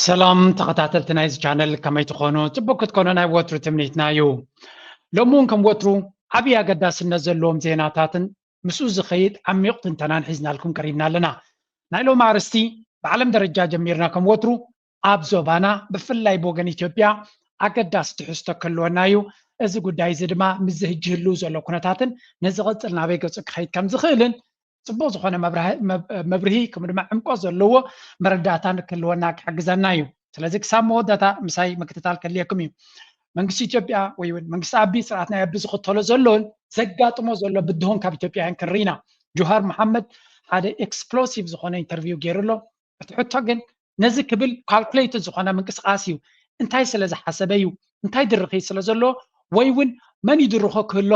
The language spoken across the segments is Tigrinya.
ሰላም ተኸታተልቲ ናይዚ ቻነል፣ ከመይ ትኾኑ? ጽቡቅ ክትኮኑ ናይ ወትሩ ትምኒትና እዩ። ሎሚ እውን ከም ወትሩ ዓብዪ ኣገዳስነት ዘለዎም ዜናታትን ምስኡ ዝኸይድ ዓሚቕ ትንተናን ሒዝናልኩም ቀሪብና ኣለና። ናይ ሎሚ ኣርእስቲ ብዓለም ደረጃ ጀሚርና ከም ወትሩ ኣብ ዞባና ብፍላይ ብወገን ኢትዮጵያ ኣገዳሲ ትሕዝቶ ክህልወና እዩ። እዚ ጉዳይ እዚ ድማ ምስዚ ሕጂ ህልው ዘሎ ኩነታትን ንዝቕጽል ናበይ ገጹ ክኸይድ ከም ዝኽእልን ጽቡቕ ዝኾነ መብርሂ ከምኡ ድማ ዕምቆት ዘለዎ መረዳእታ ንክህልወና ክሕግዘና እዩ። ስለዚ ክሳብ መወዳእታ ምሳይ ምክትታል ከድልየኩም እዩ። መንግስቲ ኢትዮጵያ ወይ እውን መንግስቲ ኣቢ ስርዓት ናይ ኣቢ ዝኽተሎ ዘሎን ዘጋጥሞ ዘሎ ብድሆን ካብ ኢትዮጵያውያን ክንርኢና። ጆሃር መሓመድ ሓደ ኤክስፕሎሲቭ ዝኾነ ኢንተርቪው ገይሩ ኣሎ። እቲ ሕቶ ግን ነዚ ክብል ካልኩሌትድ ዝኾነ ምንቅስቃስ እዩ። እንታይ ስለ ዝሓሰበ እዩ? እንታይ ድርኺ ስለ ዘሎ? ወይ እውን መን ይድርኾ ክህሎ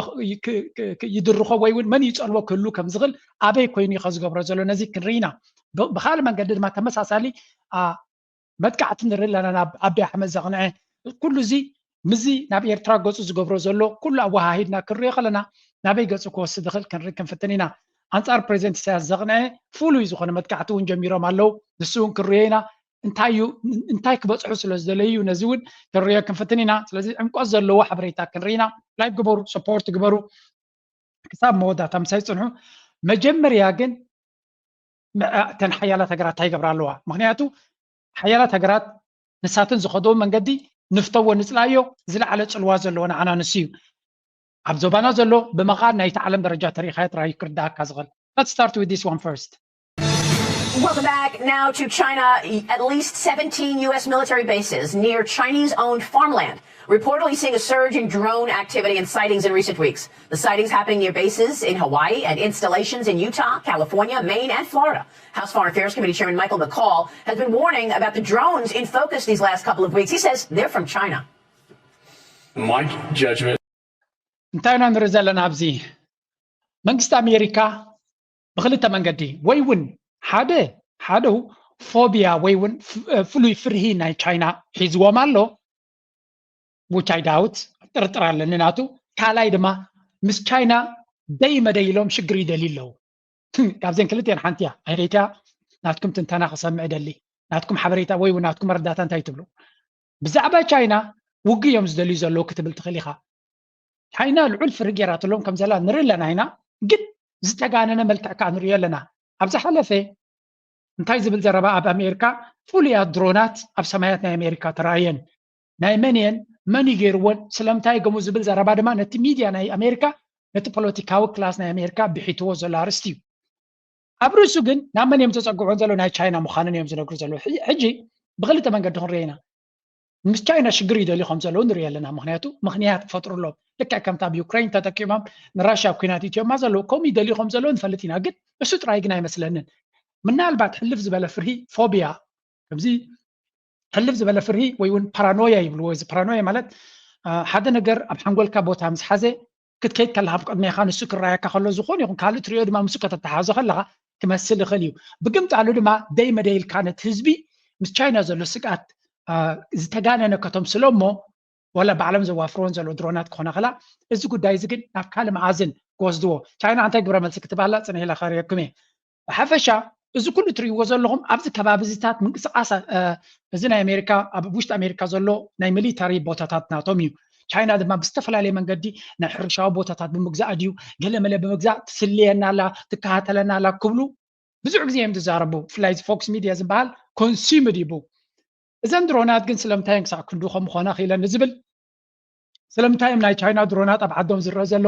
ይድርኾ ወይ እውን መን ይፀልዎ ክህሉ ከም ዝኽእል ኣበይ ኮይኑ እዩ ዝገብሮ ዘሎ? ነዚ ክንርኢና። ብካልእ መንገዲ ድማ ተመሳሳሊ መጥቃዕቲ ንርኢ ኣለና። ናብ ኣቢ ኣሕመድ ዘቕንዐ ኩሉ እዚ ምስዚ ናብ ኤርትራ ገፁ ዝገብሮ ዘሎ ኩሉ ኣወሃሂድና ክንሪኦ ከለና ናበይ ገፁ ክወስድ ዝኽእል ክንርኢ ክንፍትን ኢና። ኣንጻር ፕሬዚደንት ኢሳያስ ዘቕንዐ ፍሉይ ዝኾነ መጥቃዕቲ እውን ጀሚሮም ኣለዉ። ንሱ እውን ክንሪኦ ኢና። እንታይ እዩ እንታይ ክበፅሑ ስለ ዝደለዩ እዩ ነዚ እውን ክንሪኦ ክንፍትን ኢና። ስለዚ ዕምቆት ዘለዎ ሓበሬታ ክንርኢ ኢና። ላይክ ግበሩ፣ ሰፖርት ግበሩ። ክሳብ መወዳእታ ምሳይ ጽንሑ። መጀመርያ ግን እተን ሓያላት ሃገራት እንታይ ይገብራ ኣለዋ? ምክንያቱ ሓያላት ሃገራት ንሳተን ዝኸደዎ መንገዲ ንፍተዎ ንጽላዮ ዝለዓለ ጽልዋ ዘለዎ ንዓና ንሱ እዩ። ኣብ ዞባና ዘሎ ብምኻድ ናይቲ ዓለም ደረጃ ተሪኻዮ ጥራይ ክርዳእካ ዝኽእል። Let's start with this one first. Welcome back. Now to China. At least seventeen U S military bases near Chinese owned farmland reportedly seeing a surge in drone activity and sightings in recent weeks. The sightings happening near bases in Hawaii and installations in Utah, California, Maine, and Florida. House Foreign Affairs Committee Chairman Michael McCaul has been warning about the drones in focus these last couple of weeks. He says they're from China. My judgment. እንታይ ኢና ንርኢ ዘለና ኣብዚ? መንግስቲ ኣሜሪካ ብክልተ መንገዲ ወይ እውን ሓደ ሓደ ፎቢያ ወይ እውን ፍሉይ ፍርሂ ናይ ቻይና ሒዝዎም ኣሎ። ውቻይ ዳውት ጥርጥር ኣለኒ ናቱ። ካልኣይ ድማ ምስ ቻይና ደይ መደይ ኢሎም ሽግር ይደልዩ ኣለዉ። ካብዘን ክልተን ሓንቲ እያ። ኣይደይታ ናትኩም ትንተና ክሰምዕ ደሊ ናትኩም ሓበሬታ ወይ እውን ናትኩም መረዳእታ እንታይ ትብሉ? ብዛዕባ ቻይና ውግእ እዮም ዝደልዩ ዘለዉ ክትብል ትኽእል ኢኻ። ቻይና ልዑል ፍርሂ ገይራትሎም ከም ዘላ ንርኢ ኣለና ኢና፣ ግን ዝተጋነነ መልክዕ ከዓ ንሪኦ ኣለና። ኣብ ዝሓለፈ እንታይ ዝብል ዘረባ ኣብ ኣሜሪካ ፍሉያት ድሮናት ኣብ ሰማያት ናይ ኣሜሪካ ተራእየን። ናይ መን እየን? መን እዩ ገይርወን? ስለምንታይ ገሙ ዝብል ዘረባ ድማ ነቲ ሚድያ ናይ ኣሜሪካ ነቲ ፖለቲካዊ ክላስ ናይ ኣሜሪካ ብሒትዎ ዘሎ ኣርእስቲ እዩ። ኣብ ርእሱ ግን ናብ መን እዮም ዘፀግዑን ዘለዉ? ናይ ቻይና ምዃነን እዮም ዝነግሩ ዘለዉ። ሕጂ ብክልተ መንገዲ ክንሪኦ ኢና። ምስ ቻይና ሽግር ይደልዩ ከም ዘለዉ ንሪኢ ኣለና። ምክንያቱ ምክንያት ክፈጥሩ ኣለዎም። ልክዕ ከምቲ ኣብ ዩክሬን ተጠቂሞም ንራሽያ ኣብ ኩናት ኢትዮማ ዘለዉ ከምኡ ይደልዩ ከም ዘለዉ ንፈልጥ ኢና። ግን እሱ ጥራይ ግን ኣይመስለንን። ምናልባት ሕልፍ ዝበለ ፍርሂ ፎቢያ ከምዚ ሕልፍ ዝበለ ፍርሂ ወይ እውን ፓራኖያ ይብልዎ። እዚ ፓራኖያ ማለት ሓደ ነገር ኣብ ሓንጎልካ ቦታ ምስ ሓዘ ክትከይድ ከለካ ኣብ ቅድሜኻ ንሱ ክረኣየካ ከሎ ዝኾነ ይኹን ካልእ ትሪኦ ድማ ምስኡ ከተተሓዞ ከለኻ ክመስል ይኽእል እዩ። ብግምጣሉ ድማ ደይ መደይ ኢልካ ነቲ ህዝቢ ምስ ቻይና ዘሎ ስግኣት ዝተጋነነ ከተምስሎ እሞ ዋላ ባዕሎም ዘዋፍርዎን ዘሎ ድሮናት ክኾና ከላ እዚ ጉዳይ እዚ ግን ናብ ካልእ መኣዝን ክወስድዎ ቻይና እንታይ ግብረ መልሲ ክትባላ ጽንሕ ኢላ ከርእየኩም እየ። ብሓፈሻ እዚ ኩሉ ትርእይዎ ዘለኹም ኣብዚ ከባቢ እዚታት ምንቅስቃስ እዚ ናይ ኣሜሪካ ኣብ ውሽጢ ኣሜሪካ ዘሎ ናይ ሚሊታሪ ቦታታት ናቶም እዩ። ቻይና ድማ ብዝተፈላለየ መንገዲ ናይ ሕርሻዊ ቦታታት ብምግዛእ ድዩ ገለ መለ ብምግዛእ ትስልየና ኣላ ትከታተለና ኣላ ክብሉ ብዙሕ ግዜ እዮም ዝዛረቡ። ብፍላይ እዚ ፎክስ ሚድያ ዝበሃል ኮንሱምድ ይቡ እዘን ድሮናት ግን ስለምንታይ ክሳዕ ክንዱ ከም ምኾና ክኢለን ዝብል ስለምንታይ እዮም ናይ ቻይና ድሮናት ኣብ ዓዶም ዝረአ ዘሎ?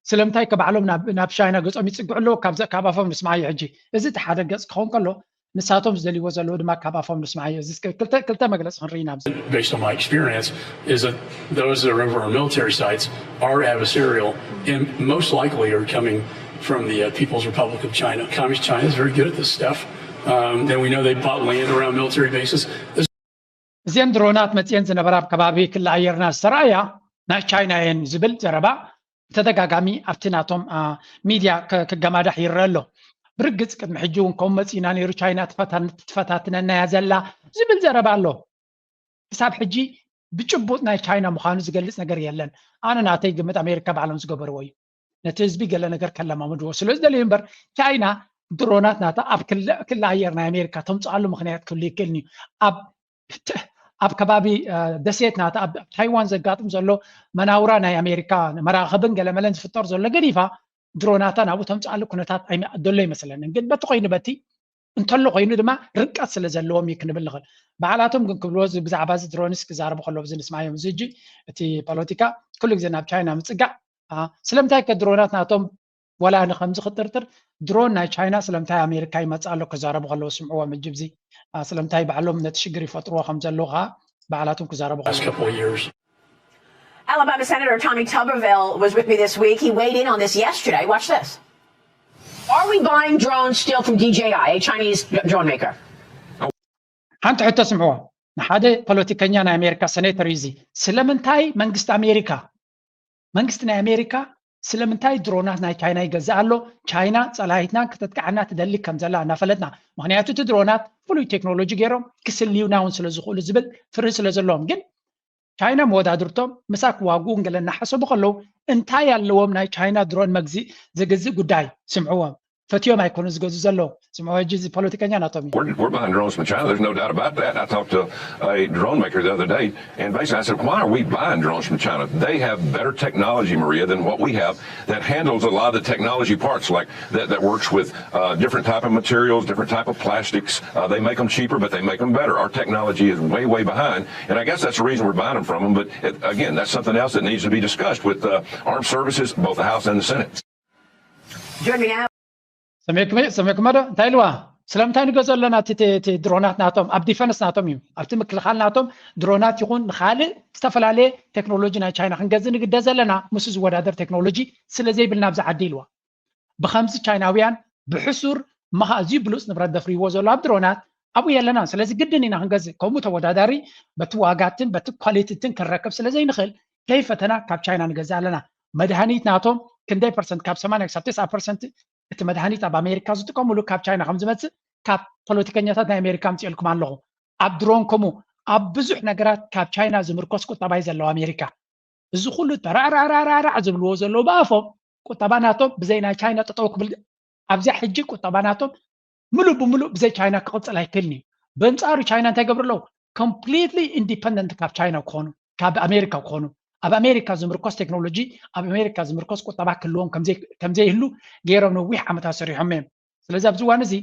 ስለምንታይ ከባዕሎም ናብ ቻይና ገጾም ይጽግዑ ኣለዉ? ካብ ኣፎም ንስማዓዮ ሕጂ። እዚ እቲ ሓደ ገጽ ክኸውን ከሎ ንሳቶም ዝደልይዎ ዘለዉ ድማ ካብ ኣፎም ንስማዓዮ። እዚ ክልተ መግለጺ ክንርኢ ኢና ኣብዚ። Based on my experience is that those that are over our military sites are adversarial and most likely are coming from the uh, People's Republic of China. Communist China is very good at this stuff. Um, and we know they bought land around military bases. እዚአን ድሮናት መፅየን ዝነበራ ኣብ ከባቢ ክሊ ኣየርና ዝተረኣያ ናይ ቻይና እየን ዝብል ዘረባ ብተደጋጋሚ ኣብቲ ናቶም ሚድያ ክገማዳሕ ይረአ ኣሎ። ብርግፅ ቅድሚ ሕጂ እውን ከምኡ መፂና ነይሩ፣ ቻይና ትፈታትነና እያ ዘላ ዝብል ዘረባ ኣሎ። ክሳብ ሕጂ ብጭቡጥ ናይ ቻይና ምዃኑ ዝገልፅ ነገር የለን። ኣነ ናተይ ግምት ኣሜሪካ ባዕሎም ዝገበርዎ እዩ። ነቲ ህዝቢ ገለ ነገር ከለማምድዎ ስለ ዝደለዩ እምበር ቻይና ድሮናት ናታ ኣብ ክሊ ኣየር ናይ ኣሜሪካ ተምፅኣሉ ምኽንያት ክህሉ ይክእልን እዩ። ኣብ ኣብ ከባቢ ደሴት ናታ ኣብ ታይዋን ዘጋጥም ዘሎ መናውራ ናይ ኣሜሪካ መራኸብን ገለመለን ዝፍጠር ዘሎ ገዲፋ ድሮናታ ናብኡ ተምፅኣሉ ኩነታት ዘሎ ይመስለንን። ግን በቲ ኮይኑ በቲ እንተሎ ኮይኑ ድማ ርቀት ስለ ዘለዎም እዩ ክንብል ንኽእል። ባዕላቶም ግን ክብልዎ ብዛዕባ እዚ ድሮንስ ክዛረቡ ከለዉ እዚ ንስማዮም። እዚ ሕጂ እቲ ፖለቲካ ኩሉ ግዜ ናብ ቻይና ምፅጋዕ ስለምንታይ ከ ድሮናት ናቶም ወላ ንከምዚ ክጥርጥር ድሮን ናይ ቻይና ስለምንታይ ኣሜሪካ ይመፅእ ኣሎ ክዛረቡ ከለዉ ስምዕዎም። እጅ ብዚ ስለምንታይ ባዕሎም ነቲ ሽግር ይፈጥርዎ ከም ዘለዉ ከዓ ባዕላቶም ክዛረቡ ከለዉ Alabama Senator Tommy Tuberville was with me this week. He weighed in on this yesterday. Watch this. Are we buying drones still from D J I, a Chinese drone maker? ሓንቲ ሕቶ ስምዕዎ። ንሓደ ፖለቲከኛ ናይ ኣሜሪካ ሰኔተር እዩ እዚ። ስለምንታይ መንግስቲ ኣሜሪካ መንግስቲ ናይ ኣሜሪካ ስለምንታይ ድሮናት ናይ ቻይና ይገዝእ ኣሎ? ቻይና ጸላኢትና ክተጥቅዓና ትደሊ ከም ዘላ እናፈለጥና። ምክንያቱ እቲ ድሮናት ፍሉይ ቴክኖሎጂ ገይሮም ክስልዩና እውን ስለ ዝኽእሉ ዝብል ፍርሂ ስለ ዘለዎም። ግን ቻይና መወዳድርቶም ምሳ ክዋግኡ ገለ እናሓሰቡ ከለዉ እንታይ ኣለዎም ናይ ቻይና ድሮን መግዝእ ዝግዝእ ጉዳይ ስምዕዎም። ፈትዮም ኣይኮኑ ዝገዙ ዘለዉ። ስምዑ ሕጂ እዚ ፖለቲከኛ ናቶም እዩ። We're, we're buying drones from China. There's no doubt about that. I talked to a drone maker the other day, and basically I said, "Why are we buying drones from China? They have better technology, Maria, than what we have that handles a lot of the technology parts, like that, that works with uh, different type of materials, different type of plastics. Uh, they make them cheaper, but they make them better. Our technology is way, way behind, and I guess that's the reason we're buying them from them. But it, again, that's something else that needs to be discussed with uh, armed services, both the House and the Senate." Join me now. ሰሜክመ ሰሜክመዶ እንታይ ኢልዋ? ስለምንታይ ንገዝኦ ኣለና? እቲ እቲ- እቲ ድሮናት ናቶም ኣብ ዲፈንስ ናቶም እዩ፣ ኣብቲ ምክልኻል ናቶም ድሮናት ይኹን ንካልእ ዝተፈላለየ ቴክኖሎጂ ናይ ቻይና ክንገዝእ ንግደ ዘለና፣ ምስ ዝወዳደር ቴክኖሎጂ ስለ ዘይብልና ኣብዚ ዓዲ ኢልዋ። ብከምዚ ቻይናውያን ብሕሱር መኻ ኣዝዩ ብሉፅ ንብረት ደፍርይዎ ዘሎ ኣብ ድሮናት ኣብኡ የለና። ስለዚ ግድን ኢና ክንገዝእ። ከምኡ ተወዳዳሪ በቲ ዋጋትን በቲ ኳሊቲትን ክንረክብ ስለ ዘይንኽእል ከይፈተና ካብ ቻይና ንገዝእ ኣለና። መድሃኒት ናቶም ክንደይ ፐርሰንት ካብ ሰማንያ ክሳብ ተስዓ ፐርሰንት እቲ መድሃኒት ኣብ ኣሜሪካ ዝጥቀምሉ ካብ ቻይና ከም ዝመፅእ ካብ ፖለቲከኛታት ናይ ኣሜሪካ ኣምፅኤልኩም ኣለኹ። ኣብ ድሮን ከምኡ ኣብ ብዙሕ ነገራት ካብ ቻይና ዝምርኮስ ቁጠባ እዩ ዘለዋ ኣሜሪካ። እዚ ኩሉ ተራዕራዕራዕራዕ ዝብልዎ ዘለዉ ብኣፎም ቁጠባ ናቶም ብዘይ ናይ ቻይና ጠጠው ክብል ኣብዚኣ ሕጂ ቁጠባ ናቶም ምሉእ ብምሉእ ብዘይ ቻይና ክቕፅል ኣይክእልን እዩ። በንፃሩ ቻይና እንታይ ገብሩ ኣለዉ? ኮምፕሊትሊ ኢንዲፐንደንት ካብ ቻይና ክኾኑ ካብ ኣሜሪካ ክኾኑ ኣብ ኣሜሪካ ዝምርኮስ ቴክኖሎጂ ኣብ ኣሜሪካ ዝምርኮስ ቁጠባ ክህልዎም ከምዘይህሉ ገይሮም ነዊሕ ዓመታት ሰሪሖም እዮም። ስለዚ ኣብዚ እዋን እዚ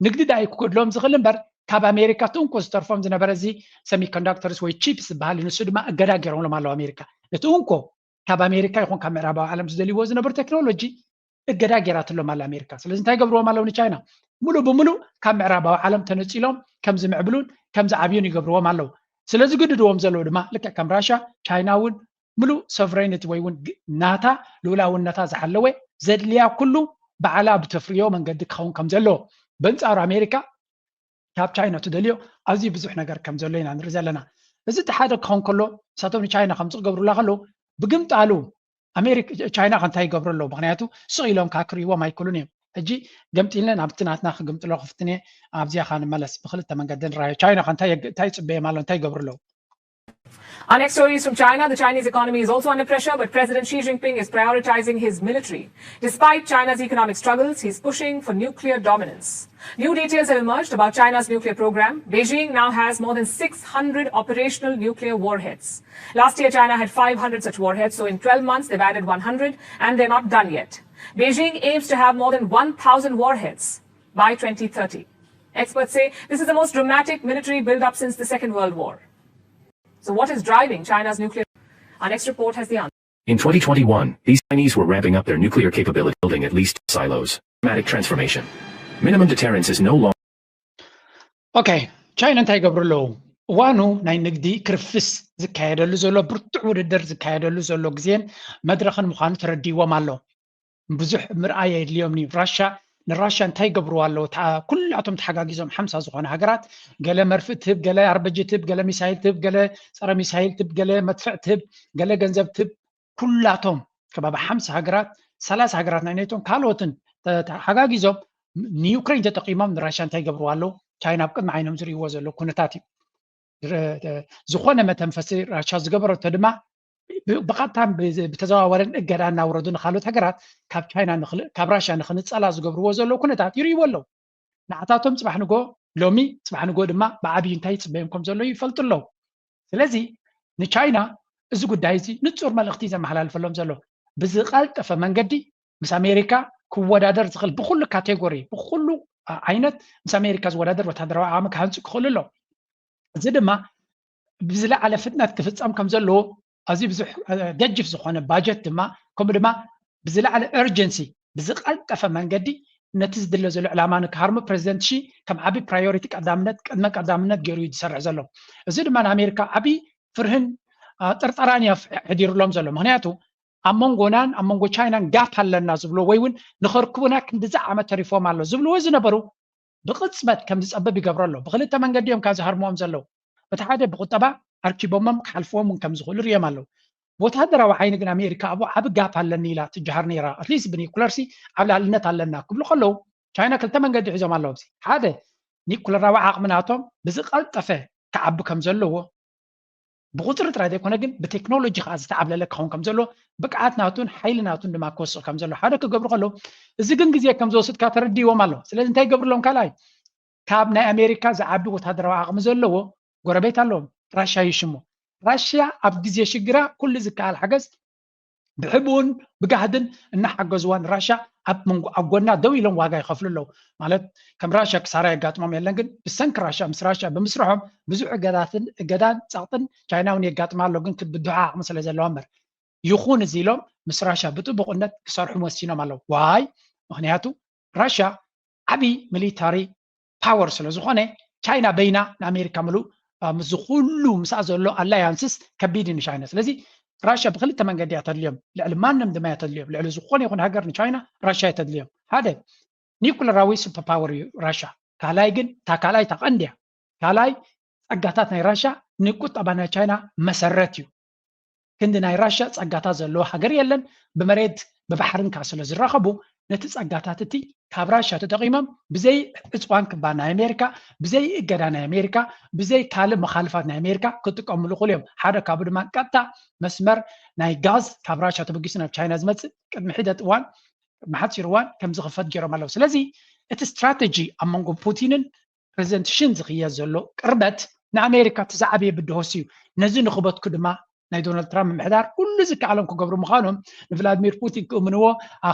ንግዲ ዳኣ ክጎድሎም ዝኽእል እምበር ካብ ኣሜሪካ እቲ እንኮ ዝተርፎም ዝነበረ እዚ ሰሚኮንዳክተርስ ወይ ቺፕስ ዝበሃል ንሱ ድማ እገዳ ገይሮምሎም ኣለዉ ኣሜሪካ። እቲ እንኮ ካብ ኣሜሪካ ይኹን ካብ ምዕራባዊ ዓለም ዝደልይዎ ዝነበሩ ቴክኖሎጂ እገዳ ገይራትሎም ኣላ ኣሜሪካ። ስለዚ እንታይ ይገብርዎም ኣለዉ ንቻይና? ሙሉእ ብሙሉእ ካብ ምዕራባዊ ዓለም ተነፂሎም ከም ዝምዕብሉን ከም ዝዓብዩን ይገብርዎም ኣለዉ። ስለ ዝግድድዎም ዘለዉ ድማ ልክዕ ከም ራሻ ቻይና እውን ምሉእ ሶቨሬኒቲ ወይ እውን ናታ ልኡላውነታ ዝሓለወ ዘድልያ ኩሉ ባዕላ ብተፍርዮ መንገዲ ክኸውን ከም ዘለዎ በንፃሩ ኣሜሪካ ካብ ቻይና ትደልዮ ኣዝዩ ብዙሕ ነገር ከም ዘሎ ኢና ንርኢ ዘለና። እዚ እቲ ሓደ ክኸውን ከሎ ንሳቶም ንቻይና ከምዚ ክገብሩላ ከለዉ ብግምጣሉ ኣሜሪካ ቻይና ከ እንታይ ይገብሩ ኣለዉ? ምክንያቱ ስቕ ኢሎም ከዓ ክርእይዎም ኣይክእሉን እዮም። ሕጂ ገምጢልነ ናብቲ ናትና ክግምጥሎ ክፍትን እየ። ኣብዚኣ ከዓ ንመለስ ብክልተ መንገዲ ንረኣዮ። ቻይና ከ እንታይ የግ- እንታይ ይፅበዮም ኣሎ? እንታይ ይገብሩ ኣለዉ? Our next story is from China. The Chinese economy is also under pressure, but President Xi Jinping is prioritizing his military. Despite China's economic struggles, he's pushing for nuclear dominance. New details have emerged about China's nuclear program. Beijing now has more than six hundred operational nuclear warheads. Last year, China had five hundred such warheads, so in twelve months, they've added one hundred, and they're not done yet. Beijing aims to have more than one thousand warheads by twenty thirty. Experts say this is the most dramatic military buildup since the Second World War. So, what is driving China's nuclear? Our next report has the answer. In twenty twenty-one, these Chinese were ramping up their nuclear capability, building at least silos. Dramatic transformation. Minimum deterrence is no longer. ኦኬ፣ ቻይና እንታይ ይገብሩ ኣለዉ? እዋኑ ናይ ንግዲ ክርፍስ ዝካየደሉ ዘሎ ብርቱዕ ውድድር ዝካየደሉ ዘሎ ግዜን መድረኽን ምዃኑ ተረዲዎም ኣሎ። ብዙሕ ምርኣይ የድልዮም እዩ። ራሻ ንራሻ እንታይ ይገብርዋ ኣለዉ? ኩላቶም ተሓጋጊዞም ሓምሳ ዝኾነ ሃገራት ገለ መርፍእ ትህብ፣ ገለ ኣርበጂ ትህብ፣ ገለ ሚሳይል ትህብ፣ ገለ ፀረ ሚሳይል ትህብ፣ ገለ መድፍዕ ትህብ፣ ገለ ገንዘብ ትህብ። ኩላቶም ከባቢ ሓምሳ ሃገራት ሰላሳ ሃገራት ናይ ኔቶን ካልኦትን ተሓጋጊዞም ንዩክሬን ተጠቂሞም ንራሻ እንታይ ይገብርዋ ኣለዉ? ቻይና ኣብ ቅድሚ ዓይኖም ዝርእይዎ ዘለዉ ኩነታት እዩ። ዝኾነ መተንፈሲ ራሻ ዝገበረቶ ድማ ብቐጥታን ብተዘዋወረን እገዳ እናውረዱ ንካልኦት ሃገራት ካብ ቻይና ካብ ራሻ ንክንፀላ ዝገብርዎ ዘለዉ ኩነታት ይርእይዎ ኣለዉ። ንዓታቶም ፅባሕ ንጎ ሎሚ ጽባሕ ንጎ ድማ ብዓብዩ እንታይ ይጽበዮም ከም ዘሎ ይፈልጡ ኣለዉ። ስለዚ ንቻይና እዚ ጉዳይ እዚ ንጹር መልእኽቲ ዘመሓላልፈሎም ዘሎ ብዝቐልጠፈ መንገዲ ምስ ኣሜሪካ ክወዳደር ዝኽእል ብኩሉ ካቴጎሪ ብኩሉ ዓይነት ምስ ኣሜሪካ ዝወዳደር ወታደራዊ ዓቕሚ ክሃንፁ ክኽእሉ ኣሎ። እዚ ድማ ብዝለዓለ ፍጥነት ክፍፀም ከም ዘለዎ ኣዝዩ ብዙሕ ገጅፍ ዝኾነ ባጀት ድማ ከምኡ ድማ ብዝለዓለ urgency ብዝቐልጠፈ መንገዲ ነቲ ዝድለ ዘሎ ዕላማ ንክሃርሙ ፕሬዚደንት ሺ ከም ዓቢ ፕራዮሪቲ ቀዳምነት ቅድመ ቀዳምነት ገይሩ እዩ ዝሰርሕ ዘሎ። እዚ ድማ ንኣሜሪካ ዓቢ ፍርህን ጥርጠራን እዩ ኣሕዲሩሎም ዘሎ። ምክንያቱ ኣብ መንጎናን ኣብ መንጎ ቻይናን ጋፕ ኣለና ዝብሎ ወይ እውን ንኸርክቡና ክንድዚ ዓመት ተሪፎም ኣሎ ዝብልዎ ዝነበሩ ብቕፅበት ከም ዝፀብብ ይገብሮ ኣሎ። ብክልተ መንገዲ እዮም ካብ ዝሃርምዎም ዘለዉ። በቲ ሓደ ብቁጠባ ኣርኪቦሞም ክሓልፍዎም እውን ከም ዝኽእሉ ርእዮም ኣለዉ። ብወታደራዊ ዓይኒ ግን ኣሜሪካ ኣብኡ ዓቢ ጋፕ ኣለኒ ኢላ ትጀሃር ነይራ። ኣትሊስት ብኒኩለርሲ ኣብ ልዕልነት ኣለና ክብሉ ከለዉ ቻይና ክልተ መንገዲ ሒዞም ኣለዉ። ኣብዚ ሓደ ኒኩለራዊ ዓቕሚ ናቶም ብዝቐልጠፈ ክዓቢ ከም ዘለዎ ብቁፅሪ ጥራይ ዘይኮነ ግን ብቴክኖሎጂ ከዓ ዝተዓብለለ ክኸውን ከም ዘለዎ ብቅዓት ናቱን ሓይሊ ናቱን ድማ ክወስኽ ከም ዘሎ ሓደ ክገብሩ ከለዉ እዚ ግን ግዜ ከም ዝወስድ ከዓ ተረዲዎም ኣሎ። ስለዚ እንታይ ይገብርሎም ካልኣይ ካብ ናይ ኣሜሪካ ዝዓቢ ወታደራዊ ዓቕሚ ዘለዎ ጎረቤት ኣለዎም ራሽያ ይሽሙ። ራሽያ ኣብ ግዜ ሽግራ ኩሉ ዝከኣል ሓገዝ ብሕቡን ብጋህድን እናሓገዝዋ ንራሻ ኣብ መንጎ ኣብ ጎና ደው ኢሎም ዋጋ ይኸፍሉ ኣለዉ። ማለት ከም ራሻ ክሳራ የጋጥሞም የለን፣ ግን ብሰንኪ ራሻ ምስ ራሻ ብምስርሖም ብዙሕ እገዳትን እገዳን ጸቕጥን ቻይና እውን የጋጥማ ኣሎ፣ ግን ክብድሖ ዓቕሚ ስለ ዘለዋ እምበር ይኹን እዚ ኢሎም ምስ ራሻ ብጥቡቕነት ክሰርሑ ወሲኖም ኣለዉ። ዋይ ምክንያቱ ራሻ ዓብዪ ሚሊታሪ ፓወር ስለ ዝኾነ ቻይና በይና ንኣሜሪካ ምሉእ ምስዚ ኩሉ ምስኣ ዘሎ ኣላያንስስ ከቢድ እዩ ንቻይና። ስለዚ ራሽያ ብክልተ መንገዲ እያ ተድልዮም፣ ልዕሊ ማንም ድማ እያ ተድልዮም። ልዕሊ ዝኾነ ይኹን ሃገር ንቻይና ራሽያ እያ ተድልዮም። ሓደ ኒኩለራዊ ሱፐር ፓወር እዩ ራሽያ። ካልኣይ ግን እታ ካልኣይ እታ ቀንዲ እያ። ካልኣይ ጸጋታት ናይ ራሽያ ንቁጠባ ናይ ቻይና መሰረት እዩ። ክንዲ ናይ ራሽያ ጸጋታት ዘለዎ ሃገር የለን። ብመሬት ብባሕርን ከዓ ስለ ዝራኸቡ ነቲ ጸጋታት እቲ ካብ ራሽያ ተጠቒሞም ብዘይ ዕፅዋን ክባ ናይ ኣሜሪካ ብዘይ እገዳ ናይ ኣሜሪካ ብዘይ ካልእ መኻልፋት ናይ ኣሜሪካ ክጥቀምሉ ክእሉ እዮም። ሓደ ካብኡ ድማ ቀጥታ መስመር ናይ ጋዝ ካብ ራሽያ ተበጊሱ ናብ ቻይና ዝመፅእ ቅድሚ ሒደት እዋን ቅድሚ ሓፂር እዋን ከም ዝኽፈት ገይሮም ኣለዉ። ስለዚ እቲ ስትራተጂ ኣብ መንጎ ፑቲንን ፕሬዚደንት ሽን ዝኽየድ ዘሎ ቅርበት ንኣሜሪካ እቲ ዝዓበየ ብድሆስ እዩ። ነዚ ንኽበትኩ ድማ ናይ ዶናልድ ትራምፕ ምምሕዳር ኩሉ ዝከኣሎም ክገብሩ ምዃኖም ንቭላድሚር ፑቲን ክእምንዎ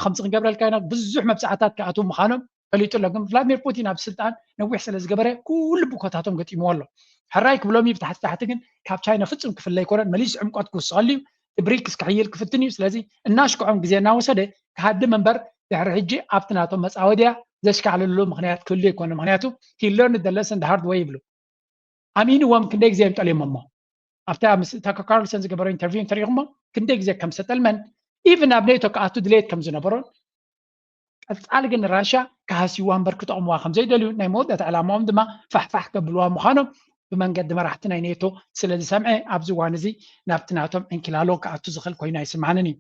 ከምዚ ክንገብረልካ ኢና ብዙሕ መብፃዕታት ክኣትዉ ምዃኖም ፈሊጡ ኣሎ። ግን ቭላድሚር ፑቲን ኣብ ስልጣን ነዊሕ ስለ ዝገበረ ኩሉ ብኮታቶም ገጢምዎ ኣሎ። ሕራይ ክብሎም እዩ ብታሕቲ ታሕቲ ግን ካብ ቻይና ፍጹም ክፍለ ኣይኮነን። መሊሱ ዕምቆት ክውስኸሉ እዩ። ብሪክስ ክሕይል ክፍትን እዩ። ስለዚ እናሽክዖም ግዜ እናወሰደ ክሃድም እምበር ድሕሪ ሕጂ ኣብቲ ናቶም መፃወድያ ዘሽካዕልሉ ምክንያት ክህሉ ኣይኮነ። ምክንያቱ he learned the lesson the hard way ይብሉ። ኣሚንዎም ክንደይ ግዜ እዮም ጠልዮም እሞ ኣብታ ምስ ታከር ካርልሰን ዝገበሮ ኢንተርቪው እንተሪኢኹሞ ክንደይ ግዜ ከም ዝተጠልመን ኢቭን ኣብ ኔቶ ክኣቱ ድሌት ከም ዝነበሮን ቀፃሊ ግን ራሽያ ክሃስይዋ እምበር ክጠቕምዋ ከም ዘይደልዩ ናይ መወዳእታ ዕላማኦም ድማ ፋሕፋሕ ከብልዋ ምዃኖም ብመንገዲ መራሕቲ ናይ ኔቶ ስለ ዝሰምዐ ኣብዚ እዋን እዚ ናብቲ ናቶም ዕንኪላሎ ክኣቱ ዝኽእል ኮይኑ ኣይስምዓንን እዩ።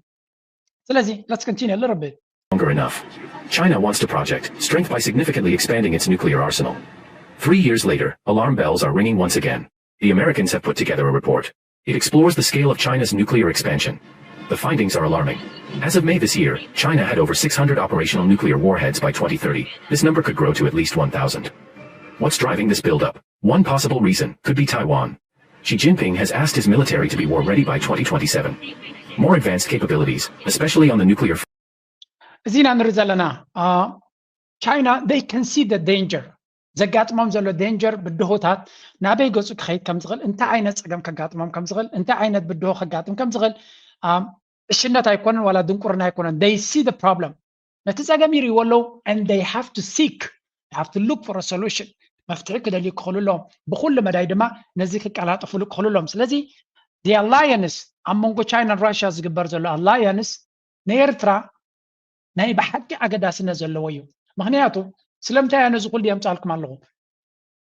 ስለዚ let's continue a little bit. Longer enough. China wants to project strength by significantly expanding its nuclear arsenal. Three years later, alarm bells are ringing once again. The Americans have put together a report. It explores the scale of China's nuclear expansion. The findings are alarming. As of May this year, China had over six hundred operational nuclear warheads by twenty thirty. This number could grow to at least one thousand. What's driving this buildup? One possible reason could be Taiwan. Xi Jinping has asked his military to be war ready by twenty twenty-seven. More advanced capabilities, especially on the nuclear front. እዚ ኢና ንርኢ ዘለና ቻይና they can see the danger ዘጋጥሞም ዘሎ danger ብድሆታት ናበይ ገፁ ክኸይድ ከም ዝኽእል እንታይ ዓይነት ፀገም ከጋጥሞም ከም ዝኽእል እንታይ ዓይነት ብድሆ ከጋጥም ከም ዝኽእል ዕሽነት ኣይኮነን ዋላ ድንቁርና ኣይኮነን። They see the problem ነቲ ፀገም ይርእይዎ ኣለዉ and they have to seek have to look for a solution መፍትሒ ክደልዩ ክኽእሉ ኣለዎም። ብኩሉ መዳይ ድማ ነዚ ክቀላጠፍሉ ክኽእሉ ኣለዎም። ስለዚ the alliance ኣብ መንጎ ቻይናን ራሽያ ዝግበር ዘሎ alliance ንኤርትራ ናይ ብሓቂ ኣገዳስነት ዘለዎ እዩ። ምክንያቱ ስለምንታይ እያ ነዚ ኩሉ የምፃልኩም ኣለኹ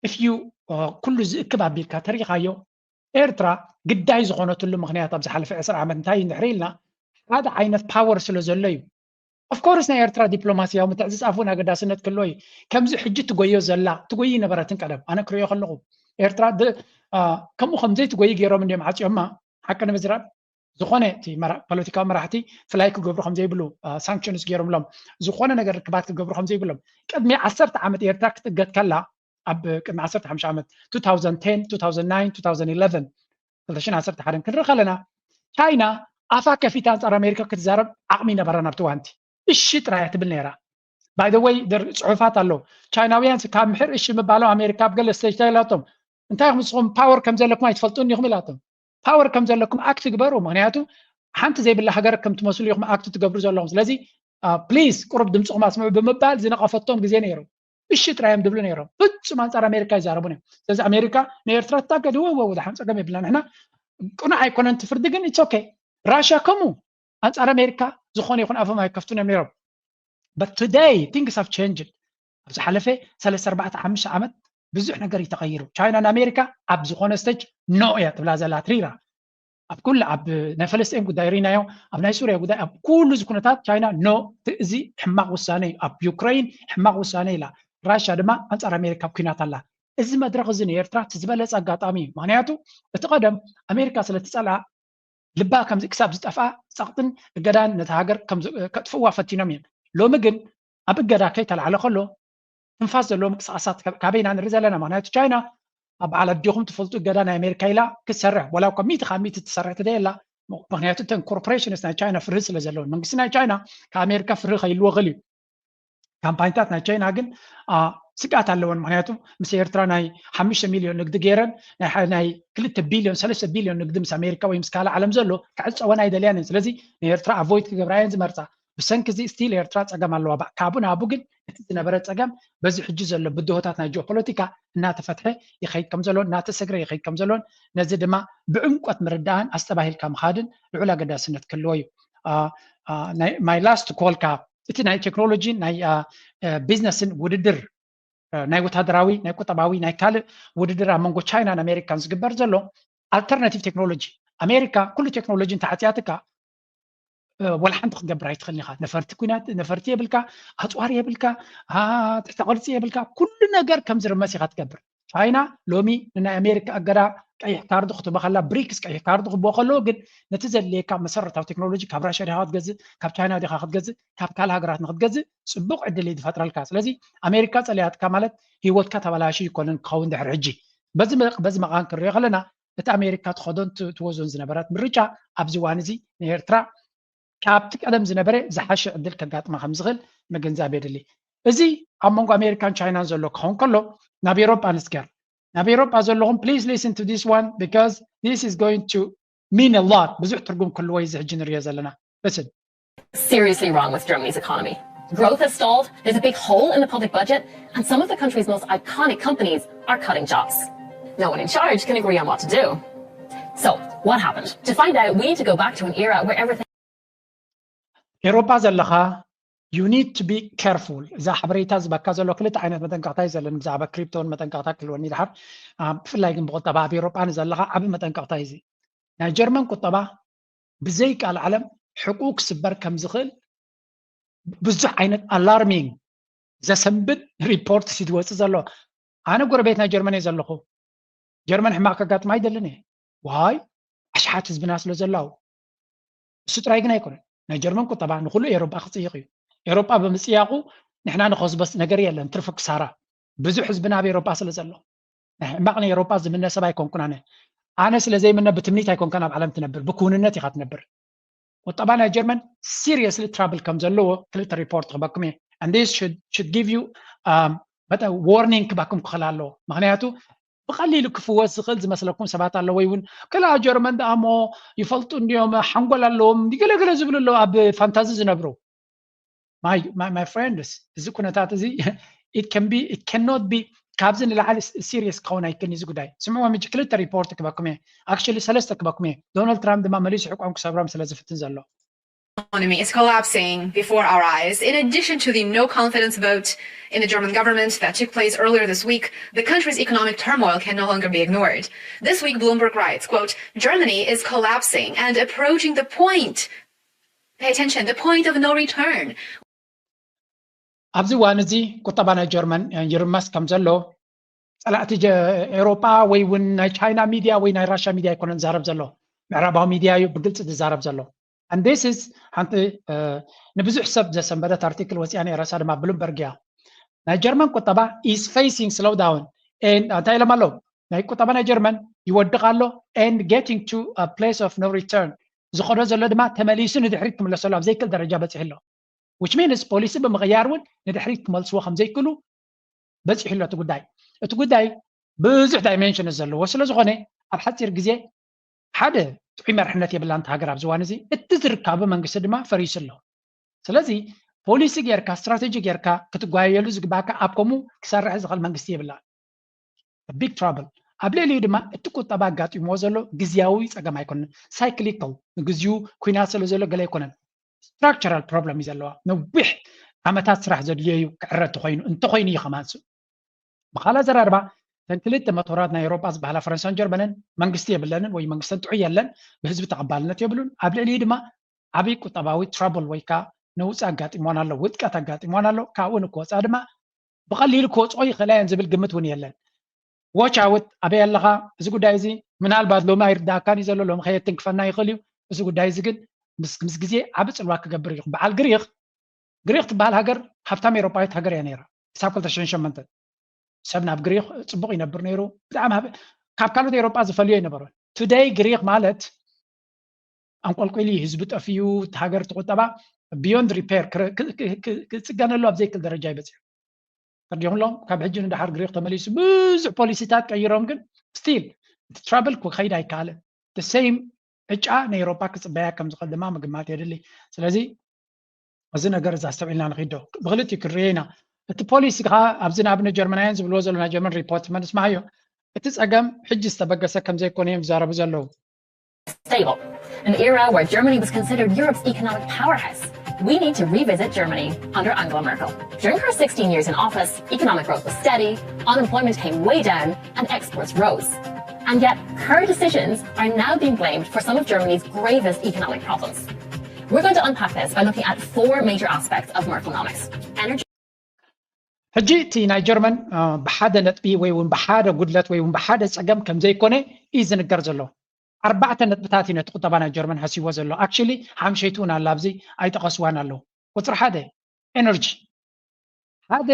if you ኩሉ ዝእክብ ኣቢልካ ተሪኻዮ ኤርትራ ግዳይ ዝኾነትሉ ምክንያት ኣብ ዝሓለፈ ዕስራ ዓመት እንታይ እንድሕር ኢልና ሓደ ዓይነት ፓወር ስለ ዘሎ እዩ። Of course ናይ ኤርትራ ዲፕሎማስያዊ ምትዕፅፃፍ እውን ኣገዳስነት ክህልዎ እዩ። ከምዚ ሕጂ ትጎዮ ዘላ ትጎይ ነበረትን ቀደም ኣነ ክሪኦ ከለኹ ኤርትራ ከምኡ ከምዘይ ትጎይ ገይሮም እንዲዮም ዓፅዮማ ሓቂ ንምዝራብ ዝኾነ እቲ ፖለቲካዊ መራሕቲ ፍላይ ክገብሩ ከምዘይብሉ ሳንክሽንስ ገይሮምሎም ዝኾነ ነገር ርክባት ክገብሩ ከምዘይብሎም ቅድሚ ዓሰርተ ዓመት ኤርትራ ክትእገድ ከላ ኣብ ቅድሚ ዓሰርተ ሓሙሽተ ዓመት two thousand ten two thousand nine two thousand eleven ክልተ ሽሕን ዓሰርተ ሓደን ክንርኢ ከለና ቻይና ኣፋ ከፊታ ኣንጻር ኣሜሪካ ክትዛረብ ዓቕሚ ነበራ ናብቲ ዋንቲ እሺ ጥራይ ትብል ነይራ። By the way ጽሑፋት ኣሎ ቻይናውያን ካብ ምሕር እሺ ምባሎም ኣሜሪካ ኣብ ገለ ስቴጅ ኢላቶም እንታይ ኢኹም ንስኹም ፓወር ከም ዘለኩም ኣይትፈልጡን ኢኹም ኢላቶም። ፓወር ከም ዘለኩም ኣክት ግበሩ ምክንያቱ ሓንቲ ዘይብላ ሃገር ከም ትመስሉ ኢኹም ኣክት ትገብሩ ዘለኹም ስለዚ ፕሊዝ ቁሩብ ድምፅኹም ኣስምዑ ብምባል ዝነቐፈቶም ግዜ ነይሩ። እሺ ጥራይ እዮም ድብሉ ነይሮም። ፍጹም ኣንጻር ኣሜሪካ ይዛረቡን እዮም። ስለዚ ኣሜሪካ ንኤርትራ ትታገድ ወወ ደሓን ጸገም የብልና ንሕና ቅኑዕ ኣይኮነን እቲ ፍርዲ ግን it's okay። ራሽያ ከምኡ ኣንጻር ኣሜሪካ ዝኾነ ይኹን ኣፎም ኣይከፍቱን እዮም ነይሮም። But today things have changed። ኣብ ዝሓለፈ ሰለስተ ኣርባዕተ ሓሙሽተ ዓመት ብዙሕ ነገር እዩ ተቐይሩ። ቻይና ንኣሜሪካ ኣብ ዝኾነ ስቴጅ ኖ እያ ትብላ ዘላ ትሪራ ኣብ ኩሉ ኣብ ናይ ፈለስጢን ጉዳይ ርኢናዮ ኣብ ናይ ሱርያ ጉዳይ ኣብ ኩሉ እዚ ኩነታት ቻይና ኖ እዚ ሕማቕ ውሳነ እዩ ኣብ ዩክሬን ሕማቕ ውሳነ ኢላ ራሽያ ድማ ኣንጻር ኣሜሪካ ኣብ ኩናት ኣላ እዚ መድረኽ እዚ ንኤርትራ እቲ ዝበለጸ ኣጋጣሚ እዩ ምክንያቱ እቲ ቀደም ኣሜሪካ ስለ ትጸልኣ ልባ ከምዚ ክሳብ ዝጠፍኣ ጸቕጥን እገዳን ነታ ሃገር ከጥፍዋ ፈቲኖም እዮም ሎሚ ግን ኣብ እገዳ ከይተላዕለ ከሎ ትንፋስ ዘለዎ ምንቅስቃሳት ካበይና ንርኢ ዘለና ምክንያቱ ቻይና ኣብ በዓል ኣዲኹም ትፈልጡ እገዳ ናይ ኣሜሪካ ኢላ ክትሰርሕ ወላ እኳ ሚእቲ ካብ ሚእቲ ትሰርሕ ትደየላ ምክንያቱ እተን ኮርፖሬሽንስ ናይ ቻይና ፍርሂ ስለ ዘለውን መንግስቲ ናይ ቻይና ካብ ኣሜሪካ ፍርሂ ከይልዎ ክእል እዩ ካምፓኒታት ናይ ቻይና ግን ስግኣት ኣለወን ምክንያቱ ምስ ኤርትራ ናይ ሓሙሽተ ሚልዮን ንግዲ ገይረን ናይ ክልተ ቢልዮን ሰለስተ ቢልዮን ንግዲ ምስ ኣሜሪካ ወይ ምስ ካልእ ዓለም ዘሎ ክዕፀወን ኣይደልያን እየን ስለዚ ንኤርትራ ኣቮይድ ክገብራ እየን ዝመርፃ ብሰንኪ እዚ ስቲል ኤርትራ ፀገም ኣለዋ ካብኡ ናብኡ ግን እቲ ዝነበረ ፀገም በዚ ሕጂ ዘሎ ብድሆታት ናይ ጂኦፖለቲካ እናተፈትሐ ይኸይድ ከም ዘሎን እናተሰግረ ይኸይድ ከም ዘሎን ነዚ ድማ ብዕምቆት ምርዳእን ኣስተባሂልካ ምኻድን ልዑል ኣገዳስነት ክህልዎ እዩ my last call ካ እቲ ናይ ቴክኖሎጂ ናይ ቢዝነስን ውድድር ናይ ወታደራዊ ናይ ቁጠባዊ ናይ ካልእ ውድድር ኣብ መንጎ ቻይናን ኣሜሪካን ዝግበር ዘሎ ኣልተርናቲቭ ቴክኖሎጂ ኣሜሪካ ኩሉ ቴክኖሎጂ እንተዓፅያትካ ወላ ሓንቲ ክትገብር ኣይትኽእልን ኢኻ ነፈርቲ ኩናት ነፈርቲ የብልካ ኣፅዋር የብልካ ትሕተ ቅርፂ የብልካ ኩሉ ነገር ከም ዝርመስ ኢኻ ትገብር ቻይና ሎሚ ንናይ ኣሜሪካ ኣገዳ ቀይሕ ካርድ ክትበኸላ ብሪክስ ቀይሕ ካርድ ክቦ ከለዎ ግን ነቲ ዘድልየካ መሰረታዊ ቴክኖሎጂ ካብ ራሽያ ዲኻ ክትገዝእ ካብ ቻይና ዲኻ ክትገዝእ ካብ ካልእ ሃገራት ንክትገዝእ ፅቡቅ ዕድል እዩ ዝፈጥረልካ ስለዚ ኣሜሪካ ፀሊያትካ ማለት ሂወትካ ተበላሽ ይኮንን ክኸውን ድሕሪ ሕጂ በዚ መቃን ክንሪኦ ከለና እቲ ኣሜሪካ ትኸዶን ትወዞን ዝነበረት ምርጫ ኣብዚ ዋን እዚ ንኤርትራ ካብቲ ቀደም ዝነበረ ዝሓሸ ዕድል ከጋጥማ ከም ዝኽእል ምግንዛብ የድሊ እዚ ኣብ መንጎ ኣሜሪካን ቻይናን ዘሎ ክኸውን ከሎ ናብ ኤሮጳ ንስገር ናብ ኤሮጳ ዘለኹም please listen to this one because this is going to mean a lot ብዙሕ ትርጉም ክህልዎ እዚ ሕጂ ንሪኦ ዘለና listen seriously wrong with Germany's economy. Growth has stalled, there's a big hole in the public budget, and some of the country's most iconic companies are cutting jobs. No one in charge can agree on what to do. So, what happened? To find out, we need to go back to an era where everything ኤሮፓ ዘለኻ you need to be careful እዛ ሓበሬታ ዝበካ ዘሎ ክልተ ዓይነት መጠንቀቕታ እዩ ዘለኒ ብዛዕባ ክሪፕቶን መጠንቀቕታ ክልወኒ ድሓር ብፍላይ ግን ብቁጠባ ኣብ ኤሮፓ ንዘለኻ ዓብ መጠንቀቕታ እዩ ናይ ጀርመን ቁጠባ ብዘይ ቃል ዓለም ሕቁ ክስበር ከም ዝኽእል ብዙሕ ዓይነት ኣላርሚንግ ዘሰንብድ ሪፖርት ሲ ዝወፅእ ዘሎ ኣነ ጎረቤት ናይ ጀርመን እየ ዘለኹ ጀርመን ሕማቕ ከጋጥማ ኣይደልን እየ ዋይ ኣሽሓት ህዝብና ስለ ዘላው እሱ ጥራይ ግን ኣይኮነን ናይ ጀርመን ቁጠባ ንኩሉ ኤሮጳ ክፅይቕ እዩ ኤሮጳ ብምፅያቑ ንሕና ንኸስበስ ነገር የለን ትርፊ ክሳራ ብዙሕ ህዝብና ኣብ ኤሮጳ ስለ ዘሎ ናይ ሕማቕ ንኤሮጳ ዝምነ ሰብ ኣይኮንኩን ኣነ ኣነ ስለ ዘይምነ ብትምኒት ኣይኮንካን ኣብ ዓለም ትነብር ብክውንነት ኢኻ ትነብር ቁጠባ ናይ ጀርመን seriously trouble ከም ዘለዎ ክልተ ሪፖርት ክበኩም እየ and this should, should give you um, but a warning ክባኩም ክኽእል ኣለዎ ምክንያቱ ብቐሊሉ ክፍወስ ዝኽእል ዝመስለኩም ሰባት ኣሎ ወይ እውን ክላ ጀርመን ደኣ እሞ ይፈልጡ እንዲዮም ሓንጎል ኣለዎም ገለገለ ዝብሉ ኣለዉ ኣብ ፋንታዚ ዝነብሩ my, my, my friends እዚ ኩነታት እዚ it can be it cannot be ካብዚ ንላዕሊ serious ክኸውን ኣይክእልን እዚ ጉዳይ ስምዕዎም ሕጂ ክልተ ሪፖርት ክበኩም እየ actually ሰለስተ ክበኩም እየ ዶናልድ ትራምፕ ድማ መሊሱ ሕቆም ክሰብሮም ስለ ዝፍትን ዘሎ economy is collapsing before our eyes. In addition to the no confidence vote in the German government that took place earlier this week, the country's economic turmoil can no longer be ignored. This week, Bloomberg writes, quote, Germany is collapsing and approaching the point, pay attention, the point of no return. ኣብዚ እዋን እዚ ቁጠባ ናይ ጀርመን ይርመስ ከም ዘሎ ጸላእቲ ኤሮጳ ወይ እውን ናይ ቻይና ሚድያ ወይ ናይ ራሽያ ሚድያ ኣይኮነን ዝዛረብ ዘሎ ምዕራባዊ ሚድያ እዩ ብግልፂ ዝዛረብ ዘሎ and this is ሓንቲ ንብዙሕ ሰብ ዘሰንበደት ኣርቲክል ወፂኣ ነይራ እሳ ድማ ብሉምበርግ እያ ናይ ጀርመን ቁጠባ is facing slowdown እንታይ ኢሎም ኣለዉ? ናይ ቁጠባ ናይ ጀርመን ይወድቕ ኣሎ and getting to a place of no return፣ ዝኸዶ ዘሎ ድማ ተመሊሱ ንድሕሪት ክምለሰሉ ኣብ ዘይክእል ደረጃ በፂሑ ኣሎ። Which means ፖሊሲ ብምቕያር እውን ንድሕሪት ክመልስዎ ከም ዘይክእሉ በፂሑ ኣሎ እቲ ጉዳይ። እቲ ጉዳይ ብዙሕ dimension ዘለዎ ስለ ዝኾነ ኣብ ሓፂር ግዜ ሓደ ጥዑይ መርሕነት የብላን እታ ሃገር ኣብዚ እዋን እዚ። እቲ ዝርካቡ መንግስቲ ድማ ፈሪሱ ኣሎ። ስለዚ ፖሊሲ ጌርካ ስትራተጂ ጌርካ ክትጓየየሉ ዝግባካ ኣብ ከምኡ ክሰርሕ ዝኽእል መንግስቲ የብላን። Big trouble። ኣብ ልዕሊኡ ድማ እቲ ቁጠባ ኣጋጢምዎ ዘሎ ግዝያዊ ፀገም ኣይኮነን፣ cyclical፣ ንግዚኡ ኩናት ስለ ዘሎ ገለ ኣይኮነን። Structural problem እዩ ዘለዋ። ነዊሕ ዓመታት ስራሕ ዘድልዮ እዩ ክዕረ እንተኮይኑ እንተኮይኑ እዩ ከማንሱ። ብካልእ ኣዘራርባ እተን ክልተ መቶራት ናይ ኤውሮጳ ዝበሃላ ፈረንሳን ጀርመንን መንግስቲ የብለንን ወይ መንግስተን ጥዑይ የለን፣ ብህዝቢ ተቐባልነት የብሉን። ኣብ ልዕሊኡ ድማ ዓብዪ ቁጠባዊ trouble ወይ ከዓ ነውፂ ኣጋጢምዋን ኣሎ፣ ውድቀት ኣጋጢምዋን ኣሎ። ካብኡ ንክወፃ ድማ ብቐሊሉ ክወፅኦ ይኽእላ እየን ዝብል ግምት እውን የለን። Watch out፣ ኣበይ ኣለኻ? እዚ ጉዳይ እዚ ምናልባት ሎሚ ኣይርዳእካን እዩ ዘሎ፣ ሎሚ ከየትንክፈና ይኽእል እዩ። እዚ ጉዳይ እዚ ግን ምስ ምስ ግዜ ዓቢ ጽልዋ ክገብር እዩ። በዓል ግሪኽ ግሪኽ ትበሃል ሃገር ሃብታም ኤውሮጳዊት ሃገር እያ ነይራ። ክሳብ ክልተ ሽሕን ሸሞንተን ሰብ ናብ ግሪኽ ጽቡቕ ይነብር ነይሩ። ብጣዕሚ ካብ ካልኦት ኤውሮጳ ዝፈልዮ ይነበረ። Today ግሪኽ ማለት ኣንቆልቂሉ እዩ፣ ህዝቢ ጠፊኡ፣ እቲ ሃገር እቲ ቁጠባ beyond repair ክጽገነሉ ኣብ ዘይክእል ደረጃ ይበፅሑ። ተርዲኹምሎም ካብ ሕጂ ንድሓር ግሪኽ ተመሊሱ ብዙሕ ፖሊሲታት ቀይሮም፣ ግን still እቲ trouble ክኸይድ ኣይከኣልን። The same ዕጫ ንኤውሮፓ ክፅበያ ከም ዝኽእል ድማ ምግማት የድሊ። ስለዚ እዚ ነገር እዚ ኣስተውዒልና ንኺዶ ብክልቲኡ ክንርዮ ኢና። እቲ ፖሊሲ ከዓ ኣብዚ ንኣብነት ጀርመናውያን ዝብልዎ ዘሎ ናይ ጀርመን ሪፖርት መንስማሃዮ እቲ ፀገም ሕጂ ዝተበገሰ ከም ዘይኮነ እዮም ዝዛረቡ ዘለዉ። Stable. An era where Germany was considered Europe's economic powerhouse. We need to revisit Germany under Angela Merkel. During her sixteen years in office, economic growth was steady, unemployment came way down, and exports rose. And yet, her decisions are now being blamed for some of Germany's gravest economic problems. We're going to unpack this by looking at four major aspects of Merkelnomics: energy, ሕጂ እቲ ናይ ጀርመን ብሓደ ነጥቢ ወይ እውን ብሓደ ጉድለት ወይ እውን ብሓደ ፀገም ከም ዘይኮነ እዩ ዝንገር ዘሎ። ኣርባዕተ ነጥብታት እዩ ነቲ ቁጠባ ናይ ጀርመን ሃሲዎ ዘሎ። Actually ሓምሸይቲ እውን ኣላ ኣብዚ ኣይጠቐስዋን ኣለዉ። ቁፅሪ ሓደ ኤነርጂ። ሓደ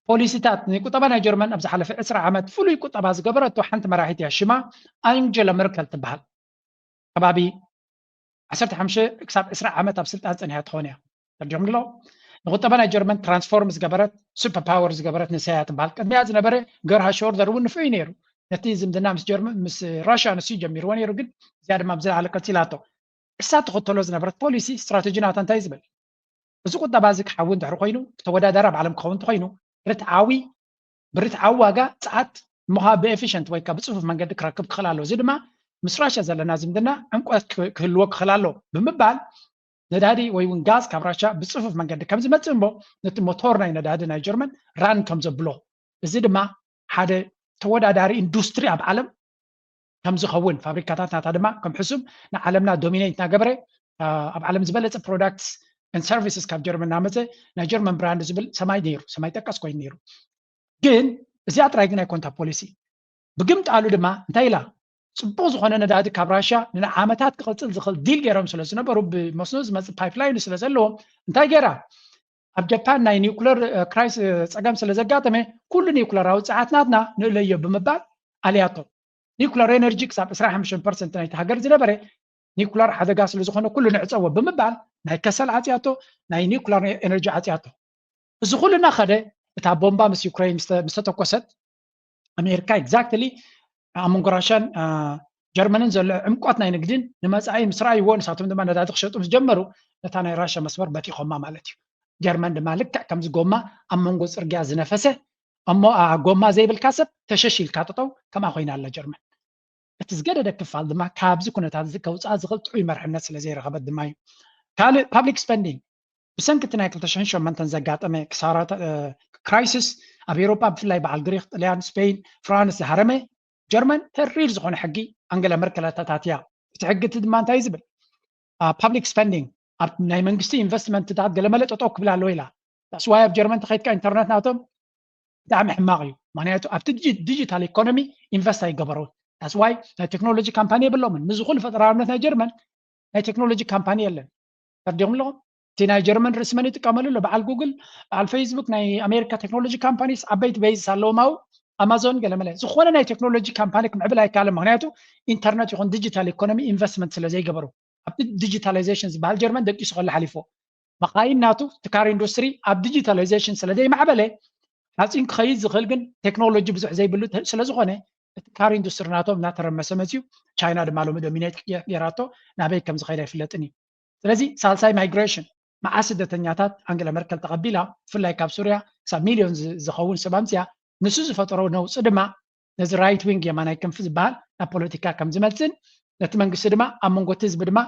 ፖሊሲታት ንቁጠባ ናይ ጀርመን ኣብ ዝሓለፈ ዕስራ ዓመት ፍሉይ ቁጠባ ዝገበረቶ ሓንቲ መራሒት እያ። ሽማ ኣንጀላ መርከል ትበሃል። ከባቢ ዓሰርተ ሓሙሽተ ክሳብ ዕስራ ዓመት ኣብ ስልጣን ፀኒሓ ትኸውን እያ። ተርዲኦም ኣሎ ንቁጠባ ናይ ጀርመን ትራንስፎርም ዝገበረት ሱፐር ፓወር ዝገበረት ንሰያ ትበሃል። ቅድሚያ ዝነበረ ገርሃርድ ሽሮደር እውን ንፍዑ ነይሩ። ነቲ ዝምድና ምስ ጀርመን ምስ ራሽያ ንሱ ጀሚርዎ ነይሩ፣ ግን እዚኣ ድማ ብዝለዓለ ቀፂላቶ። እሳ ትኽተሎ ዝነበረት ፖሊሲ ስትራቴጂ ናታ እንታይ ዝብል እዚ ቁጠባ እዚ ክሓዊ እንድሕር ኮይኑ ተወዳዳሪ ኣብ ዓለም ክኸውን እንተኮይኑ ርትዓዊ ብርትዓዊ ዋጋ ፀዓት ምዃ ብኤፊሽንት ወይ ከዓ ብፅፉፍ መንገዲ ክረክብ ክኽእል ኣለዎ። እዚ ድማ ምስ ራሽያ ዘለና ዝምድና ዕምቆት ክህልዎ ክኽእል ኣለዎ ብምባል ነዳዲ ወይ እውን ጋዝ ካብ ራሽያ ብፅፉፍ መንገዲ ከም ዝመፅእ እሞ ነቲ ሞቶር ናይ ነዳዲ ናይ ጀርመን ራን ከም ዘብሎ እዚ ድማ ሓደ ተወዳዳሪ ኢንዱስትሪ ኣብ ዓለም ከም ዝኸውን ፋብሪካታት ናታ ድማ ከም ሕሱም ንዓለምና ዶሚኔት እናገበረ ኣብ ዓለም ዝበለፀ ፕሮዳክትስ ን ሰርቪስስ ካብ ጀርመን እናመፀ ናይ ጀርመን ብራንድ ዝብል ሰማይ ነይሩ፣ ሰማይ ጠቀስ ኮይኑ ነይሩ። ግን እዚኣ ጥራይ ግን ኣይኮንታ ፖሊሲ። ብግምጣሉ ድማ እንታይ ኢላ? ፅቡቕ ዝኾነ ነዳዲ ካብ ራሽያ ንዓመታት ክቕፅል ዝኽእል ዲል ገይሮም ስለ ዝነበሩ ብመስኖ ዝመፅእ ፓይፕላይን ስለ ዘለዎም እንታይ ገይራ? ኣብ ጃፓን ናይ ኒውክለር ክራይስ ፀገም ስለ ዘጋጠመ ኩሉ ኒውክለራዊ ፀዓት ናትና ንእለዮ ብምባል ኣልያቶ። ኒውክለር ኤነርጂ ክሳብ ዕስራን ሓሙሽተን ፐርሰንት ናይቲ ሃገር ዝነበረ ኒውክለር ሓደጋ ስለ ዝኾነ ኩሉ ንዕፀዎ ብምባል ናይ ከሰል ዓፅያቶ፣ ናይ ኒውክለር ኤነርጂ ዓፅያቶ። እዚ ኩሉ እናኸደ እታ ቦምባ ምስ ዩክሬን ምስ ተተኮሰት ኣሜሪካ ኤግዛክትሊ ኣብ መንጎ ራሽያን ጀርመንን ዘሎ ዕምቆት ናይ ንግድን ንመፃኢ ምስ ረኣይዎ ንሳቶም ድማ ነዳዲ ክሸጡ ምስ ጀመሩ ነታ ናይ ራሽያ መስመር በቲኾማ ማለት እዩ። ጀርመን ድማ ልክዕ ከምዚ ጎማ ኣብ መንጎ ፅርግያ ዝነፈሰ እሞ ጎማ ዘይብልካ ሰብ ተሸሽ ኢልካ ጠጠው ከምኣ ኮይና ኣላ ጀርመን። እቲ ዝገደደ ክፋል ድማ ካብዚ ኩነታት እዚ ከውፅኣ ዝኽእል ጥዑይ መርሕነት ስለ ዘይረኸበት ድማ እዩ። ካልእ ፓብሊክ ስፐንዲንግ ብሰንኪ እቲ ናይ ክልተ ሽሕን ሸሞንተን ዘጋጠመ ክሳራ ክራይሲስ ኣብ ኤውሮጳ ብፍላይ በዓል ግሪክ፣ ጥልያን፣ ስፔን፣ ፍራንስ ዝሃረመ ጀርመን ተሪር ዝኾነ ሕጊ ኣንገላ መርከል ኣተኣታትያ። እቲ ሕጊ እቲ ድማ እንታይ ዝብል ፓብሊክ ስፐንዲንግ ኣብ ናይ መንግስቲ ኢንቨስትመንትታት ገለመለ ጠጠው ክብል ኣለዎ ኢላ። ዳስዋይ ኣብ ጀርመን ተኸይድካ ኢንተርነት ናቶም ብጣዕሚ ሕማቕ እዩ። ምክንያቱ ኣብቲ ዲጂታል ኢኮኖሚ ኢንቨስት ኣይገበሩን። ዳስዋይ ናይ ቴክኖሎጂ ካምፓኒ የብሎምን። ንዚ ኩሉ ፈጠራውነት ናይ ጀርመን ናይ ቴክኖሎጂ ካምፓኒ የለን። ተርዲኹም ኣለኹም? እቲ ናይ ጀርመን ርእሲ መን ይጥቀመሉ ኣሎ? በዓል ጉግል፣ በዓል ፌስቡክ፣ ናይ ኣሜሪካ ቴክኖሎጂ ካምፓኒስ ዓበይቲ ቤዝስ ኣለዎም ኣብኡ። ኣማዞን ገለመለ ዝኾነ ናይ ቴክኖሎጂ ካምፓኒ ክምዕብል ኣይከኣለን። ምክንያቱ ኢንተርነት ይኹን ዲጂታል ኢኮኖሚ ኢንቨስትመንት ስለ ዘይገበሩ፣ ኣብቲ ዲጂታላይዜሽን ዝበሃል ጀርመን ደቂሱ ከሎ ሓሊፎ። መኻይን ናቱ፣ እቲ ካር ኢንዱስትሪ ኣብ ዲጂታላይዜሽን ስለ ዘይማዕበለ፣ ሓፂን ክኸይድ ዝኽእል ግን ቴክኖሎጂ ብዙሕ ዘይብሉ ስለ ዝኾነ፣ እቲ ካር ኢንዱስትሪ ናቶም እናተረመሰ መፅዩ። ቻይና ድማ ሎሚ ዶሚኔት ገይራቶ ናበይ ከም ዝኸይድ ኣይፍለጥን እዩ። ስለዚ ሳልሳይ ማይግሬሽን፣ መዓስ ስደተኛታት ኣንገላ መርከል ተቐቢላ፣ ብፍላይ ካብ ሱርያ ክሳብ ሚልዮን ዝ- ዝኸውን ሰብ ኣምፅያ፣ ንሱ ዝፈጠሮ ነውፂ ድማ ነዚ ራይት ዊንግ የማናይ ክንፊ ዝበሃል ናብ ፖለቲካ ከም ዝመልፅን ነቲ መንግስቲ ድማ ኣብ መንጎ እቲ ህዝቢ ድማ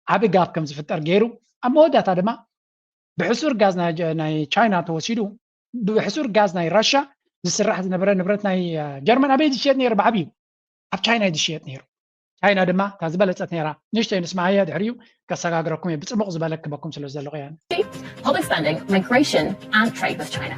ዓቢ ጋብ ከም ዝፍጠር ገይሩ፣ ኣብ መወዳእታ ድማ ብሕሱር ጋዝ ናይ ጀ- ናይ ቻይና ተወሲዱ፣ ብሕሱር ጋዝ ናይ ራሻ ዝስራሕ ዝነበረ ንብረት ናይ ጀርመን ኣበይ ዝሽየጥ ነይሩ? ብዓብዩ ኣብ ቻይና እዩ ዝሽየጥ ነይሩ። ቻይና ድማ እታ ዝበለፀት ነይራ። ንእሽተይ ንስማዓያ፣ ድሕሪኡ ከሰጋግረኩም እየ፣ ብፅቡቕ ዝበለ ክበኩም ስለ ዘለኹ እያ። Public spending, migration, and trade with China.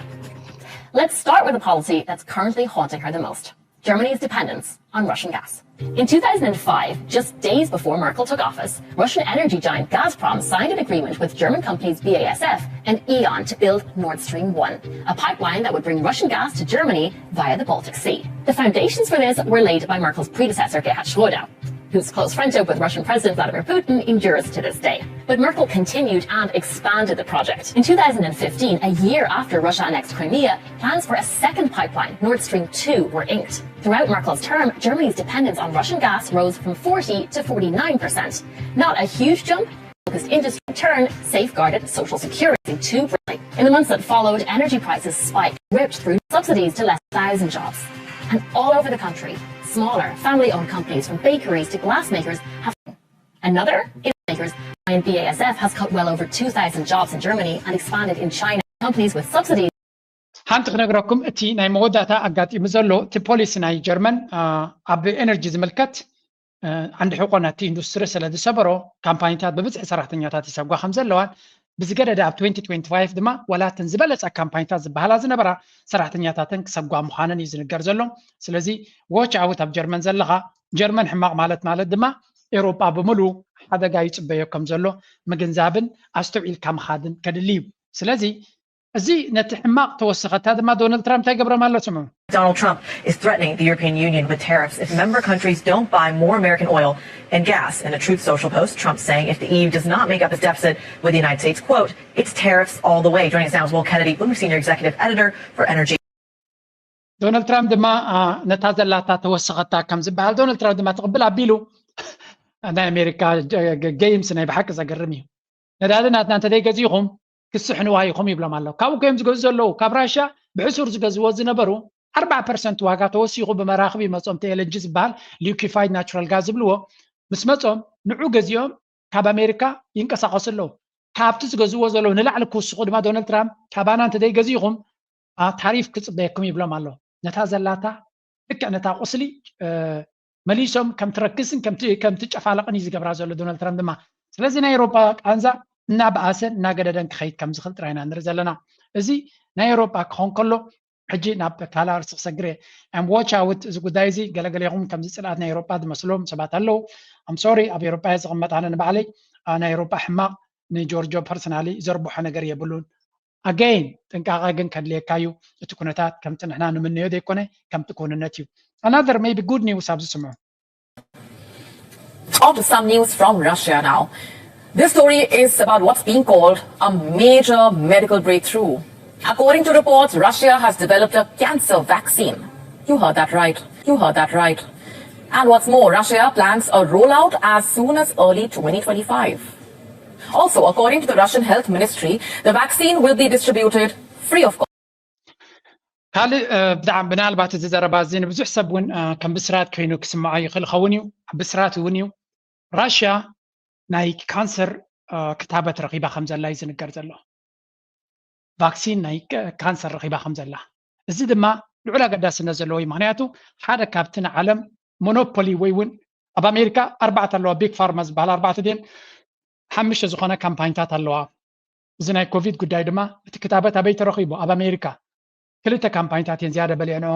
Let's start with a policy that's currently haunting her the most: Germany's dependence on Russian gas. In two thousand five, just days before Merkel took office, Russian energy giant Gazprom signed an agreement with German companies B A S F and E.ON to build Nord Stream one, a pipeline that would bring Russian gas to Germany via the Baltic Sea. The foundations for this were laid by Merkel's predecessor, Gerhard Schröder, whose close friendship with Russian President Vladimir Putin endures to this day. But Merkel continued and expanded the project. In two thousand fifteen, a year after Russia annexed Crimea, plans for a second pipeline, Nord Stream two, were inked. Throughout Merkel's term, Germany's dependence on Russian gas rose from forty to forty-nine percent. Not a huge jump, because industry in turn safeguarded social security too brilliantly. In the months that followed, energy prices spiked, ripped through subsidies to less than a thousand jobs. And all over the country, smaller, family-owned companies, from bakeries to glassmakers, have another makers. And B A S F has cut well over two thousand jobs in Germany and expanded in China. Companies with subsidies ሓንቲ ክነግረኩም፣ እቲ ናይ መወዳእታ ኣጋጢሙ ዘሎ እቲ ፖሊሲ ናይ ጀርመን፣ አ፣ ኣብ ኤነርጂ ዝምልከት፣ አ፣ ዓንዲ ሕቆ ናቲ ኢንዱስትሪ ስለ ዝሰበሮ፣ ካምፓኒታት ብብዝሒ ሰራሕተኛታት ይሰጓ ከም ዘለዋን፣ ብዝገደደ ኣብ twenty twenty-five ድማ ዋላ እተን ዝበለፃ ካምፓኒታት ዝበሃላ ዝነበራ ሰራሕተኛታተን ክሰጓ ምዃነን እዩ ዝንገር ዘሎ። ስለዚ ዎች ኣውት ኣብ ጀርመን ዘለኻ፣ ጀርመን ሕማቕ ማለት ማለት ድማ ኤውሮጳ ብምሉ ሓደጋ ይፅበዮ ከም ዘሎ ምግንዛብን ኣስተውዒልካ ምኻድን ከድሊ እዩ። ስለዚ እዚ ነቲ ሕማቕ ተወሰኸታ ድማ ዶናልድ ትራምፕ እንታይ ገብሮም ኣሎ? ስምዑ። Donald Trump is threatening the European Union with tariffs if member countries don't buy more American oil and gas. In a Truth Social post, Trump saying if the E U does not make up its deficit with the United States, quote, it's tariffs all the way. Joining us now is Will Kennedy, Bloomberg senior executive editor for energy. ዶናልድ ትራምፕ ድማ፣ አ፣ ነታ ዘላታ ተወሰኸታ ከም ዝበሃል ዶናልድ ትራምፕ ድማ ትቕብል ኣቢሉ። ናይ ኣሜሪካ ገ- ገ- ጌምስ ናይ ብሓቂ ዘገርም እዩ። ነዳዲ ናትና እንተዘይገዚእኹም ክስሕንዋ ኢኹም ይብሎም ኣሎ። ካብኡ እዮም ዝገዝኡ ዘለዉ። ካብ ራሻ ብሕሱር ዝገዝዎ ዝነበሩ ኣርባዓ ፐርሰንት ዋጋ ተወሲኹ ብመራኽብ ይመጾም፣ እቲ ኤልኤንጂ ዝበሃል ሊኩፋይድ ናቹራል ጋዝ ዝብልዎ ምስ መጾም ንዑ ገዚኦም ካብ ኣሜሪካ ይንቀሳቐሱ ኣለዉ። ካብቲ ዝገዝዎ ዘለዉ ንላዕሊ ክውስኹ ድማ ዶናልድ ትራምፕ ካባና እንተዘይገዚእኹም፣ አ፣ ታሪፍ ክጽበየኩም ይብሎም ኣሎ። ነታ ዘላታ ልክዕ ነታ ቁስሊ፣ እ፣ መሊሶም ከም ትረክስን ከም ት- ከም ትጨፋለቕን እዩ ዝገብራ ዘሎ ዶናልድ ትራምፕ ድማ። ስለዚ ናይ ኤውሮጳ ቃንዛ እናበኣሰን እናገደደን ክኸይድ ከም ዝኽእል ጥራይ ኢና ንርኢ ዘለና። እዚ ናይ ኤውሮጳ ክኸውን ከሎ ሕጂ ናብ ካልእ ኣርእስቲ ክሰግር እየ። And watch out፣ እዚ ጉዳይ እዚ ገለገሌኹም ከምዚ ጽልኣት ናይ ኤውሮጳ ዝመስሎም ሰባት ኣለዉ። I'm sorry፣ ኣብ ኤውሮጳ እየ ዝቕመጥ ኣነ ንባዕለይ። አ፣ ናይ ኤውሮጳ ሕማቕ ንጆርጆ ፐርሰናሊ ዘርብሖ ነገር የብሉን። ኣገይን ጥንቃቐ ግን ከድልየካ እዩ። እቲ ኩነታት ከምቲ ንሕና ንምነዮ ዘይኮነ ከምቲ ክውንነት እዩ። Another maybe good news ኣብዚ ስምዑ። On to some news from Russia now. This story is about what's being called a major medical breakthrough. According to reports, Russia has developed a cancer vaccine. You heard that right. You heard that right. And what's more, Russia plans a rollout as soon as early twenty twenty-five. Also, according to the Russian health ministry, the vaccine will be distributed free of cost. ካልእ፣ እ፣ ብጣዕሚ ብናልባት እዚ ዘረባ እዚ ንብዙሕ ሰብ እውን፣ እ፣ ከም ብስራት ኮይኑ ክስምዖ ይኽእል ይኸውን እዩ። ብስራት እውን እዩ። ራሽያ ናይ ካንሰር፣ እ፣ ክታበት ረኺባ ከም ዘላ እዩ ዝንገር ዘሎ። ቫክሲን ናይ ካ- ካንሰር ረኺባ ከም ዘላ፣ እዚ ድማ ልዑል ኣገዳስነት ዘለዎ እዩ። ምክንያቱ ሓደ ካብቲ ንዓለም ሞኖፖሊ ወይ እውን ኣብ ኣሜሪካ ኣርባዕተ ኣለዋ፣ ቢግ ፋርማ ዝበሃል ኣርባዕተ ድን ሓሙሽተ ዝኾነ ካምፓኒታት ኣለዋ። እዚ ናይ ኮቪድ ጉዳይ ድማ እቲ ክታበት ኣበይ ተረኺቡ? ኣብ ኣሜሪካ ክልተ ካምፓኒታት እየን ዝያዳ በሊዐንኦ፣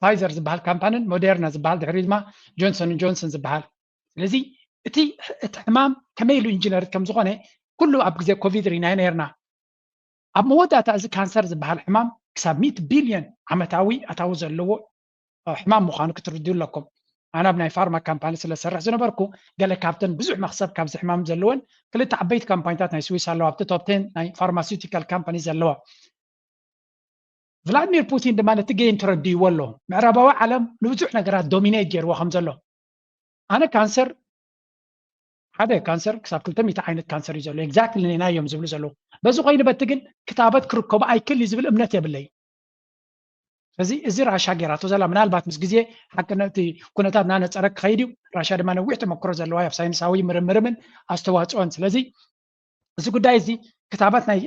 ፋይዘር ዝበሃል ካምፓንን ሞዴርና ዝበሃል፣ ድሕሪ ድማ ጆንሰን ጆንሰን ዝበሃል። ስለዚ እቲ እቲ ሕማም ከመይ ኢሉ ኢንጂነርድ ከም ዝኾነ ኩሉ ኣብ ግዜ ኮቪድ ርኢናዮ ነርና። ኣብ መወዳእታ እዚ ካንሰር ዝበሃል ሕማም ክሳብ ሚእቲ ቢልዮን ዓመታዊ ኣታዊ ዘለዎ ሕማም ምዃኑ ክትርድኡ ኣለኩም። ኣነ ኣብ ናይ ፋርማ ካምፓኒ ስለ ዝሰርሕ ዝነበርኩ፣ ገለ ካብተን ብዙሕ መኽሰብ ካብዚ ሕማም ዘለወን ክልተ ዓበይቲ ካምፓኒታት ናይ ስዊስ ኣለዋ፣ ኣብቲ ቶፕ ቴን ናይ ፋርማሲውቲካል ካምፓኒ ዘለዋ። ቭላድሚር ፑቲን ድማ ነቲ ጌም ተረዲእዎ ኣሎ። ምዕራባዊ ዓለም ንብዙሕ ነገራት ዶሚኔት ገይርዎ ከም ዘሎ። ኣነ ካንሰር፣ ሓደ ካንሰር ክሳብ ክልተ ሚእቲ ዓይነት ካንሰር እዩ ዘሎ፣ ኤግዛክትሊ ነና እዮም ዝብሉ ዘለዉ። በዚ ኮይኑ በቲ ግን ክታበት ክርከቡ ኣይክእል እዩ ዝብል እምነት የብለይ። ስለዚ እዚ ራሻ ጌራቶ ዘላ፣ ምናልባት ምስ ግዜ ሓቂ ነቲ ኩነታት እናነፀረ ክኸይድ እዩ። ራሻ ድማ ነዊሕ ተመክሮ ዘለዋ ኣብ ሳይንሳዊ ምርምርምን ኣስተዋፅኦን። ስለዚ እዚ ጉዳይ እዚ ክታበት ናይ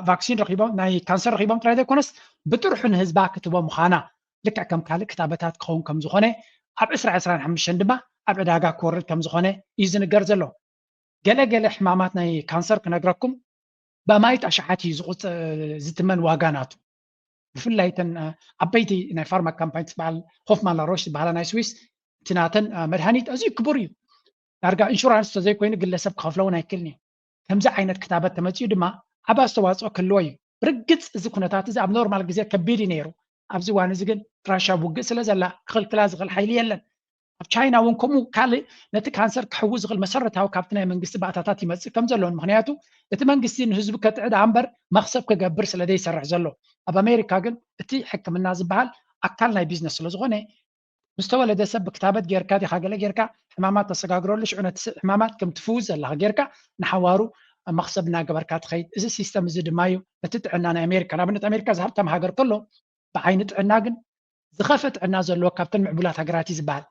ቫክሲን ረኪቦም፣ ናይ ካንሰር ረኪቦም ጥራይ ዘይኮነስ ብጥርሑ ንህዝባ ክትቦ ምዃና፣ ልክዕ ከም ካልእ ክታበታት ክኸውን ከም ዝኾነ፣ ኣብ ዕስራ ዕስራን ሓሙሽተን ድማ ኣብ ዕዳጋ ክወርድ ከም ዝኾነ እዩ ዝንገር ዘሎ። ገለ ገለ ሕማማት ናይ ካንሰር ክነግረኩም ብኣማይት ኣሽሓት እዩ ዝትመን ዋጋ ናቱ። ብፍላይ ተን ዓበይቲ ናይ ፋርማ ካምፓኒ ትበሃል፣ ሆፍማን ላሮሽ ዝበሃላ ናይ ስዊስ፣ እቲ ናተን መድሃኒት ኣዝዩ ክቡር እዩ። ዳርጋ ኢንሹራንስ ተዘይኮይኑ ግለሰብ ክኸፍሎ እውን ኣይክልን እዩ። ከምዚ ዓይነት ክታበት ተመፅኡ ድማ ዓብ ኣስተዋፅኦ ክህልዎ እዩ። ብርግፅ እዚ ኩነታት እዚ ኣብ ኖርማል ግዜ ከቢድ እዩ ነይሩ። ኣብዚ እዋን እዚ ግን ራሻ ውግእ ስለ ዘላ ክኽልክላ ዝኽእል ሓይሊ የለን። ኣብ ቻይና እውን ከምኡ ካልእ ነቲ ካንሰር ክሕዊ ዝኽእል መሰረታዊ ካብቲ ናይ መንግስቲ ባእታታት ይመፅእ ከም ዘሎን፣ ምክንያቱ እቲ መንግስቲ ንህዝቡ ከጥዕድ እምበር መኽሰብ ክገብር ስለ ዘይሰርሕ ዘሎ። ኣብ ኣሜሪካ ግን እቲ ሕክምና ዝበሃል ኣካል ናይ ቢዝነስ ስለ ዝኾነ፣ ምስ ተወለደ ሰብ ብክታበት ጌርካ ዲኻ ገለ ጌርካ ሕማማት ተሰጋግረሉ፣ ሽዑ ነቲ ስ- ሕማማት ከም ትፍውስ ዘለኻ ጌርካ ንሓዋሩ መኽሰብ እናገበርካ ትኸይድ። እዚ ሲስተም እዚ ድማ እዩ ነቲ ጥዕና ናይ ኣሜሪካ፣ ንኣብነት ኣሜሪካ እዚ ሃብታም ሃገር ከሎ ብዓይኒ ጥዕና ግን ዝኸፈ ጥዕና ዘለዎ ካብተን ምዕቡላት ሃገራት እዩ ዝበሃል።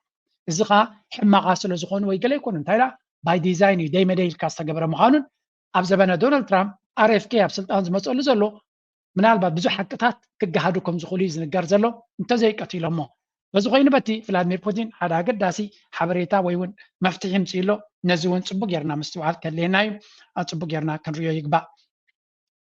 እዚ ኸዓ ሕማቓ ስለ ዝኾኑ ወይ ገለ ኣይኮኑ፣ እንታይ ዳ ባይ ዲዛይን እዩ፣ ደይ መደይ ኢልካ ዝተገብረ ምዃኑን ኣብ ዘበነ ዶናልድ ትራምፕ ኣር ኤፍ ኬ ኣብ ስልጣን ዝመፀሉ ዘሎ ምናልባት ብዙሕ ሓቅታት ክገሃዱ ከም ዝኽእሉ እዩ ዝንገር ዘሎ። እንተዘይቀቲሎሞ በዚ ኮይኑ በቲ ቭላድሚር ፑቲን ሓደ ኣገዳሲ ሓበሬታ ወይ እውን መፍትሒ ምፅእ ኣሎ። ነዚ እውን ፅቡቅ ጌርና ምስትውዓል ከድልየና እዩ። ኣብ ፅቡቅ ጌርና ክንሪኦ ይግባእ።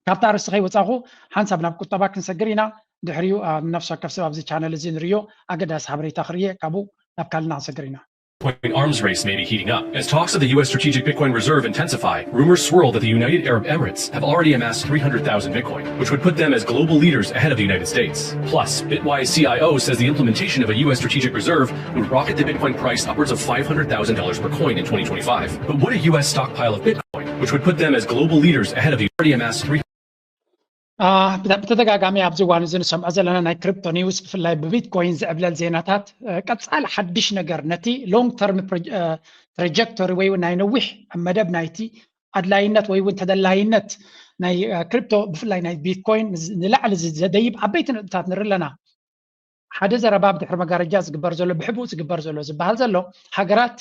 ካብታ ኣርእስቲ ከይወፃኹ ሓንሳብ ናብ ቁጠባ ክንሰግር ኢና። ድሕሪኡ ኣብ ነፍሲ ወከፍ ሰብ ኣብዚ ቻነል እዚ ንሪኦ ኣገዳሲ ሓበሬታ ክርእየ ካብኡ ናብ ካልእ ክንሰግር ኢና። Bitcoin arms race may be heating up as talks of the U S strategic Bitcoin reserve intensify. Rumors swirl that the United Arab Emirates have already amassed three hundred thousand Bitcoin, which would put them as global leaders ahead of the United States. Plus, Bitwise C I O says the implementation of a U S strategic reserve would rocket the Bitcoin price upwards of five hundred thousand dollars per coin in twenty twenty-five. But would a U S stockpile of Bitcoin, which would put them as global leaders ahead of the already amassed three ብተደጋጋሚ ኣብዚ እዋን እዚ ንሰምዖ ዘለና ናይ ክሪፕቶ ኒውስ፣ ብፍላይ ብቢትኮይን ዝዕብለል ዜናታት፣ ቀፃሊ ሓድሽ ነገር ነቲ ሎንግ ተርም ትራጀክቶሪ ወይ እውን ናይ ነዊሕ መደብ ናይቲ ኣድላይነት ወይ እውን ተደላይነት ናይ ክሪፕቶ፣ ብፍላይ ናይ ቢትኮይን ንላዕሊ ዘደይብ ዓበይቲ ነጥብታት ንርኢ ኣለና። ሓደ ዘረባ ብድሕሪ መጋረጃ ዝግበር ዘሎ፣ ብሕቡእ ዝግበር ዘሎ ዝበሃል ዘሎ፣ ሃገራት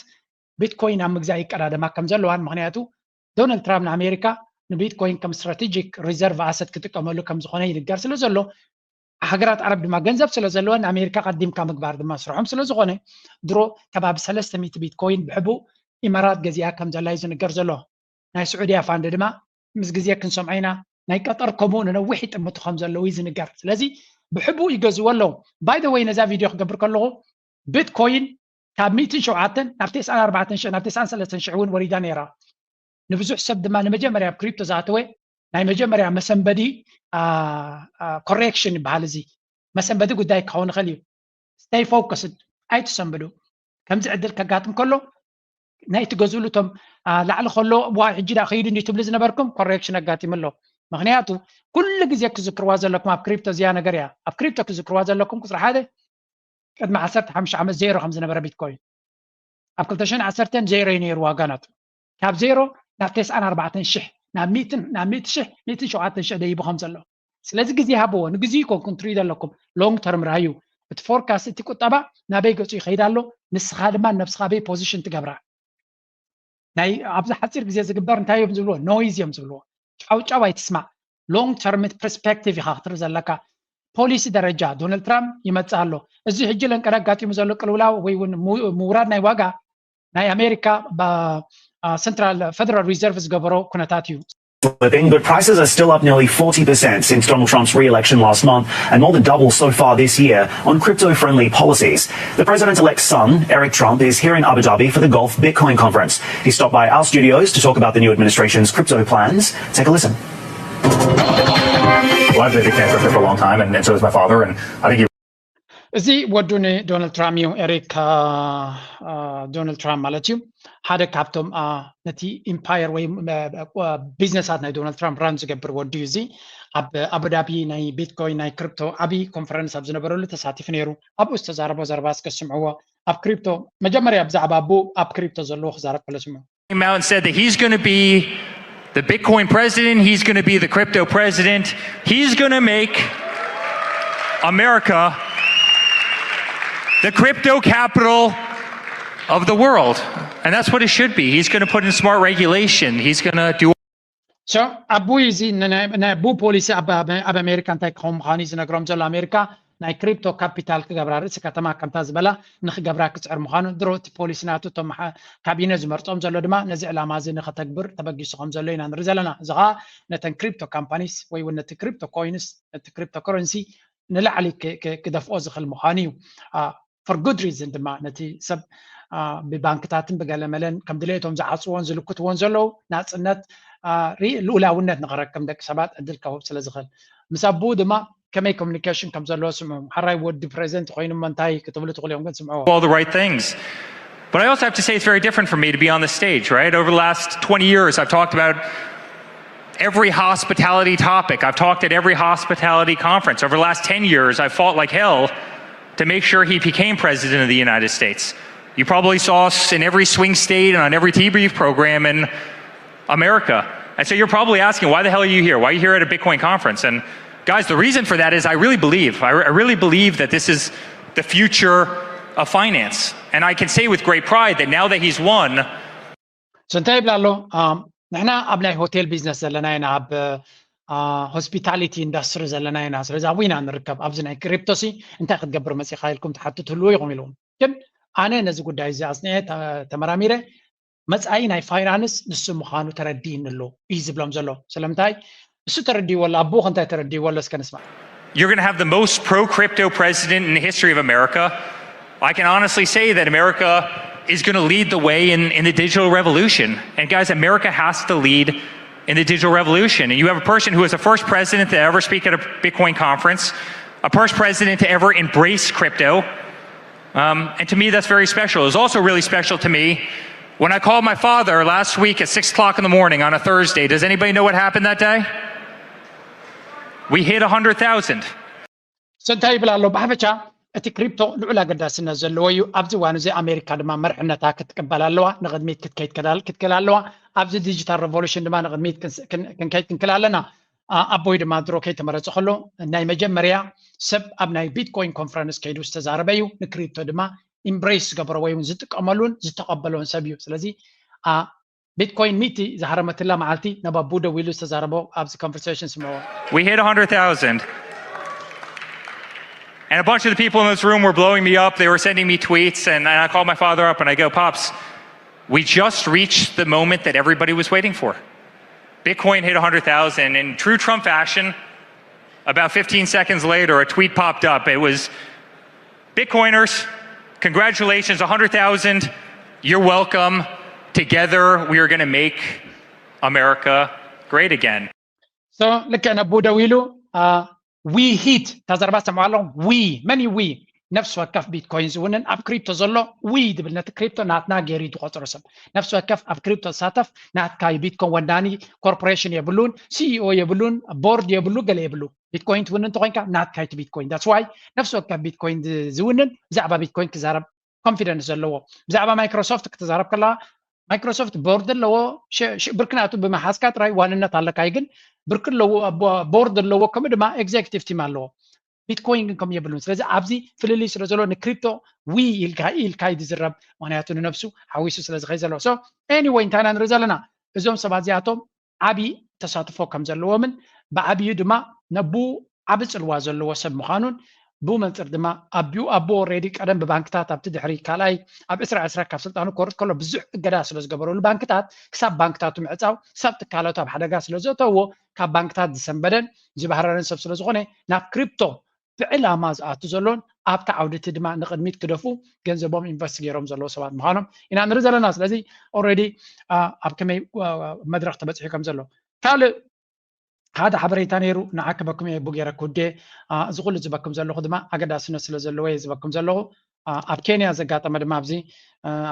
ቢትኮይን ኣብ ምግዛእ ይቀዳደማ ከም ዘለዋን፣ ምክንያቱ ዶናልድ ትራምፕ ንኣሜሪካ ንቢትኮይን ከም ስትራቴጂክ ሪዘርቭ ኣሰት ክጥቀመሉ ከም ዝኾነ ይንገር ስለ ዘሎ፣ ሃገራት ዓረብ ድማ ገንዘብ ስለ ዘለወን ንኣሜሪካ ቀዲምካ ምግባር ድማ ስርሖም ስለ ዝኾነ፣ ድሮ ከባቢ ሰለስተ ሚእቲ ቢትኮይን ብሕቡእ ኢማራት ገዚኣ ከም ዘላ እዩ ዝንገር ዘሎ። ናይ ስዑድያ ፋንድ ድማ ምስ ግዜ ክንሰምዖ ኢና። ናይ ቀጠር ከምኡ ንነዊሕ ይጥምቱ ከም ዘለዉ እዩ ዝንገር። ስለዚ ብሕቡእ ይገዝዎ ኣለዉ። ባይ ዘ ወይ ነዛ ቪድዮ ክገብር ከለኹ ቢትኮይን ካብ ሚእትን ሸውዓተን ናብ ተስዓን ኣርባዕተን ሽሕ ናብ ተስዓን ሰለስተን ሽሕ እውን ወሪዳ ነይራ። ንብዙሕ ሰብ ድማ ንመጀመርያ ኣብ ክሪፕቶ ዝኣተወ ናይ መጀመርያ መሰንበዲ ኮሬክሽን ይበሃል። እዚ መሰንበዲ ጉዳይ ክኸውን ይኽእል እዩ። Stay focused፣ ኣይትሰንብዱ። ከምዚ ዕድል ከጋጥም ከሎ ናይ ትገዝእሉ እቶም ላዕሊ ከሎ ዋይ ሕጂ ዳ ከይዱ እንዲ ትብሉ ዝነበርኩም ኮሬክሽን ኣጋጢሙ ኣሎ። ምክንያቱ ኩሉ ግዜ ክዝክርዋ ዘለኩም ኣብ ክሪፕቶ እዚኣ ነገር እያ። ኣብ ክሪፕቶ ክዝክርዋ ዘለኩም ቁፅሪ ሓደ ቅድሚ ዓሰርተ ሓሙሽተ ዓመት ዜሮ ከም ዝነበረ ቢትኮይን ኣብ ክልተ ሽሕን ዓሰርተን ዜሮ እዩ ነይሩ ዋጋ ናቱ። ካብ ዜሮ ናብ ተስዓን ኣርባዕተን ሽሕ ናብ ሚእትን ናብ ሚእቲ ሽሕ ሚእትን ሸውዓተን ሽሕ ደይቡ ከም ዘሎ። ስለዚ ግዜ ሃብዎ። ንግዜ ይኮንኩም ትሪኡ ዘለኩም ሎንግ ተርም ራዩ። እቲ ፎርካስት እቲ ቁጠባ ናበይ ገፁ ይኸይድ ኣሎ፣ ንስኻ ድማ ነብስኻ ኣበይ ፖዚሽን ትገብራ። ናይ ኣብዚ ሓፂር ግዜ ዝግበር እንታይ እዮም ዝብልዎ? ኖይዝ እዮም ዝብልዎ። ጫውጫው ኣይትስማዕ። ሎንግ ተርም ፐርስፔክቲቭ ኢኻ ክትርኢ ዘለካ። ፖሊሲ ደረጃ ዶናልድ ትራምፕ ይመፅእ ኣሎ። እዚ ሕጂ ለንቀዳ ኣጋጢሙ ዘሎ ቅልውላው ወይ እውን ምውራድ ናይ ዋጋ ናይ ኣሜሪካ ሰንትራል ፈደራል ሪዘርቭ ዝገበሮ ኩነታት እዩ። Slipping, but prices are still up nearly forty percent since Donald Trump's re election last month, and more than double so far this year on crypto friendly policies. The president elect's son, Eric Trump, is here in Abu Dhabi for the Gulf Bitcoin Conference. He stopped by our studios to talk about the new administration's crypto plans. Take a listen. Well, I've been a big fan of crypto for a long time, and, and so has my father. And I think he እዚ ወዱ ንዶናልድ ትራምፕ እዩ፣ ኤሪክ ዶናልድ ትራምፕ ማለት እዩ። ሓደ ካብቶም ነቲ ኢምፓየር ወይ ቢዝነሳት ናይ ዶናልድ ትራምፕ ራን ዝገብር ወዱ እዩ። እዚ ኣብ ኣቡዳቢ ናይ ቢትኮይን ናይ ክሪፕቶ ዓብዪ ኮንፈረንስ ኣብ ዝነበረሉ ተሳቲፉ ነይሩ። ኣብኡ ዝተዛረቦ ዘረባ እስከ ስምዕዎ። ኣብ ክሪፕቶ መጀመርያ ብዛዕባ ኣቡ ኣብ ክሪፕቶ ዘለዎ ክዛረብ ከሎ ስምዑ። Came out and said that he's going to be the Bitcoin president, he's going to be the crypto president, he's going to make America the crypto capital of the world. And that's what it should be. He's going to put in smart regulation. He's going to do So ኣቡይ እዚ ናይ ኣቡ ፖሊሲ ኣብ ኣሜሪካ እንታይ ክኸውን ምዃኑ እዩ ዝነግሮም ዘሎ። ኣሜሪካ ናይ ክሪፕቶ ካፒታል ክገብራ፣ ርእሲ ከተማ ከምታ ዝበላ ንክገብራ ክፅዕር ምዃኑ፣ ድሮ እቲ ፖሊሲ ናቱ እቶም ካቢነ ዝመርፆም ዘሎ ድማ ነዚ ዕላማ እዚ ንከተግብር ተበጊሱ ከም ዘሎ ኢና ንርኢ ዘለና። እዚ ከዓ ነተን ክሪፕቶ ካምፓኒስ ወይ እውን ነቲ ክሪፕቶ ኮይንስ፣ ነቲ ክሪፕቶ ከረንሲ ንላዕሊ ክደፍኦ ዝኽእል ምዃኑ እዩ። For good reason ድማ ነቲ ሰብ ብባንክታትን ብገለመለን ከም ድሌቶም ዝዓፅዎን ዝልክትዎን ዘለዉ ናፅነት፣ ልኡላውነት ንክረክብ ደቂ ሰባት ዕድል ከህብ ስለ ዝኽእል። ምስ ኣቡኡ ድማ ከመይ ኮሚኒኬሽን ከም ዘለዎ ስምዑ። ሓራይ ወዲ ፕሬዚደንት ኮይኑሞ እንታይ ክትብሉ ትኽእሉ እዮም፣ ግን ስምዑዎ። all the right things. But I also have to say it's very different for me to be on the stage, right? Over the last twenty years, I've talked about every hospitality topic. I've talked at every hospitality conference. Over the last ten years, I've fought like hell to make sure he became president of the United States. You probably saw us in every swing state and on every debrief program in America. And so you're probably asking, why the hell are you here? Why are you here at a Bitcoin conference? And guys, the reason for that is I really believe, I, I really believe that this is the future of finance. And I can say with great pride that now that he's won, So እንታይ ይብላ ኣሎ? ንሕና ኣብ ናይ ሆቴል ቢዝነስ ዘለና ኢና፣ ኣብ ሆስፒታሊቲ ኢንዳስትሪ ዘለና ኢና። ስለዚ ኣብኡ ኢና ንርከብ። ኣብዚ ናይ ክሪፕቶ ሲ እንታይ ክትገብር መፂኻ ኢልኩም ትሓቱ ትህልዉ ኢኹም ኢልዎም። ግን ኣነ ነዚ ጉዳይ እዚ ኣፅኒዐ ተመራሚረ፣ መፃኢ ናይ ፋይናንስ ንሱ ምዃኑ ተረዲእኒ ኣሎ እዩ ዝብሎም ዘሎ። ስለምንታይ? እሱ ተረዲእዎ ኣሎ። ኣቦ እንታይ ተረዲእዎ ኣሎ? እስከ ንስማ። You're going to have the most pro crypto president in the history of America. I can honestly say that America is going to lead the way in, in the digital revolution. And guys, America has to lead in the digital revolution. And you have a person who is the first president to ever speak at a Bitcoin conference, a first president to ever embrace crypto. Um, and to me, that's very special. It was also really special to me when I called my father last week at six o'clock in the morning on a Thursday. Does anybody know what happened that day? We hit a hundred thousand. So እንታይ ይብል ኣሎ? ብሓፈሻ እቲ ክሪፕቶ ልዑል ኣገዳስነት ዘለዎ እዩ። ኣብዚ እዋን እዚ ኣሜሪካ ድማ መርሕነታ ክትቅበል ኣለዋ፣ ንቕድሚት ክትከይድ ክትክእል ኣለዋ። ኣብዚ ዲጂታል ሬቮሉሽን ድማ ንቕድሚት ክንከይድ ክንክእል ኣለና። ኣቦይ ድማ ድሮ ከይተመረፀ ከሎ ናይ መጀመርያ ሰብ ኣብ ናይ ቢትኮይን ኮንፈረንስ ከይዱ ዝተዛረበ እዩ። ንክሪፕቶ ድማ ኢምብሬስ ዝገበሮ ወይ እውን ዝጥቀመሉን ዝተቐበሎን ሰብ እዩ። ስለዚ ቢትኮይን ሚእቲ ዝሃረመትላ መዓልቲ ናብ ኣቡ ደዊሉ ዝተዛረቦ ኣብዚ ኮንቨርሴሽን ስምዕዎ። We hit a hundred thousand. And a bunch of the people in this room were blowing me up. They were sending me tweets. And I called my father up and I go, Pops, we just reached the moment that everybody was waiting for. Bitcoin hit a hundred thousand. In true Trump fashion, about fifteen seconds later, a tweet popped up. It was, Bitcoiners, congratulations, a hundred thousand. You're welcome. Together, we are going to make America great again. So ልክዕ ነቡ ደው ኢሉ we hit እታ ዘረባ ሰምዑ ኣለኹም። We መን እዩ we? ነፍሲ ወከፍ ቢትኮይን ዝውንን ኣብ ክሪፕቶ ዘሎ we ድብል ነቲ ክሪፕቶ ናትና ገይሩ እዩ ዝቆፅሮ ሰብ። ነፍሲ ወከፍ ኣብ ክሪፕቶ ዝሳተፍ ናትካ እዩ። ቢትኮይን ወናኒ ኮርፖሬሽን የብሉን፣ ሲኢኦ የብሉን፣ ቦርድ የብሉ፣ ገለ የብሉ። ቢትኮይን ትውንን እንተኮይንካ ናትካ እዩ እቲ ቢትኮይን። That's why ነፍሲ ወከፍ ቢትኮይን ዝውንን ብዛዕባ ቢትኮይን ክዛረብ ኮንፊደንስ ዘለዎ። ብዛዕባ ማይክሮሶፍት ክትዛረብ ከለካ ማይክሮሶፍት ቦርድ ኣለዎ። ብርክናቱ ብምሓዝካ ጥራይ ዋንነት ኣለካ እዩ። ግን ብርክ ኣለዎ፣ ቦርድ ኣለዎ፣ ከምኡ ድማ ኤግዜክቲቭ ቲም ኣለዎ። ቢትኮይን ግን ከም የብሉን። ስለዚ ኣብዚ ፍልልይ ስለ ዘሎ ንክሪፕቶ we ኢልካ ኢልካ እዩ ዝዝረብ፣ ምክንያቱ ንነብሱ ሓዊሱ ስለ ዝኸይ ዘሎ። So anyway እንታይ ኢና ንርኢ ዘለና? እዞም ሰባት እዚኣቶም ዓብዪ ተሳትፎ ከም ዘለዎምን ብዓብዩ ድማ ነቡ ዓቢ ጽልዋ ዘለዎ ሰብ ምዃኑን ብኡ መንጽር ድማ ኣቢኡ ኣቦ ኦሬዲ ቀደም ብባንክታት ኣብቲ ድሕሪ ካልኣይ ኣብ ዕስራ ዕስራ ካብ ስልጣኑ ክወርድ ከሎ ብዙሕ እገዳ ስለ ዝገበረሉ ባንክታት ክሳብ ባንክታቱ ምዕጻው ክሳብ ትካላቱ ኣብ ሓደጋ ስለ ዘእተውዎ ካብ ባንክታት ዝሰንበደን ዝበህረረን ሰብ ስለ ዝኾነ ናብ ክሪፕቶ ብዕላማ ዝኣቱ ዘሎን ኣብቲ ዓውዲ እቲ ድማ ንቕድሚት ክደፉ ገንዘቦም ኢንቨስት ገይሮም ዘለዉ ሰባት ምዃኖም ኢና ንርኢ ዘለና። ስለዚ ኦሬዲ ኣብ ከመይ መድረኽ ተበፂሑ ከም ዘሎ ካልእ ሓደ ሓበሬታ ነይሩ ንዓ ክበኩም እየ ቡ ገይረ ክውዴ። እዚ ኩሉ ዝበኩም ዘለኹ ድማ ኣገዳስነት ስለ ዘለዎ እየ ዝበኩም ዘለኹ። ኣብ ኬንያ ዘጋጠመ ድማ ኣብዚ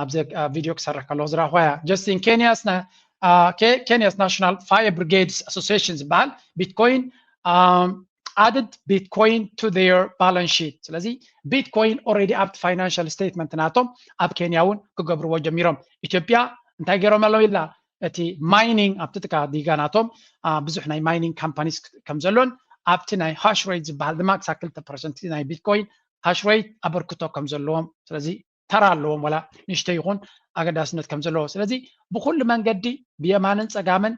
ኣብዚ ቪድዮ ክሰርሕ ከለኹ ዝረኣኹዋ እያ። Just in Kenya's Kenya's National Fire Brigades Association ዝበሃል Bitcoin added Bitcoin to their balance sheet። ስለዚ ቢትኮይን already ኣብቲ ፋይናንሻል ስቴትመንት ናቶም ኣብ ኬንያ እውን ክገብርዎ ጀሚሮም። ኢትዮጵያ እንታይ ገይሮም ኣለዉ ኢላ እቲ ማይኒንግ ኣብቲ ጥቃ ዲጋ ናቶም ብዙሕ ናይ ማይኒንግ ካምፓኒስ ከም ዘሎን ኣብቲ ናይ ሃሽ ሬት ዝበሃል ድማ ክሳብ ክልተ ፐርሰንት ናይ ቢትኮይን ሃሽ ሬት ኣበርክቶ ከም ዘለዎም፣ ስለዚ ተራ ኣለዎም፣ ወላ ንእሽተይ ይኹን ኣገዳስነት ከም ዘለዎ። ስለዚ ብኩሉ መንገዲ ብየማንን ጸጋምን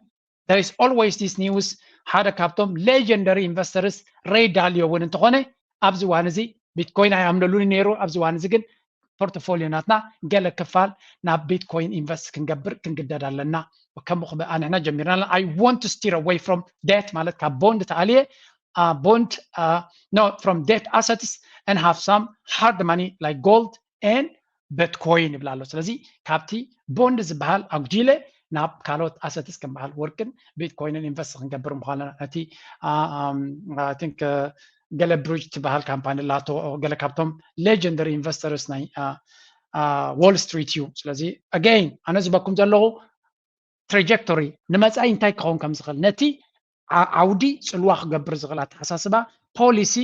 there is always this news። ሓደ ካብቶም ሌጀንደሪ ኢንቨስተርስ ሬይ ዳሊዮ እውን እንተኾነ ኣብዚ እዋን እዚ ቢትኮይን ኣይኣምነሉን ነይሩ። ኣብዚ እዋን እዚ ግን ፖርትፎሊዮ ናትና ገለ ክፋል ናብ ቢትኮይን ኢንቨስት ክንገብር ክንግደድ ኣለና። ከምኡ ክበ- ንሕና ጀሚርና ኣለና። I want to steer away from debt ማለት ካብ ቦንድ ተኣልየ ቦንድ no from debt assets and have some hard money like gold and Bitcoin ይብል ኣሎ። ስለዚ ካብቲ ቦንድ ዝበሃል ኣጉዲለ ናብ ካልኦት ኣሰትስ ከም በሃል ወርቅን ቢትኮይንን ኢንቨስት ክንገብር ምዃንና ነቲ I think ገለ ብሪጅ ትበሃል ካምፓኒ ላቶ ገለ ካብቶም ሌጀንደሪ ኢንቨስተርስ ናይ ዎል ስትሪት እዩ። ስለዚ ኣገይን ኣነ ዝበኩም ዘለኹ ትራጀክቶሪ ንመጻኢ እንታይ ክኸውን ከም ዝኽእል ነቲ ዓውዲ ጽልዋ ክገብር ዝኽእል ኣተሓሳስባ፣ ፖሊሲ፣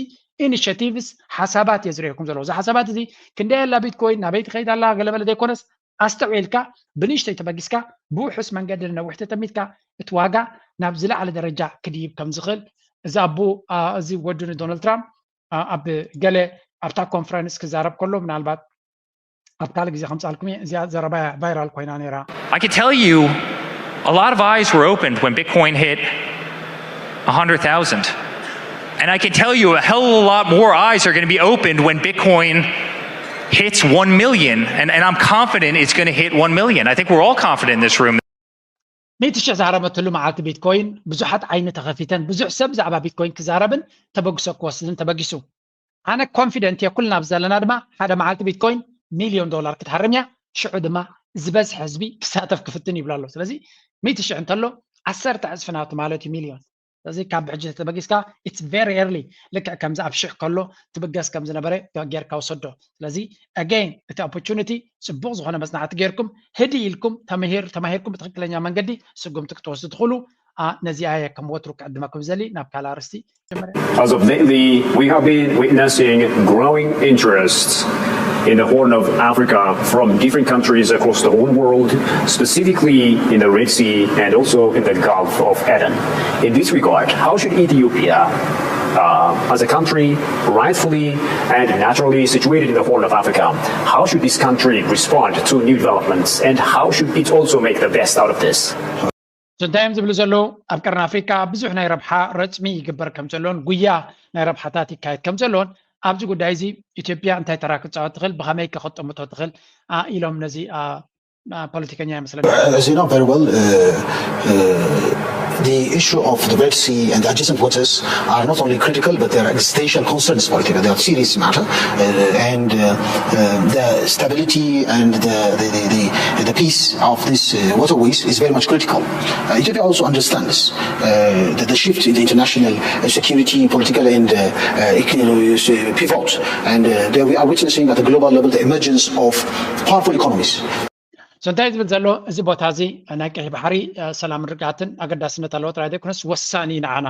ኢኒሽቲቭስ፣ ሓሳባት እየ ዝርእየኩም ዘለኹ። እዚ ሓሳባት እዚ ክንደይ ኣላ ቢትኮይን ናበይ ትኸይድ ኣላ ገለመለ ዘይኮነስ ኣስተውዒልካ ብንእሽተይ ተበጊስካ ብውሑስ መንገዲ ንነዊሕ ተጠሚትካ እቲ ዋጋ ናብ ዝለዓለ ደረጃ ክድይብ ከም ዝኽእል እዚ ኣቦ እዚ ወዱ ንዶናልድ ትራምፕ ኣብ ገለ ኣብታ ኮንፈረንስ ክዛረብ ከሎ ምናልባት ኣብ ካልእ ግዜ ከምጻልኩም እየ። እዚኣ ዘረባ ቫይራል ኮይና ነይራ። I can tell you a lot of eyes were opened when Bitcoin hit one hundred thousand. And I can tell you a hell of a lot more eyes are going to be opened when Bitcoin hits one million. And, and I'm confident it's going to hit one million. I think we're all confident in this room. ሚእቲ ሽሕ ዝሃረመትሉ መዓልቲ ቢትኮይን ብዙሓት ዓይኒ ተኸፊተን ብዙሕ ሰብ ብዛዕባ ቢትኮይን ክዛረብን ተበግሶ ክወስድን ተበጊሱ። ኣነ ኮንፊደንት እየ ኩልና ኣብዚ ዘለና ድማ ሓደ መዓልቲ ቢትኮይን ሚልዮን ዶላር ክትሃርም እያ፣ ሽዑ ድማ ዝበዝሐ ህዝቢ ክሳተፍ ክፍትን ይብሎ ኣሎ። ስለዚ ሚእቲ ሽሕ እንተሎ ዓሰርተ ዕፅፊ ናቱ ማለት እዩ ሚልዮን። ስለዚ ካብ ብሕጂ ተበጊስካ it's very early ልክዕ ከምዚ ኣብ ሽሕ ከሎ ትብገስ ከም ዝነበረ ጌርካ ውሰዶ። ስለዚ ኣገይን እቲ ኦፖርቹኒቲ ፅቡቅ ዝኾነ መፅናዕቲ ጌርኩም ህድእ ኢልኩም ተማሂርኩም ብትክክለኛ መንገዲ ስጉምቲ ክትወስዱ ትኽእሉ። ነዚኣ እየ ከም ወትሩ ክዕድመኩም ዘሊ ናብ ካልእ ኣርስቲ As of lately, we have been witnessing growing interest in the Horn of Africa from different countries across the whole world, specifically in the Red Sea and also in the Gulf of Aden. In this regard, how should Ethiopia, uh, as a country rightfully and naturally situated in the Horn of Africa, how should this country respond to new developments and how should it also make the best out of this? እንታይ እዮም ዝብሉ ዘለዉ? ኣብ ቀርኒ ኣፍሪካ ብዙሕ ናይ ረብሓ ረፅሚ ይግበር ከም ዘሎን ጉያ ናይ ረብሓታት ይካየድ ከም ዘሎን ኣብዚ ጉዳይ እዚ ኢትዮጵያ እንታይ ተራ ክትፃወት ትኽእል ብኸመይ ከኸጠምቶ ትኽእል ኢሎም ነዚ ፖለቲከኛ ይመስለኒ። As you know very well, uh, uh, the issue of the Red Sea and the adjacent waters are not only critical, but they are existential concerns for Ethiopia. They are serious matter, uh, and uh, uh, the stability and the, the, the, the, the peace of these uh, waterways is very much critical. Uh, Ethiopia also understands uh, the, the shift in the international uh, security, political, and uh, uh, economic, uh, pivot, and uh, there we are witnessing at the global level the emergence of powerful economies. So እንታይ ዝብል ዘሎ እዚ ቦታ እዚ ናይ ቀይሕ ባሕሪ ሰላም ርግኣትን ኣገዳስነት ኣለዎ ጥራይ ዘይኮነስ ወሳኒ እዩ ንዓና፣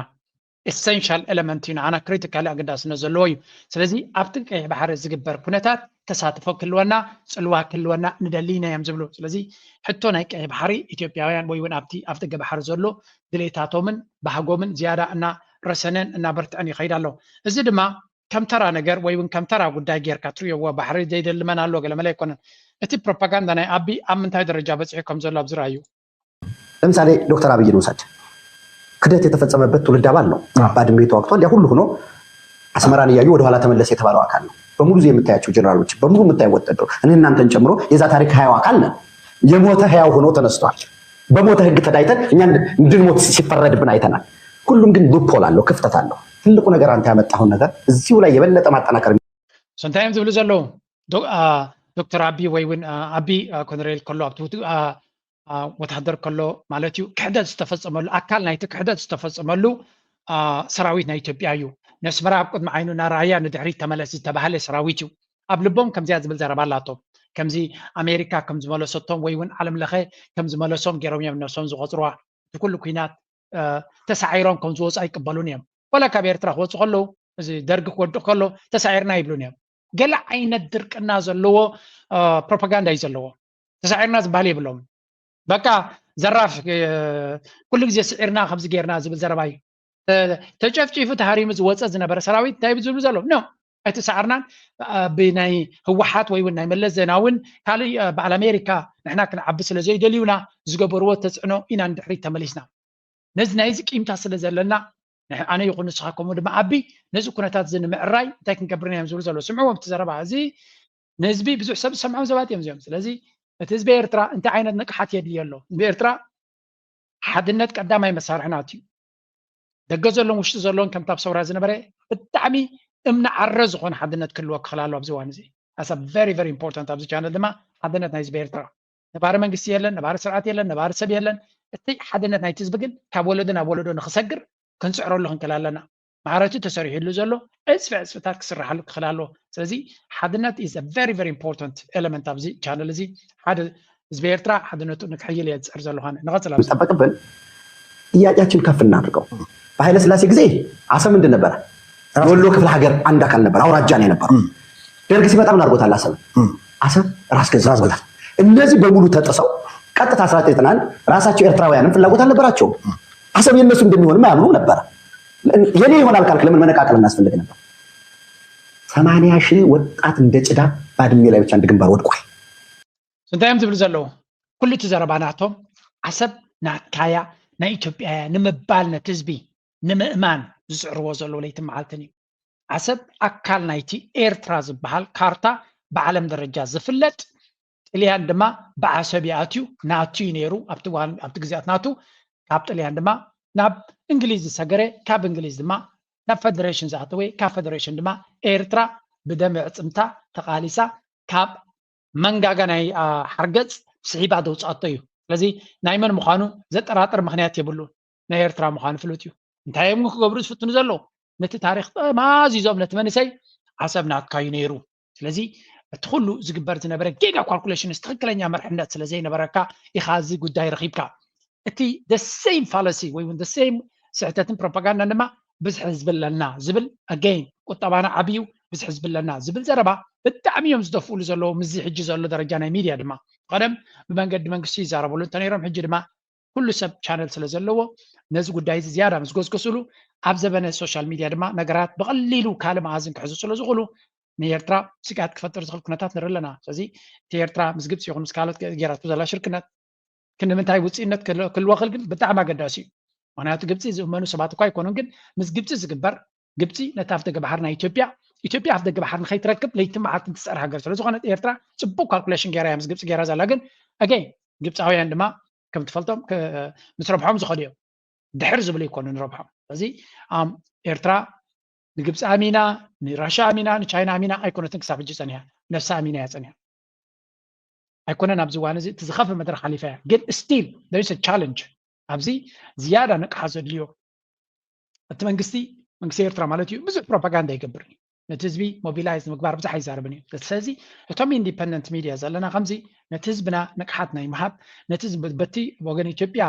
ኤሰንሻል ኤለመንት እዩ ንዓና፣ ክሪቲካሊ ኣገዳስነት ዘለዎ እዩ። ስለዚ ኣብቲ ቀይሕ ባሕሪ ዝግበር ኩነታት ተሳትፎ ክህልወና፣ ፅልዋ ክህልወና ንደሊ ኢና እዮም ዝብሉ። ስለዚ ሕቶ ናይ ቀይሕ ባሕሪ ኢትዮጵያውያን ወይ እውን ኣብቲ ኣፍደገ ባሕሪ ዘሎ ድሌታቶምን ባህጎምን ዝያዳ እናረሰነን እናበርትዐን ይኸይድ ኣሎ። እዚ ድማ ከም ተራ ነገር ወይ እውን ከም ተራ ጉዳይ ጌርካ ትርእዮ። እወ ባሕሪ ዘይደሊ መን ኣሎ ገለመለ ኣይኮነን። እቲ ፕሮፓጋንዳ ናይ ኣቢ ኣብ ምንታይ ደረጃ በፂሑ ከም ዘሎ ኣብዚ ረኣዩ። ለምሳሌ ዶክተር ኣብይን ውሰድ። ክህደት የተፈጸመበት ትውልድ አባል ነው። ባድሜ ተዋግቷል። ያ ሁሉ ሆኖ አስመራን እያዩ ወደኋላ ተመለስ የተባለው አካል ነው። በሙሉ እዚህ የምታያቸው ጀነራሎች በሙሉ የምታየው ወታደሩ እኔ እናንተን ጨምሮ የዛ ታሪክ ህያው አካል ነን። የሞተ ህያው ሆኖ ተነስቷል። በሞተ ህግ ተዳይተን እኛ እንድንሞት ሲፈረድብን አይተናል። ሁሉም ግን ሉፕሆል አለው፣ ክፍተት አለው። ትልቁ ነገር አንተ ያመጣኸውን ነገር እዚሁ ላይ የበለጠ ማጠናከር። So እንታይ እዮም ዝብሉ ዘለዉ? ዶ- አ፣ ዶክተር ኣቢ ወይ እውን አ፣ ኣቢ አ፣ ኮነሬል ከሎ ኣብቲ ውት- አ፣ አ፣ ወታደር ከሎ ማለት እዩ ክሕደት ዝተፈጸመሉ ኣካል ናይቲ ክሕደት ዝተፈጸመሉ ሰራዊት ናይ ኢትዮጵያ እዩ። ነስመራ ኣብ ቅድሚ ዓይኑ እናረኣያ ንድሕሪት ተመለስ ዝተባህለ ሰራዊት እዩ። ኣብ ልቦም ከምዚኣ ዝብል ዘረባ ኣላቶም። ከምዚ ኣሜሪካ ከም ዝመለሰቶም ወይ እውን ዓለም ለኸ ከም ዝመለሶም ገይሮም እዮም ነብሶም ዝቆፅርዋ። እቲ ኩሉ ኩናት ተሳዒሮም ከም ዝወፁ ኣይቅበሉን እዮም። ወላ ካብ ኤርትራ ክወፁ ከለዉ፣ እዚ ደርጊ ክወድቕ ከሎ ተሳዒርና ይብሉን እዮም። ገለ ዓይነት ድርቅና ዘለዎ ፕሮፓጋንዳ እዩ ዘለዎ። ተሳዒርና ዝበሃል የብሎም። በቃ ዘራፍ ኩሉ ግዜ ስዒርና ከምዚ ጌርና ዝብል ዘረባ እዩ። ተጨፍጪፉ ተሃሪሙ ዝወፀ ዝነበረ ሰራዊት እንታይ ዝብሉ ዘለዉ ኖ ኣይተሳዕርናን። ብናይ ህወሓት ወይ እውን ናይ መለስ ዜናውን ካልእ በዓል ኣሜሪካ ንሕና ክንዓቢ ስለ ዘይደልዩና ዝገበርዎ ተፅዕኖ ኢና ንድሕሪት ተመሊስና። ነዚ ናይዚ ቂምታ ስለ ዘለና ኣነ ይኹን ንስኻ ከምኡ ድማ ኣቢ ነዚ ኩነታት እዚ ንምዕራይ እንታይ ክንገብር ኢና እዮም ዝብሉ ዘለዉ። ስምዕዎም እቲ ዘረባ እዚ ንህዝቢ ብዙሕ ሰብ ዝሰምዖም ሰባት እዮም እዚኦም። ስለዚ እቲ ህዝቢ ኤርትራ እንታይ ዓይነት ንቕሓት የድልዮ ኣሎ? ህዝቢ ኤርትራ ሓድነት ቀዳማይ መሳርሒ ናቱ እዩ። ደገ ዘሎን ውሽጢ ዘሎን ከምታ ኣብ ሰውራ ዝነበረ ብጣዕሚ እምኒ ዓረ ዝኾነ ሓድነት ክህልዎ ክኽእል ኣለዎ ኣብዚ እዋን እዚ። ኣሳ ቨሪ ቨሪ ኢምፖርታንት ኣብዚ ቻነል ድማ ሓድነት ናይ ህዝቢ ኤርትራ። ነባሪ መንግስቲ የለን፣ ነባሪ ስርዓት የለን፣ ነባሪ ሰብ የለን። እቲ ሓድነት ናይቲ ህዝቢ ግን ካብ ወለዶ ናብ ወለዶ ንክሰግር ክንፅዕረሉ ክንክእል ኣለና። ማሕረቲ ተሰሪሕሉ ዘሎ ዕፅፊ ዕፅፍታት ክስራሓሉ ክኽእል ኣለዎ። ስለዚ ሓድነት is a very very important element ኣብዚ ቻነል እዚ። ሓደ ህዝቢ ኤርትራ ሓድነቱ ንክሕይል እየ ዝፅዕር ዘለኹ። ንቐፅል ኣብዚ ጠበቅብን ጥያቄያችን ከፍ እናድርገው። በኃይለ ስላሴ ጊዜ አሰብ ምንድን ነበረ? ወሎ ክፍለ ሀገር አንድ አካል ነበር፣ አውራጃ ነው የነበረው። ደርግ ሲመጣ ምን አድርጎታል? አሰብ አሰብ ራስ ገዝ አድርጎታል። እነዚህ በሙሉ ተጥሰው ቀጥታ አስራ ዘጠኝ ዘጠና አንድ ራሳቸው ኤርትራውያንም ፍላጎት አልነበራቸውም። አሰብ የነሱ እንደሚሆንም አያምኑም ነበረ። የኔ ይሆናል ካልክ ለምን መነቃቀል እናስፈልግ ነበር? ሰማንያ ሺህ ወጣት እንደ ጭዳ ባድሜ ላይ ብቻ አንድ ግንባር ወድቋል። እንታይ እዮም ዝብሉ ዘለዉ? ኩሉ እቲ ዘረባ ናቶም ዓሰብ ናትካያ ናይ ኢትዮጵያ እያ ንምባል ነቲ ህዝቢ ንምእማን ዝፅዕርዎ ዘለዉ ለይትን መዓልትን እዩ። ዓሰብ ኣካል ናይቲ ኤርትራ ዝበሃል ካርታ ብዓለም ደረጃ ዝፍለጥ ጥልያን ድማ ብዓሰብ ይኣትዩ ናቱ እዩ ነይሩ ኣብቲ ግዜያት ናቱ። ካብ ጥልያን ድማ ናብ እንግሊዝ ዝሰገረ ካብ እንግሊዝ ድማ ናብ ፈደሬሽን ዝኣተወ ካብ ፈደሬሽን ድማ ኤርትራ ብደም ዕፅምታ ተቓሊሳ ካብ መንጋጋ ናይ ሓርገፅ ስሒባ ዘውፅኣቶ እዩ። ስለዚ ናይ መን ምዃኑ ዘጠራጥር ምኽንያት የብሉን። ናይ ኤርትራ ምዃኑ ፍሉጥ እዩ። እንታይ እዮም ክገብሩ ዝፍትኑ ዘለዉ? ነቲ ታሪክ ጠማዚዞም ነቲ መንእሰይ ዓሰብ ናትካ እዩ ነይሩ። ስለዚ እቲ ኩሉ ዝግበር ዝነበረ ጌጋ ካልኩሌሽንስ ትኽክለኛ መርሕነት ስለ ዘይነበረካ ኢኻ እዚ ጉዳይ ረኺብካ። እቲ the same fallacy ወይ እውን the same ስሕተትን ፕሮፓጋንዳን ድማ ብዝሒ ህዝቢ ኣለና ዝብል ኣገይን ቁጠባና ዓብዩ ብዝሒ ህዝቢ ኣለና ዝብል ዘረባ ብጣዕሚ እዮም ዝደፍኡሉ ዘለዉ። ምስዚ ሕጂ ዘሎ ደረጃ ናይ ሚድያ ድማ ቀደም ብመንገዲ መንግስቲ ይዛረብሉ እንተነይሮም ሕጂ ድማ ኩሉ ሰብ ቻነል ስለ ዘለዎ ነዚ ጉዳይ እዚ ዝያዳ ምስ ጎስጎስሉ ኣብ ዘበነ ሶሻል ሚድያ ድማ ነገራት ብቐሊሉ ካልእ መኣዝን ክሕዙ ስለ ዝኽእሉ ንኤርትራ ስግኣት ክፈጥር ዝኽእል ኩነታት ንርኢ ኣለና። ስለዚ እቲ ኤርትራ ምስ ግብፂ ይኹን ምስ ካልኦት ገይራቶ ዘላ ሽርክነት ክንዲ ምንታይ ውፅኢነት ክህልዎ ክእል ግን ብጣዕሚ ኣገዳሲ እዩ። ምክንያቱ ግብፂ ዝእመኑ ሰባት እኳ ኣይኮኑን፣ ግን ምስ ግብፂ ዝግበር ግብፂ ነቲ ኣፍ ደገ ባሕሪ ናይ ኢትዮጵያ ኢትዮጵያ ኣፍ ደገ ባሕሪ ንከይትረክብ ለይትን መዓልትን ትፀር ሃገር ስለዝኮነት ኤርትራ ፅቡቅ ካልኩሌሽን ገይራ እያ ምስ ግብፂ ገይራ ዘላ። ግን ኣገይን ግብፃውያን ድማ ከም ትፈልጦም ምስ ረብሖም ዝኸዱ እዮም። ድሕር ዝብሉ ይኮኑ ንረብሖም። ስለዚ ኣም ኤርትራ ንግብፂ ኣሚና ንራሻ ኣሚና ንቻይና ኣሚና ኣይኮነትን ክሳብ ሕጂ ፀኒሓ ነፍሳ ኣሚና እያ ፀኒሓ። ኣይኮነን ኣብዚ እዋን እዚ እቲ ዝኸፍእ መድረክ ሓሊፋ እያ። ግን still there is a challenge ኣብዚ ዝያዳ ንቕሓት ዘድልዮ እቲ መንግስቲ መንግስቲ ኤርትራ ማለት እዩ ብዙሕ ፕሮፓጋንዳ ይገብር እዩ። ነቲ ህዝቢ ሞቢላይዝ ንምግባር ብዙሕ ኣይዛረብን እዩ። ስለዚ እቶም ኢንዲፐንደንት ሚድያ ዘለና ከምዚ ነቲ ህዝብና ንቕሓት ናይ ምሃብ ነቲ በቲ ወገን ኢትዮጵያ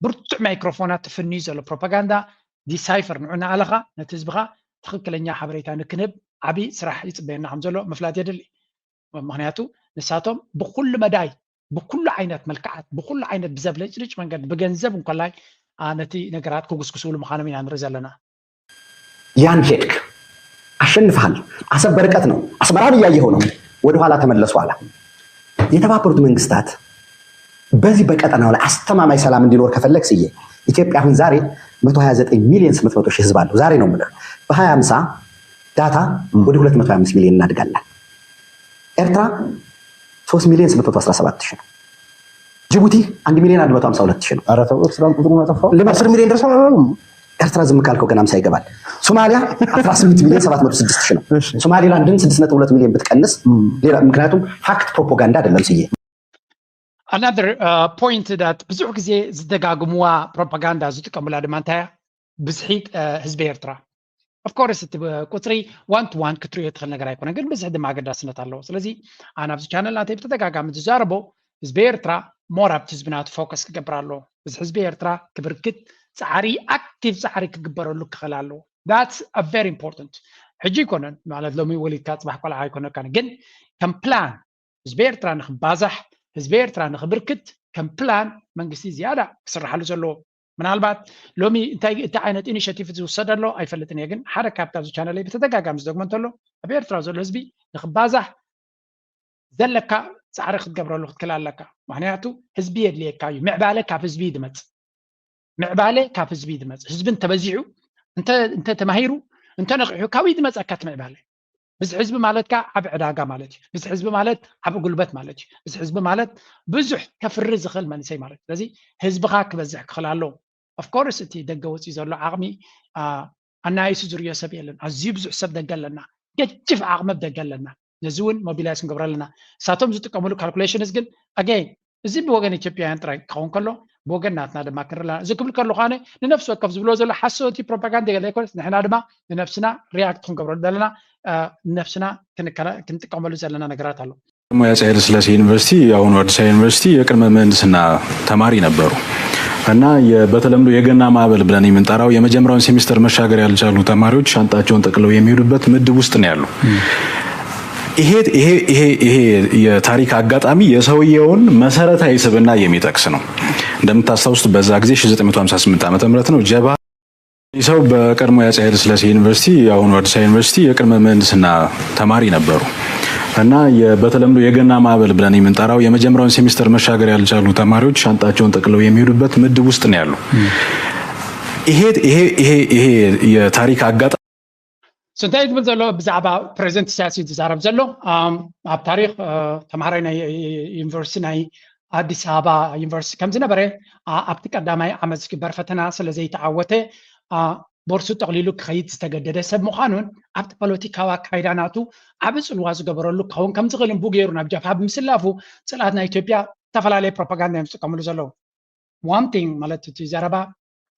ብብርቱዕ ማይክሮፎናት ትፍንዩ ዘሎ ፕሮፓጋንዳ ዲሳይፈር ንዑ እናኣለኻ ነቲ ህዝብኻ ትኽክለኛ ሓበሬታ ንክንህብ ዓብዪ ስራሕ ይፅበየና ከም ዘሎ ምፍላጥ የድሊ። ምክንያቱ ንሳቶም ብኩሉ መዳይ ብኩሉ ዓይነት መልክዓት ብኩሉ ዓይነት ብዘብለጭልጭ መንገዲ ብገንዘብ እንኮላይ ነቲ ነገራት ክጉስጉስሉ ምዃኖም ኢና ንርኢ ዘለና። ያን ሄድክ አሸንፈሃል። አሰብ በርቀት ነው። አስመራን እያየኸው ነው። ወደኋላ ተመለሱ አለ። የተባበሩት መንግስታት በዚህ በቀጠናው ላይ አስተማማኝ ሰላም እንዲኖር ከፈለግ ስዬ ኢትዮጵያ አሁን ዛሬ መቶ ሃያ ዘጠኝ ሚሊዮን ስምንት መቶ ሺህ ህዝብ አለው። ዛሬ ነው የምልህ። በሃያ ሃምሳ ዳታ ወደ ሁለት መቶ ሃያ አምስት ሚሊዮን እናድጋለን። ኤርትራ ሶስት ሚሊዮን ስምንት መቶ አስራ ሰባት ሺህ ነው። ጅቡቲ አንድ ሚሊዮን አንድ መቶ ሃምሳ ሁለት ሺህ ነው። ኧረ ተው ኤርትራን ቁጥሩን አጠፋው። ለምን አስር ሚሊዮን ደርሳል አላሉም? ኤርትራ ዝም ካልከው ገና ምሳ ይገባል። ሶማሊያ አስራ ስምንት ሚሊዮን ሰባት መቶ ስድስት ሺህ ነው። እሺ። ሶማሊላንድን ስድስት ነጥብ ሁለት ሚሊዮን ብትቀንስ ሌላ ምክንያቱም ፋክት ፕሮፓጋንዳ አይደለም ስዬ። Another point that ብዙሕ ግዜ ዝደጋግምዋ ፕሮፓጋንዳ ዝጥቀሙላ ድማ እንታይ እያ? ብዝሒ ህዝቢ ኤርትራ። Of course እቲ ቁፅሪ one to one ክትሪኦ ትኽእል ነገር ኣይኮነን፣ ግን ብዝሒ ድማ ኣገዳስነት ኣለዎ። ስለዚ ኣነ ኣብዚ ቻነል ናተይ ብተደጋጋሚ ዝዛረቦ ህዝቢ ኤርትራ more ኣብቲ ህዝቢ ናቱ ፎከስ ክገብር ኣለዎ። ብዝሒ ህዝቢ ኤርትራ ክብርክት ፃዕሪ፣ ኣክቲቭ ፃዕሪ ክግበረሉ ክኽእል ኣለዎ። That's a very important። ሕጂ ኣይኮነን ማለት ሎሚ ወሊድካ ፅባሕ ቆልዓ ኣይኮነካን፣ ግን ከም ፕላን ህዝቢ ኤርትራ ንክባዛሕ፣ ህዝቢ ኤርትራ ንክብርክት ከም ፕላን መንግስቲ ዝያዳ ክስርሓሉ ዘለዎ። ምናልባት ሎሚ እንታይ፣ እንታይ ዓይነት ኢኒሽቲቭ ዝውሰድ ኣሎ ኣይፈልጥን እየ፣ ግን ሓደ ካብቲ ኣብዚ ቻነለይ ብተደጋጋሚ ዝደግሞ እንተሎ ኣብ ኤርትራ ዘሎ ህዝቢ ንክባዛሕ ዘለካ ፃዕሪ ክትገብረሉ ክትክእል ኣለካ። ምክንያቱ ህዝቢ የድልየካ እዩ። ምዕባለ ካብ ህዝቢ እዩ ዝመፅእ። ምዕባለ ካብ ህዝቢ እዩ ዝመፅእ። ህዝቢ እንተበዚሑ፣ እንተ እንተ ተማሂሩ፣ እንተ ነቂሑ፣ ካበይ ዝመፀካ እቲ ምዕባለ? ብዝሒ ህዝቢ ማለት ከዓ ዓቢ ዕዳጋ ማለት እዩ። ብዝሒ ህዝቢ ማለት ዓቢ ጉልበት ማለት እዩ። ብዝሒ ህዝቢ ማለት ብዙሕ ከፍሪ ዝኽእል መንእሰይ ማለት እዩ። ስለዚ ህዝብኻ ክበዝሕ ክኽእል ኣለዎ። Of course እቲ ደገ ወፂኡ ዘሎ ዓቕሚ ኣናይሱ ዝርዮ ሰብ የለን። ኣዝዩ ብዙሕ ሰብ ደገ ኣለና። ገጅፍ ዓቕሚ ኣብ ደገ ኣለና። ነዚ እውን ሞቢላይዝ ክንገብሮ ኣለና። እሳቶም ዝጥቀምሉ ካልኩሌሽንስ ግን ኣገይን እዚ ብወገን ኢትዮጵያውያን ጥራይ ክኸውን ከሎ ብወገን ናትና ድማ ክንርኢ ኣለና። እዚ ክብል ከለኹ ኣነ ንነፍሲ ወከፍ ዝብሎ ዘሎ ሓሰውቲ ፕሮፓጋንዳ ገለ ኣይኮነስ፣ ንሕና ድማ ንነብስና ሪያክት ክንገብረሉ ዘለና ንነብስና ክንጥቀመሉ ዘለና ነገራት ኣሎ። ቀዳማዊ አፄ ኃይለሥላሴ ዩኒቨርሲቲ፣ የአሁኑ አዲስ አበባ ዩኒቨርሲቲ የቅድመ ምህንድስና ተማሪ ነበሩ እና በተለምዶ የገና ማዕበል ብለን የምንጠራው የመጀመሪያውን ሴሚስተር መሻገር ያልቻሉ ተማሪዎች ሻንጣቸውን ጠቅለው የሚሄዱበት ምድብ ውስጥ ነው ያሉ። ይሄ የታሪክ አጋጣሚ የሰውየውን መሰረታዊ ስብዕና የሚጠቅስ ነው። እንደምታስታውሱት በዛ ጊዜ ሺህ ዘጠኝ መቶ ሀምሳ ስምንት ዓመተ ምህረት ነው ጀብሃ። ይህ ሰው በቀድሞ የአፄ ኃይለሥላሴ ዩኒቨርሲቲ፣ የአሁኑ አዲስ አበባ ዩኒቨርሲቲ የቅድመ ምህንድስና ተማሪ ነበሩ እና በተለምዶ የገና ማዕበል ብለን የምንጠራው የመጀመሪያውን ሴሚስተር መሻገር ያልቻሉ ተማሪዎች ሻንጣቸውን ጠቅለው የሚሄዱበት ምድብ ውስጥ ነው ያሉ። ይሄ የታሪክ አጋጣሚ እንታይ ትብል ዘሎ ብዛዕባ ፕሬዚደንት ኢሳያስ እዩ ዝዛረብ ዘሎ። ኣብ ታሪክ ተምሃራይ ናይ ዩኒቨርሲቲ ናይ ኣዲስ ኣበባ ዩኒቨርሲቲ ከም ዝነበረ፣ ኣብቲ ቀዳማይ ዓመት ዝግበር ፈተና ስለ ዘይተዓወተ ቦርሱ ጠቕሊሉ ክኸይድ ዝተገደደ ሰብ ምዃኑን ኣብቲ ፖለቲካዊ ኣካይዳ ናቱ ዓቢ ጽልዋ ዝገበረሉ ክኸውን ከም ዝኽእልን ብኡ ገይሩ ናብ ጃብሃ ብምስላፉ ጽልኣት ናይ ኢትዮጵያ ዝተፈላለየ ፕሮፓጋንዳ እዮም ዝጥቀምሉ ዘለዉ። One thing ማለት እቲ ዘረባ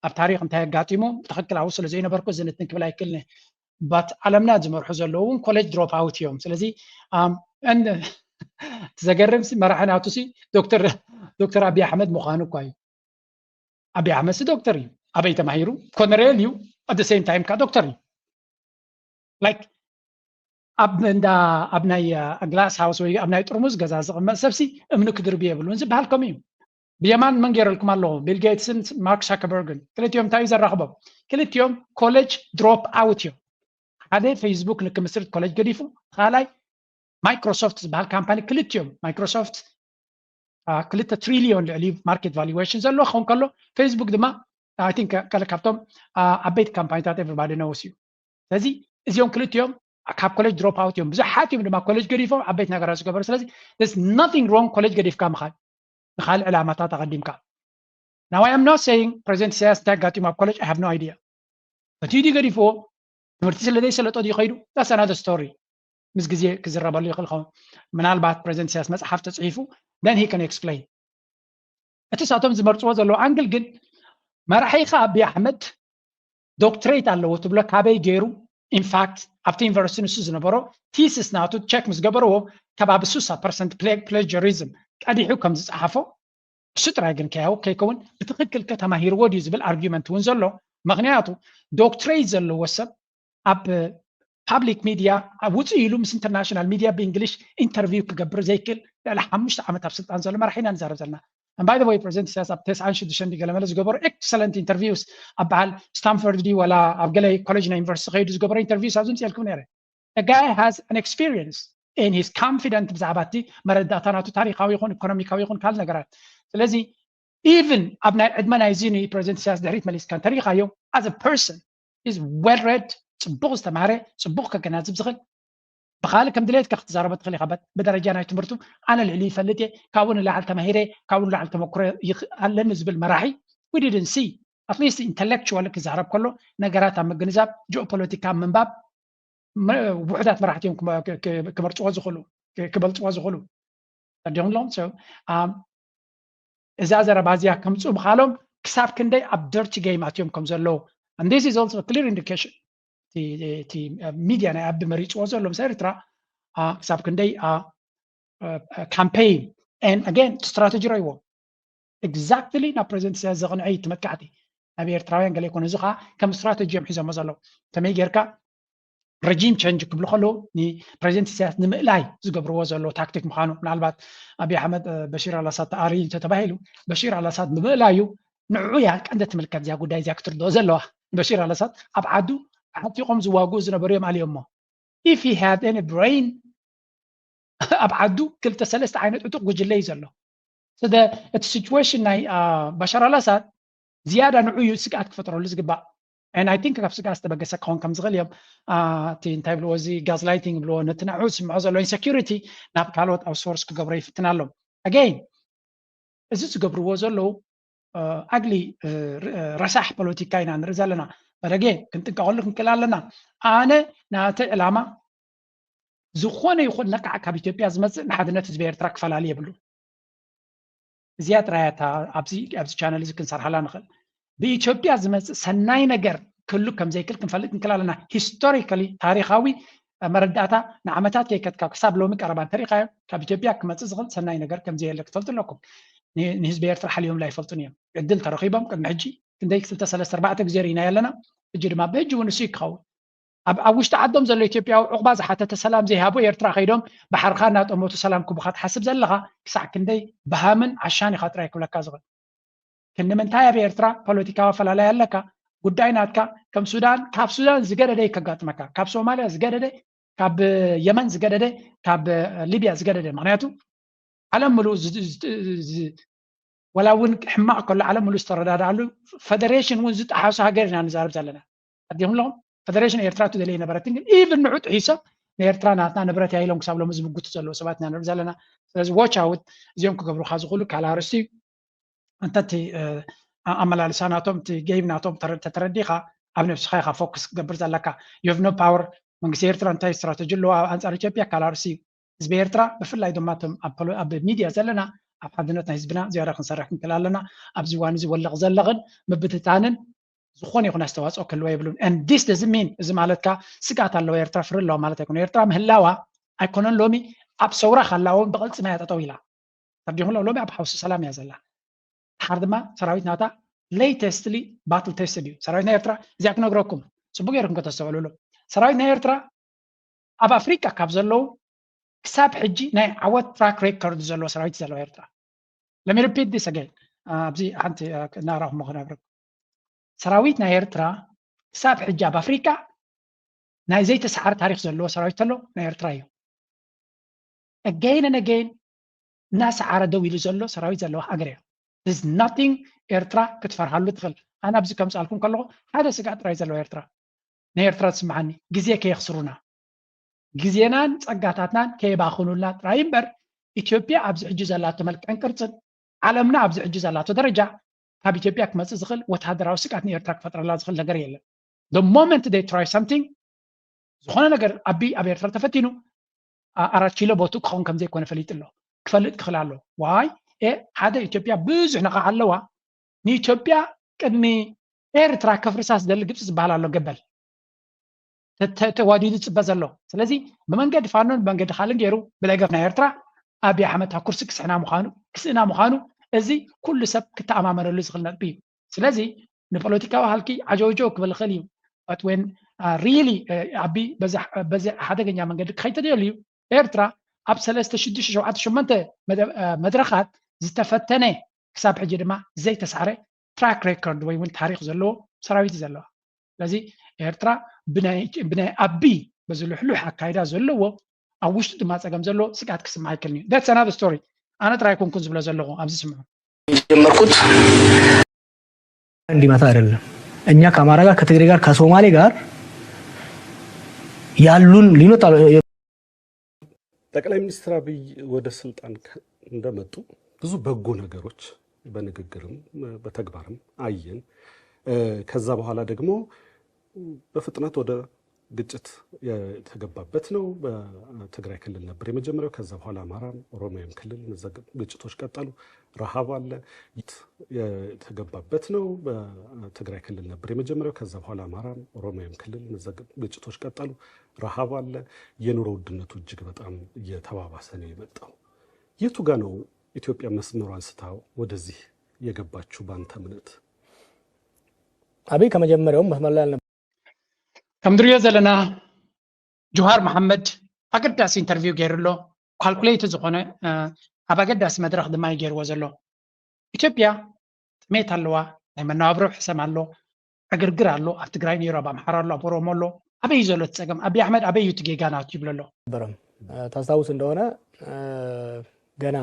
ኣብ ታሪክ እንታይ ኣጋጢሙ ትኽክላዊ ስለ ዘይነበርኩ ዝንትን ክብል ኣይክልኒ። But ዓለምና ዝመርሑ ዘለዉ እውን ኮሌጅ ድሮፕ ኣውት እዮም። ስለዚ ዘገርም መራሒ ናቱ ሲ ዶክተር ኣቢ ኣሕመድ ምዃኑ እኳ እዩ። ኣቢ ኣሕመድ ሲ ዶክተር እዩ። ኣበይ ተማሂሩ? ኮነሬል እዩ። At the same time ካ ዶክተር እዩ። Like ኣብ እንዳ ኣብ ናይ ግላስ ሃውስ ወይ ኣብ ናይ ጥርሙዝ ገዛ ዝቕመጥ ሰብሲ እምኒ ክድርቢ የብሉን ዝበሃል ከምኡ እዩ። ብየማን መን ገይረልኩም ኣለኹ? ቢል ጌትስን ማርክ ሳከርበርግን። ክልቲኦም እንታይ እዩ ዘራኽቦም? ክልቲኦም ኮሌጅ ድሮፕ ኣውት እዮም። ሓደ ፌስቡክ ንክምስርት ኮሌጅ ገዲፉ፣ ካልኣይ ማይክሮሶፍት ዝበሃል ካምፓኒ። ክልቲኦም ማይክሮሶፍት ክልተ ትሪሊዮን ልዕሊ ማርኬት ቫሉዌሽን ዘለዎ ክኸውን ከሎ ፌስቡክ ድማ I think ገለ ካብቶም ዓበይቲ ካምፓኒታት everybody knows እዩ። ስለዚ እዚኦም ክልቲኦም ካብ ኮሌጅ ድሮፕ ኣውት እዮም። ብዙሓት እዮም ድማ ኮሌጅ ገዲፎም ዓበይቲ ነገራት ዝገበሩ። ስለዚ there's nothing wrong ኮሌጅ ገዲፍካ ምኻድ ንካልእ ዕላማታት ኣቐዲምካ። Now I am not saying ፕሬዚደንት ኢሳያስ እንታይ ኣጋጢሙ ኣብ ኮሌጅ I have no idea። እቲ ድዩ ገዲፍዎ? ትምህርቲ ስለ ዘይሰለጦ ድዩ ከይዱ? That's another story። ምስ ግዜ ክዝረበሉ ይኽእል ኸውን። ምናልባት ፕሬዚደንት ኢሳያስ መፅሓፍ ተፅሒፉ then he can explain። እቲ ሳቶም ዝመርፅዎ ዘለዉ ኣንግል ግን መራሒኻ ኣቢ ኣሕመድ ዶክትሬት ኣለዎ ትብሎ ካበይ ገይሩ? ኢንፋክት ኣብቲ ዩኒቨርሲቲ ንሱ ዝነበሮ ቲስስ ናቱ ቸክ ምስ ገበርዎ ከባቢ ስሳ ፐርሰንት ፕሌጀሪዝም ቀዲሑ ከም ዝፀሓፎ እሱ ጥራይ ግን ከያው ከይከውን ብትኽክል ከተማሂርዎ ድዩ ዝብል ኣርጊመንት እውን ዘሎ። ምክንያቱ ዶክትሬት ዘለዎ ሰብ ኣብ ፓብሊክ ሚድያ ውፅእ ኢሉ ምስ ኢንተርናሽናል ሚድያ ብእንግሊሽ ኢንተርቪው ክገብር ዘይክእል ልዕሊ ሓሙሽተ ዓመት ኣብ ስልጣን ዘሎ መራሒ ኢና ንዛረብ ዘለና። And by the way ፕሬዚደንት ኢሳያስ ኣብ ተስዓን ሽዱሽተን ገለመለ ዝገበሩ ኤክሰለንት ኢንተርቪውስ ኣብ በዓል ስታንፎርድ ድዩ ዋላ ኣብ ገለ ኮሌጅ ናይ ዩኒቨርሲቲ ከይዱ ዝገበሩ ኢንተርቪውስ ኣብዚ ምፅኤልኩም ነይረ። The guy has an experience and he's confident ብዛዕባ እቲ መረዳእታ ናቱ ታሪካዊ ይኹን ኢኮኖሚካዊ ይኹን ካልእ ነገራት። ስለዚ ኢቭን ኣብ ናይ ዕድመ ናይዚ ንፕሬዚደንት ኢሳያስ ድሕሪት መሊስካ እንተሪኢኻዮ as a person is well read፣ ፅቡቕ ዝተማሃረ፣ ፅቡቕ ከገናዝብ ዝኽእል፣ ብኻልእ ከም ድሌትካ ክትዛረቦ ትኽእል ኢኻ። ብደረጃ ናይ ትምህርቱ ኣነ ልዕሊ ይፈልጥ እየ፣ ካብኡ ንላዕሊ ተማሂረ፣ ካብኡ ንላዕሊ ተመክሮ ኣለኒ ዝብል መራሒ we didn't see። At least intellectual ክዛረብ ከሎ ነገራት ኣብ ምግንዛብ፣ ጂኦፖለቲካ ኣብ ምንባብ ውሑዳት መራሕቲ እዮም ክመርፅዎ ዝኽእሉ፣ ክበልፅዎ ዝኽእሉ። ተዲኹም ኣለኹም። So እዛ ዘረባ እዚኣ ከምፅኡ ምኻሎም ክሳብ ክንደይ ኣብ ደርቲ ጌም ኣትዮም ከም ዘለዉ። And this is also a clear indication። እቲ ሚድያ ናይ ኣቢ መሪፅዎ ዘሎ ምስ ኤርትራ ክሳብ ክንደይ ካምፔይን ን ኣገን ስትራተጂ ረይዎም exactly ናብ ፕሬዚደንት ኢሳያስ ዘቕንዐ እዩ እቲ መጥቃዕቲ። ናብ ኤርትራውያን ገለ ይኮነ፣ እዚ ከዓ ከም ስትራተጂ እዮም ሒዞሞ ዘለዉ። ከመይ ጌርካ ረጂም ቸንጅ ክብሉ ከለዉ ንፕሬዚደንት ኢሳያስ ንምእላይ ዝገብርዎ ዘለዉ ታክቲክ ምዃኑ፣ ምናልባት ኣብይ ኣሕመድ በሺር ኣላሳድ ተኣርዩ እንተተባሂሉ፣ በሺር ኣላሳድ ንምእላዩ ንዕኡ እያ ቀንዲ ትምልከት እዚኣ ጉዳይ እዚኣ ክትርድኦ ዘለዋ። በሺር ኣላሳድ ኣብ ዓዱ ዓጢቖም ዝዋግኡ ዝነበሩ እዮም ኣልዮሞ። If he had any brain ኣብ ዓዱ ክልተ ሰለስተ ዓይነት ዕጡቕ ጉጅለ እዩ ዘሎ። ስለ እቲ ሲቹዌሽን ናይ በሻር ኣላሳድ ዝያዳ ንዑ እዩ ስግኣት ክፈጥረሉ ዝግባእ። And I think ካብ ስግኣት ዝተበገሰ ክኸውን ከም ዝኽእል እዮም እቲ እንታይ ብልዎ እዚ ጋዝ ላይቲንግ ብልዎ ነቲ ንዑ ዝስምዖ ዘሎ ኢንሰኪሪቲ ናብ ካልኦት ኣውትሶርስ ክገብሮ ይፍትን ኣሎ። ኣገይን እዚ ዝገብርዎ ዘለዉ ኣግሊ ረሳሕ ፖለቲካ ኢና ንርኢ ዘለና። በረጌ ክንጥንቀቐሉ ክንክእል ኣለና። ኣነ ናተ ዕላማ ዝኾነ ይኹን ነቃዕ ካብ ኢትዮጵያ ዝመፅእ ንሓድነት ህዝቢ ኤርትራ ክፈላለ የብሉ። እዚኣ ጥራያታ ኣብዚ ኣብዚ ቻነል እዚ ክንሰርሓላ ንኽእል። ብኢትዮጵያ ዝመፅእ ሰናይ ነገር ክህሉ ከም ዘይክእል ክንፈልጥ ንክእል ኣለና። ሂስቶሪካሊ ታሪኻዊ መረዳእታ ንዓመታት ከይከትካ ክሳብ ሎሚ ቀረባ እንተሪኢኻዮ ካብ ኢትዮጵያ ክመፅእ ዝኽእል ሰናይ ነገር ከም ዘየለ ክትፈልጡ ኣለኩም። ንህዝቢ ኤርትራ ሓልዮምላ ኣይፈልጡን እዮም። ዕድል ተረኺቦም ቅድሚ ሕጂ ክንደይ ክልተ ሰለስተ ኣርባዕተ ግዜ ርኢና ኣለና። ሕጂ ድማ ብሕጂ እውን ንሱ ክኸውን ኣብ ኣብ ውሽጢ ዓዶም ዘሎ ኢትዮጵያዊ ዕቑባ ዝሓተተ ሰላም ዘይሃቡ ኤርትራ ከይዶም ባሕርኻ እናጠመቱ ሰላም ክቡኻ ትሓስብ ዘለኻ ክሳዕ ክንደይ በሃምን ዓሻን ኢኻ ጥራይ ክብለካ ዝኽእል። ክንዲ ምንታይ ኣብ ኤርትራ ፖለቲካዊ ኣፈላላይ ኣለካ? ጉዳይ ናትካ ከም ሱዳን፣ ካብ ሱዳን ዝገደደ እዩ ከጋጥመካ። ካብ ሶማልያ ዝገደደ፣ ካብ የመን ዝገደደ፣ ካብ ሊብያ ዝገደደ። ምኽንያቱ ዓለም ምሉእ ዋላ እውን ሕማቕ ከሎ ዓለም ምሉእ ዝተረዳድኣሉ ፈደሬሽን እውን ዝጠሓሱ ሃገር ኢና ንዛረብ ዘለና። ኣዲኹም ኣለኹም ፈደሬሽን ኤርትራ ትደልየ ነበረትን ግን ኢቭን ንዑ ጥሒሶም ንኤርትራ ናትና ንብረት እያ ኢሎም ክሳብ ሎሚ ዝምጉቱ ዘለዉ ሰባት ኢና ንርኢ ዘለና። ስለዚ ዎች ኣውት እዚኦም ክገብሩካ ዝኽእሉ ካልእ ኣርእስቲ እዩ። እንተ እቲ ኣመላልሳ ናቶም እቲ ገይም ናቶም ተተረዲኻ ኣብ ነብስኻ ኢኻ ፎክስ ክትገብር ዘለካ። You have no power። መንግስቲ ኤርትራ እንታይ ስትራተጂ ኣለዎ ኣብ ኣንፃር ኢትዮጵያ ካልእ ኣርእስቲ እዩ። ህዝቢ ኤርትራ ብፍላይ ድማ እቶም ኣብ ሚድያ ዘለና ኣብ ሓድነት ናይ ህዝብና ዝያዳ ክንሰርሕ ክንክእል ኣለና። ኣብዚ እዋን እዚ ወልቕ ዘለቕን ምብትታንን ዝኾነ ይኹን ኣስተዋፅኦ ክህልዎ የብሉን። And this doesn't mean እዚ ማለትካ ስግኣት ኣለዎ ኤርትራ ፍሪ ኣለዋ ማለት ኣይኮነ። ኤርትራ ምህላዋ ኣይኮነን ሎሚ ኣብ ሰውራ ካላ እውን ብቕልፅማ እያ ጠጠው ኢላ። ተርዲኹም ሎ ሎሚ ኣብ ሓውሲ ሰላም እያ ዘላ። ድሓር ድማ ሰራዊት ናታ ሌተስትሊ ባትል ቴስትድ እዩ ሰራዊት ናይ ኤርትራ። እዚኣ ክነግረኩም ፅቡቅ ገይርኩም ከተስተውዕሉሉ። ሰራዊት ናይ ኤርትራ ኣብ ኣፍሪቃ ካብ ዘለዉ ክሳብ ሕጂ ናይ ዓወት ትራክ ሬኮርድ ዘለዎ ሰራዊት ዘለዋ ኤርትራ። Let me repeat this again። ኣብዚ ሓንቲ እናራኹሞ ክነብረኩም ሰራዊት ናይ ኤርትራ ክሳብ ሕጂ ኣብ ኣፍሪቃ ናይ ዘይተሰዓረ ታሪክ ዘለዎ ሰራዊት ተሎ ናይ ኤርትራ እዩ። Again and again እናሰዓረ ደው ኢሉ ዘሎ ሰራዊት ዘለዋ ሃገር እያ። There's nothing ኤርትራ ክትፈርሃሉ ትኽእል። ኣነ ኣብዚ ከምፅኣልኩም ከለኹ ሓደ ስጋዕ ጥራይ ዘለዋ ኤርትራ ናይ ኤርትራ ትስምዓኒ ግዜ ከየኽስሩና ግዜናን ፀጋታትናን ከየባኽኑልና ጥራይ እምበር ኢትዮጵያ ኣብዚ ሕጂ ዘላቶ መልክዕን ቅርፅን ዓለምና ኣብዚ ሕጂ ዘላቶ ደረጃ ካብ ኢትዮጵያ ክመፅእ ዝኽእል ወታደራዊ ስግኣት ንኤርትራ ክፈጥረላ ዝኽእል ነገር የለን። The moment they try something ዝኾነ ነገር ኣቢ ኣብ ኤርትራ ተፈቲኑ ኣራት ኪሎ ቦቱ ክኸውን ከም ዘይኮነ ፈሊጡ ኣሎ። ክፈልጥ ክኽእል ኣሎ። ዋይ ሓደ ኢትዮጵያ ብዙሕ ነቓ ኣለዋ። ንኢትዮጵያ ቅድሚ ኤርትራ ከፍርሳ ዝደሊ ግብፂ ዝበሃል ኣሎ ገበል ተዋዲዱ ዝፅበ ዘሎ። ስለዚ ብመንገዲ ፋኖን ብመንገዲ ካልእን ገይሩ ብለገፍ ናይ ኤርትራ ኣብይ ኣሕመድ ካብ ኩርሲ ክስሕና ምዃኑ ክስእና ምዃኑ እዚ ኩሉ ሰብ ክተኣማመነሉ ዝኽእል ነጥቢ እዩ። ስለዚ ንፖለቲካዊ ሃልኪ ዓጀውጀው ክብል ይኽእል እዩ። But when really ኣቢ በዚ ሓደገኛ መንገዲ ክኸይድ ተደልዩ ኤርትራ ኣብ ሰለስተ ሽዱሽተ ሸውዓተ ሸሞንተ መድረኻት ዝተፈተነ ክሳብ ሕጂ ድማ ዘይተሳዕረ ትራክ ሬኮርድ ወይ እውን ታሪክ ዘለዎ ሰራዊት እዩ ዘለዋ። ስለዚ ኤርትራ ብናይ ኣቢ በዚ ልሕሉሕ ኣካይዳ ዘለዎ ኣብ ውሽጡ ድማ ፀገም ዘለዎ ስግኣት ክስምዓ ኣይክእልን እዩ። That's another story። ኣነ ጥራይ ኣይኮንኩን ዝብሎ ዘለኹ ኣብዚ ስምዑ። የጀመርኩት እንዲመታ አይደለም። እኛ ከአማራ ጋር ከትግሬ ጋር ከሶማሌ ጋር ያሉን ልዩነት ጠቅላይ ሚኒስትር አብይ ወደ ስልጣን እንደመጡ ብዙ በጎ ነገሮች በንግግርም በተግባርም አየን። ከዛ በኋላ ደግሞ በፍጥነት ወደ ግጭት የተገባበት ነው። በትግራይ ክልል ነበር የመጀመሪያው። ከዛ በኋላ አማራም ኦሮሚያም ክልል እነዛ ግጭቶች ቀጠሉ። ረሃብ አለ። የተገባበት ነው። በትግራይ ክልል ነበር የመጀመሪያው። ከዛ በኋላ አማራም ኦሮሚያም ክልል እነዛ ግጭቶች ቀጠሉ። ረሃብ አለ። የኑሮ ውድነቱ እጅግ በጣም እየተባባሰ ነው የመጣው። የቱ ጋ ነው ኢትዮጵያ መስመሯን ስታ ወደዚህ የገባችው ባንተ እምነት? አብይ ከመጀመሪያውም መስመር ላይ አልነበረም። ከም ንሪኦ ዘለና ጆሃር መሓመድ ኣገዳሲ ኢንተርቪው ገይሩ ኣሎ። ካልኩሌት ዝኾነ ኣብ ኣገዳሲ መድረኽ ድማ እዩ ገይርዎ ዘሎ። ኢትዮጵያ ጥሜት ኣለዋ፣ ናይ መነባብሮ ሕሰም ኣሎ፣ ዕግርግር ኣሎ። ኣብ ትግራይ ነይሩ፣ ኣብ ኣምሓራ ኣሎ፣ ኣብ ኦሮሞ ኣሎ። ኣበይ እዩ ዘሎ እቲ ፀገም? ኣብይ ኣሕመድ ኣበይ እዩ እቲ ጌጋ ናቱ ይብሎ ኣሎ። ነበረም ታስታውስ እንደሆነ ገና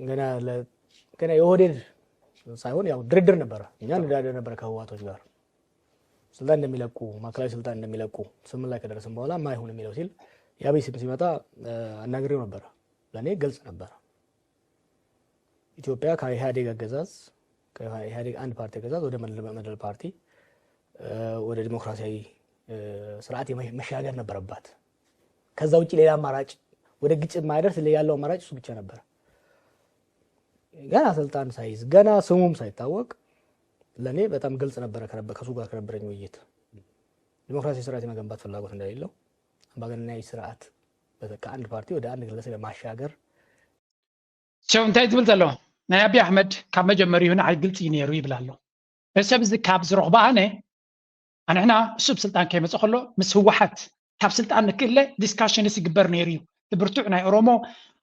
ገና ገና የኦህዴድ ሳይሆን ያው ድርድር ነበረ። እኛ እንደራደር ነበረ ከህወሓቶች ጋር ስልጣን እንደሚለቁ ማዕከላዊ ስልጣን እንደሚለቁ ስምምነት ላይ ከደረስን በኋላ ማይሆን የሚለው ሲል የአብይ ስም ሲመጣ አናግሬው ነበረ። ለእኔ ግልጽ ነበረ። ኢትዮጵያ ከኢህአዴግ አገዛዝ ከኢህአዴግ አንድ ፓርቲ አገዛዝ ወደ መድበለ ፓርቲ ወደ ዲሞክራሲያዊ ስርዓት መሻገር ነበረባት። ከዛ ውጭ ሌላ አማራጭ ወደ ግጭት ማይደርስ ያለው አማራጭ እሱ ብቻ ነበረ። ገና ስልጣን ሳይዝ ገና ስሙም ሳይታወቅ ለእኔ በጣም ግልጽ ነበረ። ከሱ ጋር ከነበረኝ ውይይት ዲሞክራሲያዊ ስርዓት የመገንባት ፍላጎት እንደሌለው አምባገነናዊ ስርዓት ከአንድ ፓርቲ ወደ አንድ ግለሰብ የማሻገር ሰው እንታይ ትብል ዘሎ ናይ ኣብይ ኣሕመድ ካብ መጀመሪኡ ንዓይ ግልፂ እዩ ነይሩ ይብል ኣሎ። እዚ ሰብ እዚ ካብ ዝረኽቦ ኣነ ኣንሕና እሱ ብስልጣን ከይመፀ ከሎ ምስ ህወሓት ካብ ስልጣን ንክእለ ዲስካሽንስ ይግበር ነይሩ እዩ። እቲ ብርቱዕ ናይ ኦሮሞ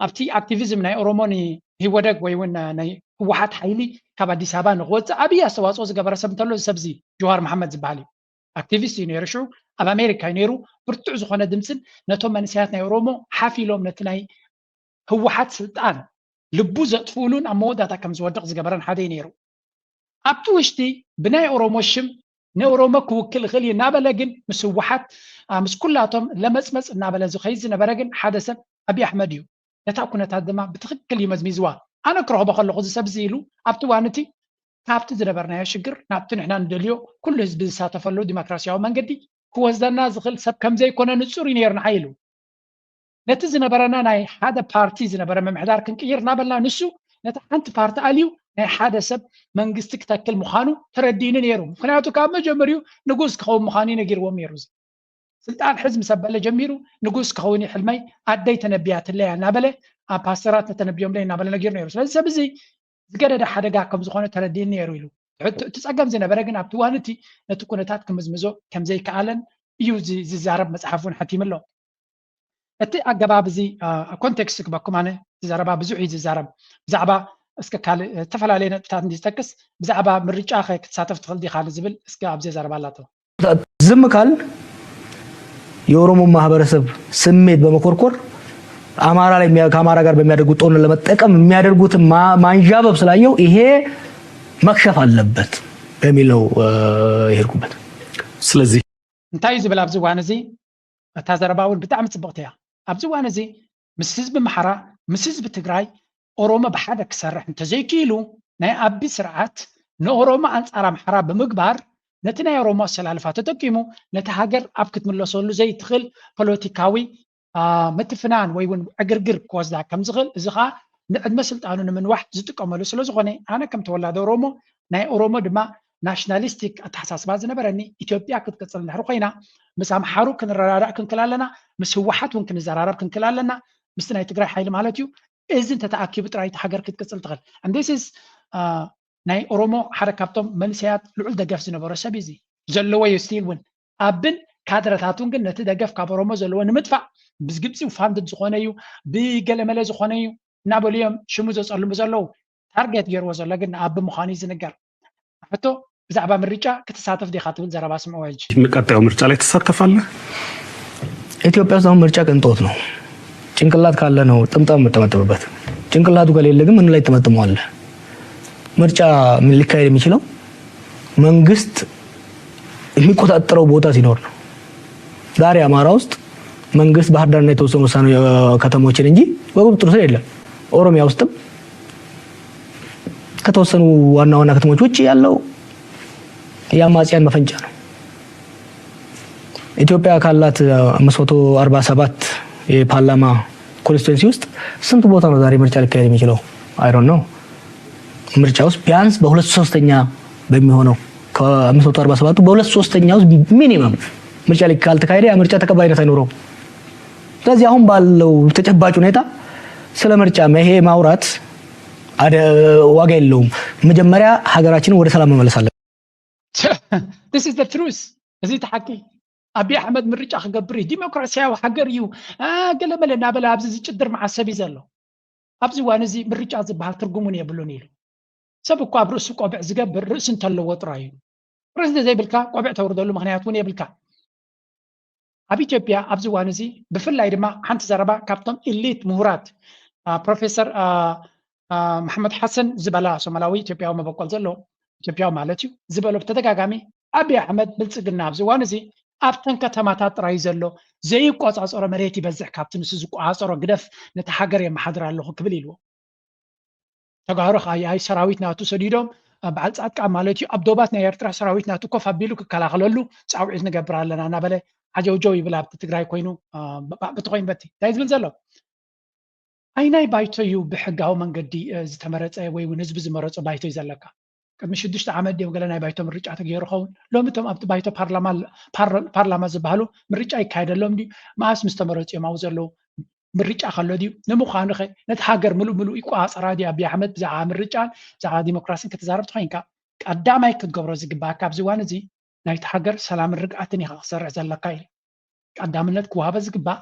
ኣብቲ ኣክቲቪዝም ናይ ኦሮሞ ንህወደግ ወይ እውን ናይ ህወሓት ሓይሊ ካብ ኣዲስ ኣበባ ንክወፅእ ኣብይ ኣስተዋፅኦ ዝገበረ ሰብ እንተሎ እዚ ሰብ እዚ ጀዋር መሓመድ ዝበሃል እዩ። ኣክቲቪስት እዩ ነይሩ። ሽዑ ኣብ ኣሜሪካ እዩ ነይሩ። ብርቱዕ ዝኾነ ድምፅን ነቶም መንእሰያት ናይ ኦሮሞ ሓፍ ኢሎም ነቲ ናይ ህወሓት ስልጣን ልቡ ዘጥፍኡሉን ኣብ መወዳእታ ከም ዝወድቕ ዝገበረን ሓደ እዩ ነይሩ። ኣብቲ ውሽጢ ብናይ ኦሮሞ ሽም ንኦሮሞ ክውክል ይኽእል እዩ እናበለ ግን ምስ ህወሓት ምስ ኩላቶም ለመፅመፅ እናበለ ዝኸይድ ዝነበረ ግን ሓደ ሰብ ኣብይ ኣሕመድ እዩ። ነታ ኩነታት ድማ ብትኽክል እዩ መዝሚዝዋ። ኣነ ክረኽቦ ከለኹ እዚ ሰብ እዚ ኢሉ ኣብቲ እዋን እቲ ካብቲ ዝነበርናዮ ሽግር ናብቲ ንሕና ንደልዮ ኩሉ ህዝቢ ዝሳተፈሉ ዲሞክራሲያዊ መንገዲ ክወስደና ዝኽእል ሰብ ከምዘይኮነ ንፁር እዩ ነይሩ ንዓይ ኢሉ። ነቲ ዝነበረና ናይ ሓደ ፓርቲ ዝነበረ ምምሕዳር ክንቅይር እናበልና ንሱ ነቲ ሓንቲ ፓርቲ ኣልዩ ናይ ሓደ ሰብ መንግስቲ ክተክል ምዃኑ ተረዲእኒ ነይሩ። ምክንያቱ ካብ መጀመሪኡ ንጉስ ክኸውን ምዃኑ እዩ ነጊርዎም ነይሩ። ስልጣን ሕዝ ምስ ኣበለ ጀሚሩ ንጉስ ክኸውን እዩ ሕልመይ፣ ኣደይ ተነቢያትለይ እያ እናበለ ኣብ ፓስተራት ተነቢዮምለይ እናበለ ነጊሩ ነይሩ። ስለዚ ሰብ እዚ ዝገደደ ሓደጋ ከም ዝኾነ ተረዲእኒ ነይሩ ኢሉ። እቲ ጸገም ዝነበረ ግን ኣብቲ እዋን እቲ ነቲ ኩነታት ክምዝምዞ ከም ዘይከኣለን እዩ ዝዛረብ መጽሓፍ እውን ሓቲሙ ኣሎ። እቲ ኣገባብ እዚ ኮንቴክስት ክበኩም ኣነ ዝዘረባ ብዙሕ እዩ ዝዛረብ ብዛዕባ እስከ ካልእ ዝተፈላለየ ነጥብታት እንዲ ዝጠቅስ ብዛዕባ ምርጫ ከ ክትሳተፍ ትኽእል ዲኻ ዝብል እስከ ኣብዚ ዘረባ ኣላቶ። ዝም ካል የኦሮሞ ማህበረሰብ ስሜት በመኮርኮር አማራ ላይ ከአማራ ጋር በሚያደርጉት ጦርነት ለመጠቀም የሚያደርጉትን ማንዣበብ ስላየው ይሄ መክሸፍ አለበት በሚል ነው የሄድኩበት። ስለዚህ እንታይ እዩ ዝብል ኣብዚ እዋን እዚ እታ ዘረባ እውን ብጣዕሚ ፅብቕቲ እያ። ኣብዚ እዋን እዚ ምስ ህዝቢ ኣምሓራ ምስ ህዝቢ ትግራይ ኦሮሞ ብሓደ ክሰርሕ እንተዘይክኢሉ ናይ ኣቢ ስርዓት ንኦሮሞ ኣንፃር ኣምሓራ ብምግባር ነቲ ናይ ኦሮሞ ኣሰላልፋ ተጠቂሙ ነቲ ሃገር ኣብ ክትምለሰሉ ዘይትኽእል ፖለቲካዊ ምትፍናን ወይ እውን ዕግርግር ክወስዳ ከም ዝኽእል እዚ ከዓ ንዕድመ ስልጣኑ ንምንዋሕ ዝጥቀመሉ ስለ ዝኾነ ኣነ ከም ተወላዲ ኦሮሞ ናይ ኦሮሞ ድማ ናሽናሊስቲክ ኣተሓሳስባ ዝነበረኒ ኢትዮጵያ ክትቅፅል እንድሕር ኮይና ምስ ኣምሓሩ ክንረዳዳእ ክንክል ኣለና፣ ምስ ህወሓት እውን ክንዘራረብ ክንክል ኣለና፣ ምስቲ ናይ ትግራይ ሓይሊ ማለት እዩ። እዚ እንተተኣኪቡ ጥራይ እቲ ሃገር ክትቅፅል ትኽእል። And this is ናይ ኦሮሞ ሓደ ካብቶም መንሰያት ልዑል ደገፍ ዝነበሮ ሰብ እዩ። ዘለዎ እዩ ስቲል እውን ኣብን ካድረታቱን ግን ነቲ ደገፍ ካብ ኦሮሞ ዘለዎ ንምጥፋእ ብግብፂ ፋንድድ ዝኾነ እዩ ብገለመለ ዝኾነ እዩ እናበሉ እዮም ሽሙ ዘፀልሙ ዘለዉ። ታርጌት ገይርዎ ዘሎ ግን ንኣቢ ምዃኑ እዩ ዝንገር። ሕቶ ብዛዕባ ምርጫ ክትሳተፍ ዲኻ ትብል ዘረባ ስምዖ ሕጂ። ንቀጣዩ ምርጫ ላይ ትሳተፋለህ? ኢትዮጵያ ውስጥ አሁን ምርጫ ቅንጦት ነው። ጭንቅላት ካለ ነው ጥምጣም የምጠመጥምበት። ጭንቅላቱ ከሌለ ግን ምን ላይ ትጠመጥመዋለህ? ምርጫ ሊካሄድ የሚችለው መንግስት የሚቆጣጠረው ቦታ ሲኖር ነው። ዛሬ አማራ ውስጥ መንግስት ባህር ዳርና የተወሰኑ ውሳኔ ከተሞችን እንጂ በቁጥጥር ስር የለም። ኦሮሚያ ውስጥም ከተወሰኑ ዋና ዋና ከተሞች ውጭ ያለው የአማጽያን መፈንጫ ነው። ኢትዮጵያ ካላት አምስት መቶ አርባ ሰባት የፓርላማ ኮንስቲትዌንሲ ውስጥ ስንት ቦታ ነው ዛሬ ምርጫ ሊካሄድ የሚችለው? I don't know። ምርጫ ውስጥ ቢያንስ በሁለት ሶስተኛ በሚሆነው ከአምስት መቶ አርባ ሰባቱ በሁለት ሶስተኛ ውስጥ ሚኒመም ምርጫ ካልተካሄደ ያ ምርጫ ተቀባይነት አይኖረውም። ስለዚህ አሁን ባለው ተጨባጭ ሁኔታ ስለ ምርጫ ይሄ ማውራት ዋጋ የለውም። መጀመሪያ ሀገራችንን ወደ ሰላም መመለስ አለብን። This is the truth። እዚ እቲ ሓቂ። ኣቢ ኣሕመድ ምርጫ ክገብር እዩ፣ ዲሞክራሲያዊ ሃገር እዩ፣ ገለመለ እናበለ ኣብዚ ዝጭድር መዓት ሰብ እዩ ዘሎ። ኣብዚ እዋን እዚ ምርጫ ዝበሃል ትርጉም እውን የብሉን ኢሉ። ሰብ እኮ ኣብ ርእሱ ቆብዕ ዝገብር ርእሲ እንተለዎ ጥራይ እዩ። ርእሲ ዘይብልካ ቆብዕ ተውርደሉ ምክንያት እውን የብልካ። ኣብ ኢትዮጵያ ኣብዚ እዋን እዚ ብፍላይ ድማ ሓንቲ ዘረባ ካብቶም ኢሊት ምሁራት ፕሮፌሰር መሓመድ ሓሰን ዝበላ ሶማላዊ ኢትዮጵያዊ መበቆል ዘለዎ ኢትዮጵያዊ ማለት እዩ ዝበሎ ብተደጋጋሚ ኣቢ ኣሕመድ ብልፅግና ኣብዚ እዋን እዚ ኣብተን ከተማታት ጥራይ ዘሎ ዘይቆፃፀሮ መሬት ይበዝሕ ካብቲ ንሱ ዝቆፃፀሮ ግደፍ ነቲ ሃገር የመሓድር ኣለኹ ክብል ኢልዎ። ተጋሩ ከኣ ሰራዊት ናቱ ሰዲዶም በዓል ፃድቃን ማለት እዩ ኣብ ዶባት ናይ ኤርትራ ሰራዊት ናቱ ኮፍ ኣቢሉ ክከላኸለሉ ፃውዒት ንገብር ኣለና እናበለ ዓጀውጀው ይብል ኣብቲ ትግራይ ኮይኑ በቲ ኮይኑ በቲ እንታይ ዝብል ዘሎ ኣይናይ ባይቶ እዩ ብሕጋዊ መንገዲ ዝተመረፀ ወይ እውን ህዝቢ ዝመረፆ ባይቶ እዩ ዘለካ። ቅድሚ ሽዱሽተ ዓመት ድዮም ገለ ናይ ባይቶ ምርጫ ተገይሩ ኸውን ሎሚ እቶም ኣብቲ ባይቶ ፓርላማ ዝበሃሉ ምርጫ ይካየደሎም ድዩ? መኣስ ምስ ተመረፁ እዮም ኣብኡ ዘለዉ? ምርጫ ከሎ ድዩ? ንምዃኑ ኸ ነቲ ሃገር ምሉእ ምሉእ ይቆፃፀራ ድዩ? ኣቢ ኣሕመድ ብዛዕባ ምርጫን ብዛዕባ ዲሞክራሲን ክትዛረብ ተኾይንካ ቀዳማይ ክትገብሮ ዝግባኣካ ኣብዚ እዋን እዚ ናይቲ ሃገር ሰላምን ርግኣትን ኢኻ ክሰርሕ ዘለካ ኢሉ። ቀዳምነት ክወሃበ ዝግባእ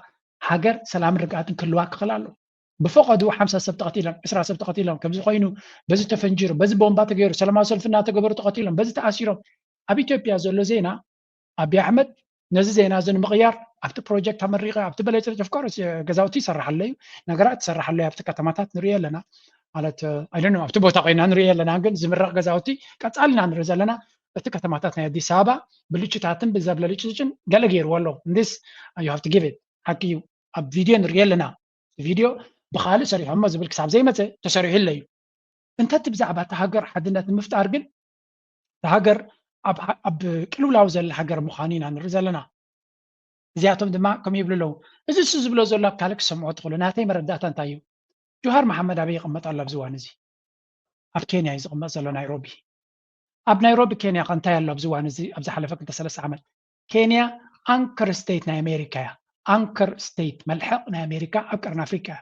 ሃገር ሰላምን ርግኣትን ክህልዋ ክኽእል ኣሎ። ብፈቐዱ ሓምሳ ሰብ ተቐቲሎም፣ ዕስራ ሰብ ተቐቲሎም፣ ከምዚ ኮይኑ በዚ ተፈንጂሩ፣ በዚ ቦምባ ተገይሩ፣ ሰላማዊ ሰልፊ እናተገበሩ ተቐቲሎም፣ በዚ ተኣሲሮም። ኣብ ኢትዮጵያ ዘሎ ዜና ኣቢ ኣሕመድ ነዚ ዜና እዚ ንምቕያር ኣብቲ ፕሮጀክት ኣመሪቐ ኣብቲ በለጭ ኦፍኮርስ ገዛውቲ ይሰርሓለዩ ነገራት ትሰርሓለዩ ኣብቲ ከተማታት ንሪኦ ኣለና ማለት ኣይደነ ኣብቲ ቦታ ኮይና ንሪኦ ኣለና ግን ዝምረቕ ገዛውቲ ቀፃልና ንርኢ ዘለና እቲ ከተማታት ናይ ኣዲስ ኣበባ ብልጭታትን ብዘብለ ልጭልጭን ገለ ገይርዎ ኣሎ this you have to give it ሓቂ እዩ ኣብ ቪድዮ ንሪኦ ኣለና ቪድዮ ብካልእ ሰሪሖሞ ዝብል ክሳብ ዘይመፀ ተሰሪሑ ኣለዩ እንተ እቲ ብዛዕባ እቲ ሃገር ሓድነት ንምፍጣር ግን እቲ ሃገር ኣብ ቅልውላው ዘላ ሃገር ምዃኑ ኢና ንርኢ ዘለና እዚኣቶም ድማ ከምኡ ይብሉ ኣለዉ እዚ እሱ ዝብሎ ዘሎ ኣካል ክሰምዖ ትኽእሉ ናተይ መረዳእታ እንታይ እዩ ጆሃር መሓመድ ኣበይ ይቕመጥ ኣሎ ኣብዚ እዋን እዚ ኣብ ኬንያ እዩ ዝቕመጥ ዘሎ ናይሮቢ ኣብ ናይሮቢ ኬንያ ከ እንታይ ኣሎ ኣብዚ እዋን እዚ ኣብ ዝሓለፈ ክልተ ሰለስተ ዓመት ኬንያ ኣንከር ስቴት ናይ ኣሜሪካ እያ ኣንከር ስቴት መልሐቕ ናይ ኣሜሪካ ኣብ ቀርኒ ኣፍሪካ እያ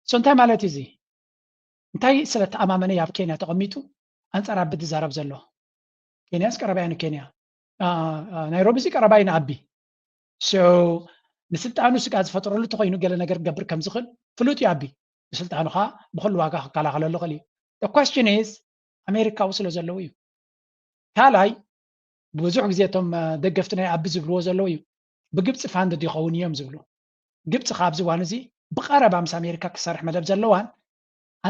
so እንታይ ማለት እዩ እዚ እንታይ ስለ ተኣማመነ ኣብ ኬንያ ተቐሚጡ ኣንጻር ኣቢ ዝዛረብ ዘሎ ኬንያስ ቀረባ እያ ንኬንያ ናይሮቢ እዚ ቀረባ እዩ ንኣቢ so ንስልጣኑ ስግኣት ዝፈጠረሉ ተኮይኑ ገለ ነገር ክገብር ከም ዝኽእል ፍሉጥ እዩ ኣቢ ንስልጣኑ ከዓ ብኩሉ ዋጋ ክከላኸለሉ ክእል እዩ question is ኣሜሪካዊ ስለ ዘለዉ እዩ ካልኣይ ብዙሕ ግዜ እቶም ደገፍቲ ናይ ኣቢ ዝብልዎ ዘለዉ እዩ ብግብፂ ፋንድድ ይኸውን እዮም ዝብሉ ግብፂ ካብ ዝዋን እዚ ብቐረባ ምስ ኣሜሪካ ክሰርሕ መደብ ዘለዋን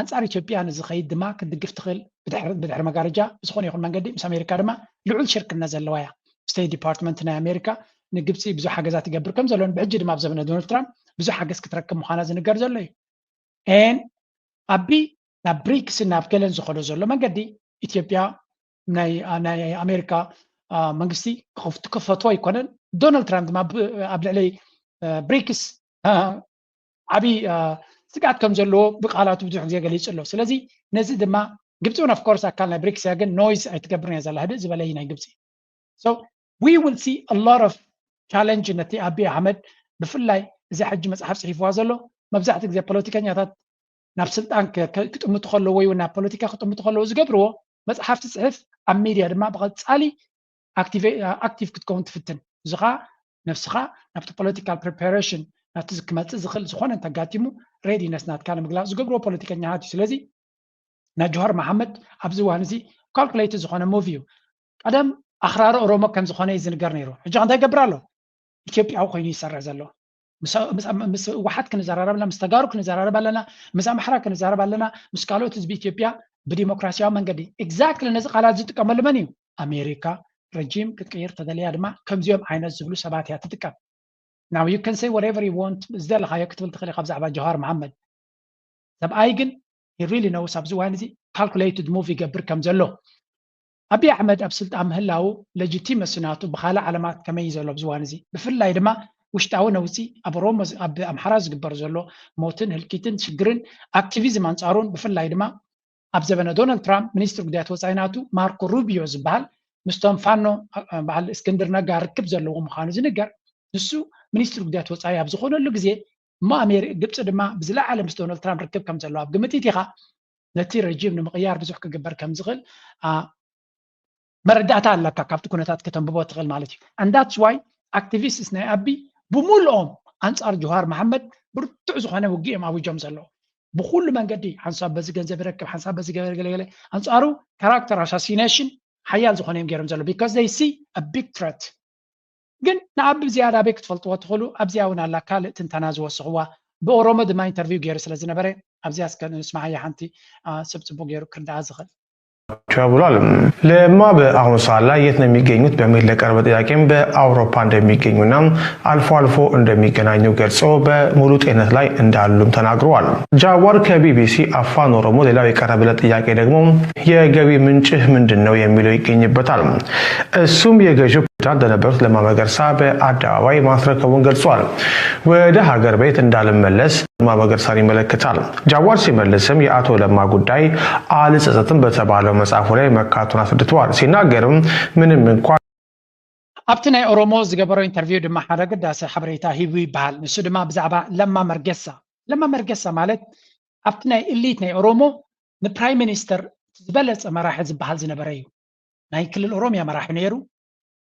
ኣንፃር ኢትዮጵያ ንዝኸይድ ድማ ክትድግፍ ትኽእል ብድሕሪ መጋረጃ ብዝኾነ ይኹን መንገዲ ምስ ኣሜሪካ ድማ ልዑል ሽርክነት ዘለዋ እያ ስቴት ዲፓርትመንት ናይ ኣሜሪካ ንግብፂ ብዙሕ ሓገዛት ይገብር ከም ዘሎን ብሕጂ ድማ ኣብ ዘበነ ዶናልድ ትራምፕ ብዙሕ ሓገዝ ክትረክብ ምዃና ዝንገር ዘሎ እዩ ን ኣቢ ናብ ብሪክስ ናብ ገለን ዝኸዶ ዘሎ መንገዲ ኢትዮጵያ ናይ ኣሜሪካ መንግስቲ ክፈትዎ ኣይኮነን ዶናልድ ትራምፕ ድማ ኣብ ልዕሊ ብሪክስ ዓብይ ስግኣት ከም ዘለዎ ብቃላቱ ብዙሕ ግዜ ገሊፁ ኣሎ ስለዚ ነዚ ድማ ግብፂ እውን ኦፍኮርስ ኣካል ናይ ብሪክስ እያ ግን ኖይዝ ኣይትገብርን እያ ዘላ ህድእ ዝበለ እዩ ናይ ግብፂ we will see a lot of challenge ነቲ ኣቢ ኣሕመድ ብፍላይ እዚ ሕጂ መፅሓፍ ፅሒፍዋ ዘሎ መብዛሕቲ ግዜ ፖለቲከኛታት ናብ ስልጣን ክጥምቱ ከለዉ ወይ ናብ ፖለቲካ ክጥምቱ ከለዉ ዝገብርዎ መፅሓፍ ትፅሕፍ ኣብ ሚድያ ድማ ብቐፃሊ ኣክቲቭ ክትከውን ትፍትን እዚ ከዓ ነብስኻ ናብቲ ፖለቲካል ፕሪፓሬሽን ናብቲ ክመፅእ ዝኽእል ዝኾነ እንተጋጢሙ ሬዲነስ ናትካ ንምግላፅ ዝገብርዎ ፖለቲከኛታት እዩ ስለዚ ናይ ጆሃር መሓመድ ኣብዚ እዋን እዚ ካልኩሌት ዝኾነ ሙቭ እዩ ቀደም ኣኽራሪ ኦሮሞ ከም ዝኾነ እዩ ዝንገር ነይሩ ሕጂ እንታይ ይገብር ኣሎ ኢትዮጵያዊ ኮይኑ ይሰርሕ ዘሎ ምስ ህወሓት ክንዘራረብ ኣለና ምስ ተጋሩ ክንዘራረብ ኣለና ምስ ኣምሓራ ክንዘራረብ ኣለና ምስ ካልኦት ህዝቢ ኢትዮጵያ ብዲሞክራሲያዊ መንገዲ exactly ነዚ ቃላት ዝጥቀመሉ መን እዩ ኣሜሪካ ረጂም ክትቅይር ተደልያ ድማ ከምዚኦም ዓይነት ዝብሉ ሰባት እያ ትጥቀም now you can say whatever you want ዝደለኻዮ ክትብል ትኽእል ኢኻ ብዛዕባ ጆሃር መሓመድ ሰብኣይ ግን he really knows ኣብዚ እዋን እዚ calculated move ይገብር ከም ዘሎ ኣብይ ኣሕመድ ኣብ ስልጣን ምህላው ለጅቲመሲ ናቱ ብካልእ ዓለማት ከመይ እዩ ዘሎ ኣብዚ እዋን እዚ? ብፍላይ ድማ ውሽጣዊ ነውፂ ኣብ ኦሮሞ ዝ- ኣብ ኣምሓራ ዝግበር ዘሎ ሞትን ህልቂትን ሽግርን ኣክቲቪዝም ኣንፃሩን ብፍላይ ድማ ኣብ ዘበነ ዶናልድ ትራምፕ ሚኒስትሪ ጉዳያት ወፃኢ ናቱ ማርኮ ሩቢዮ ዝበሃል ምስቶም ፋኖ እ፣ በዓል እስክንድር ነጋ ርክብ ዘለዎ ምዃኑ ዝንገር ንሱ ሚኒስትሪ ጉዳያት ወፃኢ ኣብ ዝኾነሉ ግዜ እሞ ኣሜሪ ግብፂ ድማ ብዝለዓለ ምስ ዶናልድ ትራምፕ ርክብ ከም ዘለዎ ኣብ ግምት ኢኻ ነቲ ረጂም ንምቕያር ብዙሕ ክግበር ከም ዝኽእል ኣ፣ መረዳእታ ኣለካ ካብቲ ኩነታት ከተንብቦ ትኽእል ማለት እዩ and that's why activists ናይ ኣቢ ብምልኦም ኣንፃር ጆሃር መሓመድ ብርቱዕ ዝኾነ ውግእ እዮም ኣውጆም ዘለዉ ብኩሉ መንገዲ ሓንሳብ በዚ ገንዘብ ይረክብ ሓንሳብ በዚ ገበረ ገለገለ ኣንፃሩ character assassination ሓያል ዝኾነ እዮም ገይሮም ዘሎ because they see a big threat ግን ንኣቢ ዝያዳ ኣበይ ክትፈልጥዎ ትኽእሉ ኣብዚኣ እውን ኣላ ካልእ ትንተና ዝወስኽዋ ብኦሮሞ ድማ ኢንተርቪው ገይሩ ስለ ዝነበረ ኣብዚኣ እስከ ንስማዓያ ሓንቲ አ፣ ሰብ ፅቡቅ ገይሩ ክርዳኣ ዝኽእል ቸው ብሏል። ለማ በአሁኑ ሰዓት ላይ የት ነው የሚገኙት በሚል ለቀረበ ጥያቄም በአውሮፓ እንደሚገኙና አልፎ አልፎ እንደሚገናኙ ገልጾ በሙሉ ጤንነት ላይ እንዳሉም ተናግረዋል። ጃዋር ከቢቢሲ አፋን ኦሮሞ ሌላው የቀረበለት ጥያቄ ደግሞ የገቢ ምንጭህ ምንድን ነው የሚለው ይገኝበታል። እሱም የገዢው ፕሬዝዳንት ለነበሩት ለማ መገርሳ በአደባባይ ማስረከቡን ገልጸዋል። ወደ ሀገር ቤት እንዳልመለስ ለማ መገርሳን ይመለከታል። ጃዋር ሲመልስም የአቶ ለማ ጉዳይ አልጸጸትም በተባለው መጽሐፉ ላይ መካቱን አስረድተዋል። ሲናገርም ምንም እንኳን ኣብቲ ናይ ኦሮሞ ዝገበሮ ኢንተርቪው ድማ ሓደ ግዳሰ ሓበሬታ ሂቡ ይበሃል ንሱ ድማ ብዛዕባ ለማ መርገሳ ለማ መርገሳ ማለት ኣብቲ ናይ እሊት ናይ ኦሮሞ ንፕራይም ሚኒስተር ዝበለፀ መራሒ ዝበሃል ዝነበረ እዩ ናይ ክልል ኦሮሚያ መራሒ ነይሩ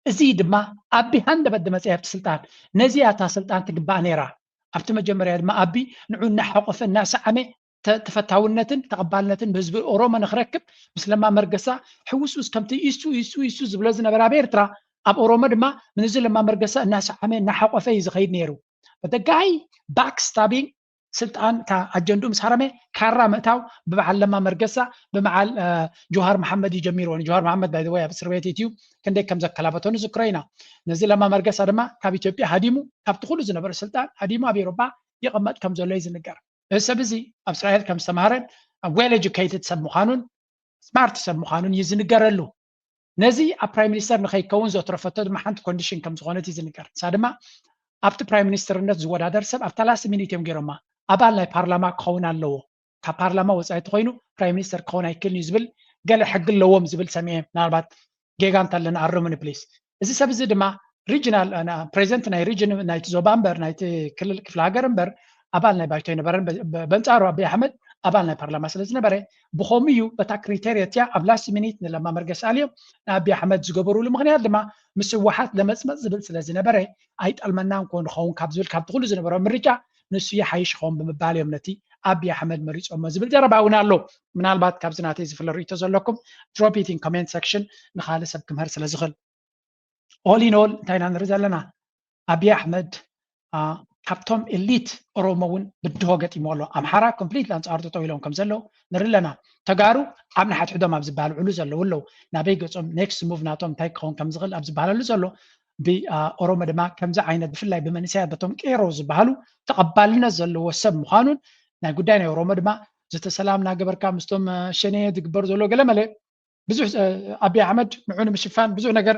እዚ ድማ ኣቢ ሃንደበት ድመፀ ኣብቲ ስልጣን ነዚ ኣታ ስልጣን ትግባእ ነይራ ኣብቲ መጀመርያ ድማ ኣቢ ንዑ እናሓቆፈ እናሰዓመ ተፈታውነትን ተቐባልነትን ብህዝቢ ኦሮሞ ንክረክብ ምስ ለማ መርገሳ ሕውስውስ ከምቲ ኢሱ ኢሱ ኢሱ ዝብሎ ዝነበረ ኣብ ኤርትራ ኣብ ኦሮሞ ድማ ንዚ ለማ መርገሳ እናሰዓመ እናሓቆፈ እዩ ዝኸይድ ነይሩ በተጋይ ባክስታቢንግ ስልጣን እታ ኣጀንድኡ ምስ ሃረመ ካራ ምእታው ብበዓል ለማ መርገሳ ብመዓል ጆሃር መሓመድ እዩ ጀሚርዎ ንጆሃር መሓመድ ባይ ወይ ኣብ እስር ቤት ኢትዩ ክንደይ ከም ዘከላበቶ ንዝክሮ ኢና ነዚ ለማ መርገሳ ድማ ካብ ኢትዮጵያ ሃዲሙ ካብቲ ኩሉ ዝነበረ ስልጣን ሃዲሙ ኣብ ኤሮጳ ይቕመጥ ከም ዘሎ እዩ ዝንገር እዚ ሰብ እዚ ኣብ እስራኤል ከም ዝተምሃረን well educated ሰብ ምዃኑን smart ሰብ ምዃኑን እዩ ዝንገረሉ ነዚ ኣብ prime minister ንኸይከውን ዘትረፈቶ ድማ ሓንቲ condition ከም ዝኾነት እዩ ዝንገር ንሳ ድማ ኣብቲ prime minister ነት ዝወዳደር ሰብ ኣብታ last minute እዮም ገይሮማ ኣባል ናይ ፓርላማ ክኸውን ኣለዎ ካብ ፓርላማ ወፃኢ ተኮይኑ prime minister ክኸውን ኣይክልን እዩ ዝብል ገለ ሕጊ ኣለዎም ዝብል ሰሚዐ ምናልባት ጌጋ እንተለና ኣርሙኒ please እዚ ሰብ እዚ ድማ regional president ናይ region ናይቲ ዞባ እምበር ናይቲ ክልል ክፍለ ሃገር እምበር ኣባል ናይ ባይቶ ኣይነበረን በንፃሩ ኣቢ ኣሕመድ ኣባል ናይ ፓርላማ ስለ ዝነበረ ብኸምኡ እዩ በታ criteria እቲያ ኣብ last minute ንለማ መርገስ ኣልዮም ንኣቢ ኣሕመድ ዝገበሩሉ ምክንያት ድማ ምስ ህወሓት ለመፅመፅ ዝብል ስለ ዝነበረ ኣይጠልመናን ኮ ንኸውን ካብ ዝብል ካብቲ ኩሉ ዝነበሮ ምርጫ ንሱ ይሓይሽ ይኸውን ብምባል እዮም ነቲ ኣቢ ኣሕመድ መሪፆሞ ዝብል ዘረባ እውን ኣሎ ምናልባት ካብዚ ናተይ ዝፍለ ርእቶ ዘለኩም drop it in comment section ንካልእ ሰብ ክምህር ስለ ዝኽእል all in all እንታይ ኢና ንርኢ ዘለና ኣብይ ኣሕመድ ካብቶም elite ኦሮሞ እውን ብድሆ ገጢሞ ኣሎ ኣምሓራ complete ኣንፃር ጠጠው ኢሎም ከም ዘለዉ ንርኢ ኣለና ተጋሩ ዓብ ንሓድሕዶም ኣብ ዝበሃል ዕሉ ዘለዉ ኣለዉ ናበይ ገፆም next move ናቶም እንታይ ክኸውን ከም ዝኽእል ኣብ ዝበሃለሉ ዘሎ ብኦሮሞ ድማ ከምዚ ዓይነት ብፍላይ ብመንእሰያት በቶም ቄሮ ዝበሃሉ ተቐባልነት ዘለዎ ሰብ ምዃኑን ናይ ጉዳይ ናይ ኦሮሞ ድማ ዝተሰላም እናገበርካ ምስቶም ሸኔ ዝግበር ዘሎ ገለመለ ብዙሕ ኣቢ ኣሕመድ ንዑ ንምሽፋን ብዙሕ ነገር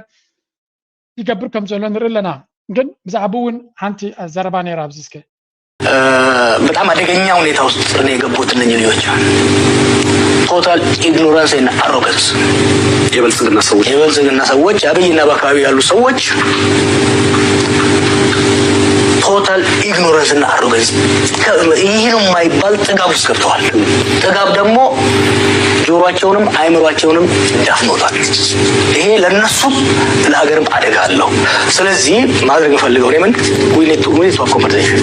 ይገብር ከም ዘሎ ንርኢ ኣለና ግን ብዛዕባ እውን ሓንቲ ዘረባ ነይራ ኣብዚ እስከ በጣም አደገኛ ሁኔታ ውስጥ ነው የገቡት እነኝ ልጆች total ignorance and arrogance የብልጽግና ሰዎች የብልጽግና ሰዎች አብይና በአካባቢ ያሉ ሰዎች total ignorance እና arrogance ይህ ነው የማይባል ጥጋብ ውስጥ ገብተዋል። ጥጋብ ደግሞ ጆሯቸውንም አይምሯቸውንም ዳፍኖታል። ይሄ ለነሱም ለሀገርም አደጋ አለው። ስለዚህ ማድረግ የምፈልገው እኔ ምን conversation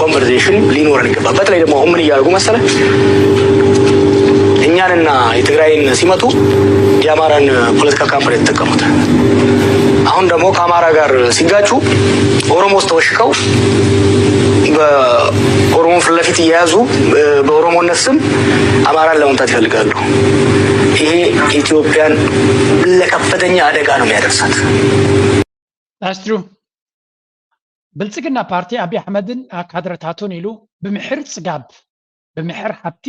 conversation ሊኖረን ይገባል። በተለይ ደግሞ አሁን ምን እያደረጉ መሰለህ እኛንና የትግራይን ሲመቱ የአማራን political camp ነው የተጠቀሙት። አሁን ደግሞ ከአማራ ጋር ሲጋጩ ኦሮሞ ውስጥ ተወሽቀው በኦሮሞ ፊት ለፊት እየያዙ በኦሮሞነት ስም አማራን ለመምታት ይፈልጋሉ። ይሄ ኢትዮጵያን ለከፍተኛ አደጋ ነው የሚያደርሳት። That's true። ብልፅግና ፓርቲ ኣቢ ኣሕመድን ካድረታቱን ኢሉ ብምሕር ፅጋብ ብምሕር ሃብቲ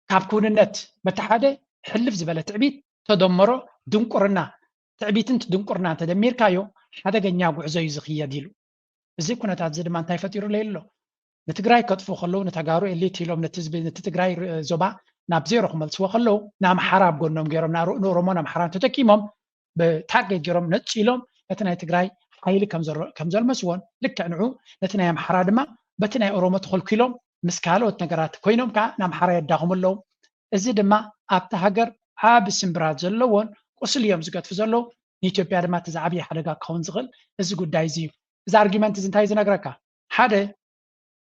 ካብ ክውንነት በቲ ሓደ ሕልፍ ዝበለ ትዕቢት ተደመሮ ድንቁርና፣ ትዕቢትን ድንቁርናን ተደሚርካዮ ሓደገኛ ጉዕዞ እዩ ዝኽየድ ኢሉ። እዚ ኩነታት እዚ ድማ እንታይ ፈጢሩለይ ኣሎ? ንትግራይ ከጥፉ ከለዉ፣ ንተጋሩ ኤሊት ኢሎም ነቲ ህዝቢ፣ ነቲ ትግራይ ር-፣ ዞባ ናብ ዜሮ ክመልስዎ ከለዉ፣ ንኣምሓራ ኣብ ጎኖም ገይሮም፣ ንኣሮ-፣ ንኦሮሞን ኣምሓራን ተጠቂሞም ብታርጌት ገይሮም ነፂሎም ነቲ ናይ ትግራይ ሓይሊ ከም ዘር-፣ ከም ዘልመስዎን፣ ልክዕ ንዑ ነቲ ናይ ኣምሓራ ድማ በቲ ናይ ኦሮሞ ተኸልኪሎም ምስ ካልኦት ነገራት ኮይኖም ከዓ ንኣምሓራ የዳኽሙ ኣለዉ። እዚ ድማ ኣብቲ ሃገር ዓቢ ስምብራት ዘለዎን ቁስሊ እዮም ዝገድፉ ዘለዉ። ንኢትዮጵያ ድማ እቲ ዝዓብየ ሓደጋ ክኸውን ዝኽእል እዚ ጉዳይ እዚ እዩ። እዚ ኣርጊመንት እዚ እንታይ ዝነግረካ? ሓደ፣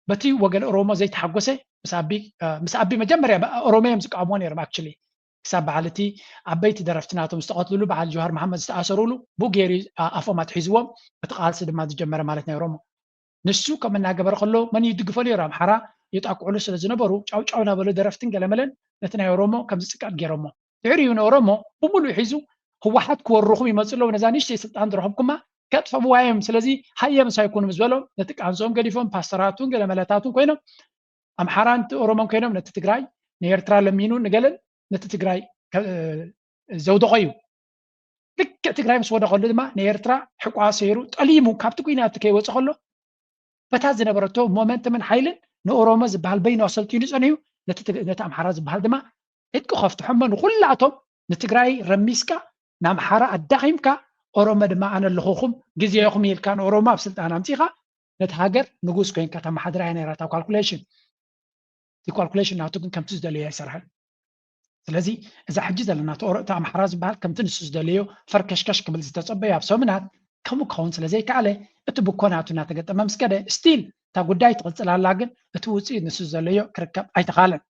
በቲ ወገን ኦሮሞ ዘይተሓጎሰ ምስ ኣቢ፣ እ፣ ምስ ኣቢ መጀመርያ ብ-፣ ኦሮሞ እዮም ዝቃወምዎ ነይሮም። ኣክቹሊ ክሳብ በዓል እቲ ዓበይቲ ደረፍቲ ናቶም ዝተቐትልሉ፣ በዓል ጀዋር መሓመድ ዝተኣሰሩሉ፣ ብኡ ገይሩ ዩ፣ እ፣ ኣፎም ኣትሒዝዎም። እቲ ቃልሲ ድማ ዝጀመረ ማለት ናይ ኦሮሞ። ንሱ ከም እናገበረ ከሎ መን ይድግፎ ነይሩ? ኣምሓራ የጣቅዕሉ ስለ ዝነበሩ ጫው ጫው እናበሉ ደረፍትን ገለመለን ነቲ ናይ ኦሮሞ ከም ዝጽቀጥ ገይሮሞ። ድሕሪኡ ንኦሮሞ ብምሉእ ሒዙ ህወሓት ክወርኹም ይመጹ ኣለዉ፣ ነዛ ንእሽተይ ስልጣን ዝረኸብኩማ ከጥፈእዋ እዮም፣ ስለዚ ሃየ ምሳይ ኩኑ ምስ በሎም ነቲ ቃንዝኦም ገዲፎም ፓስተራቱን ገለመለታቱን ኮይኖም ኣምሓራን ኦሮሞን ኮይኖም ነቲ ትግራይ ንኤርትራ ለሚኑ ንገለን ነቲ ትግራይ ከ-፣ ዘውደቖ እዩ። ልክዕ ትግራይ ምስ ወደቐሉ ድማ ንኤርትራ ሕቋ ሰይሩ ጠሊሙ ካብቲ ኲናት ከይወፀ ከሎ በታ ዝነበረቶ ሞመንተምን ሓይልን ንኦሮሞ ዝበሃል በይኑ ኣሰልጢኑ ፀኒሑ ነቲ ትግ-፣ ነቲ ኣምሓራ ዝበሃል ድማ ዕጥቂ ከፍትሖሞ ንኩላቶም ንትግራይ ረሚስካ ንኣምሓራ ኣዳኺምካ ኦሮሞ ድማ ኣነ ኣለኹኹም ግዜኹም ኢልካ ንኦሮሞ ኣብ ስልጣን ኣምፂኻ ነቲ ሃገር ንጉስ ኮይንካ ተመሓድራ እያ ነይራ እታ ካልኩሌሽን። እቲ ካልኩሌሽን ናቱ ግን ከምቲ ዝደለዮ ኣይሰርሐን። ስለዚ እዛ ሕጂ ዘለና እቲ ኦሮ-፣ እቲ ኣምሓራ ዝበሃል ከምቲ ንሱ ዝደለዮ ፈርከሽከሽ ክብል ዝተጸበዮ ኣብ ሰሙናት ከምኡ ክኸውን ስለ ዘይከኣለ እቲ ብኮ ናቱ እናተገጠመ ምስ ከደ ስቲል እታ ጉዳይ ትቕጽል ኣላ፣ ግን እቲ ውጽኢት ንሱ ዝደለዮ ክርከብ ኣይተኻለን።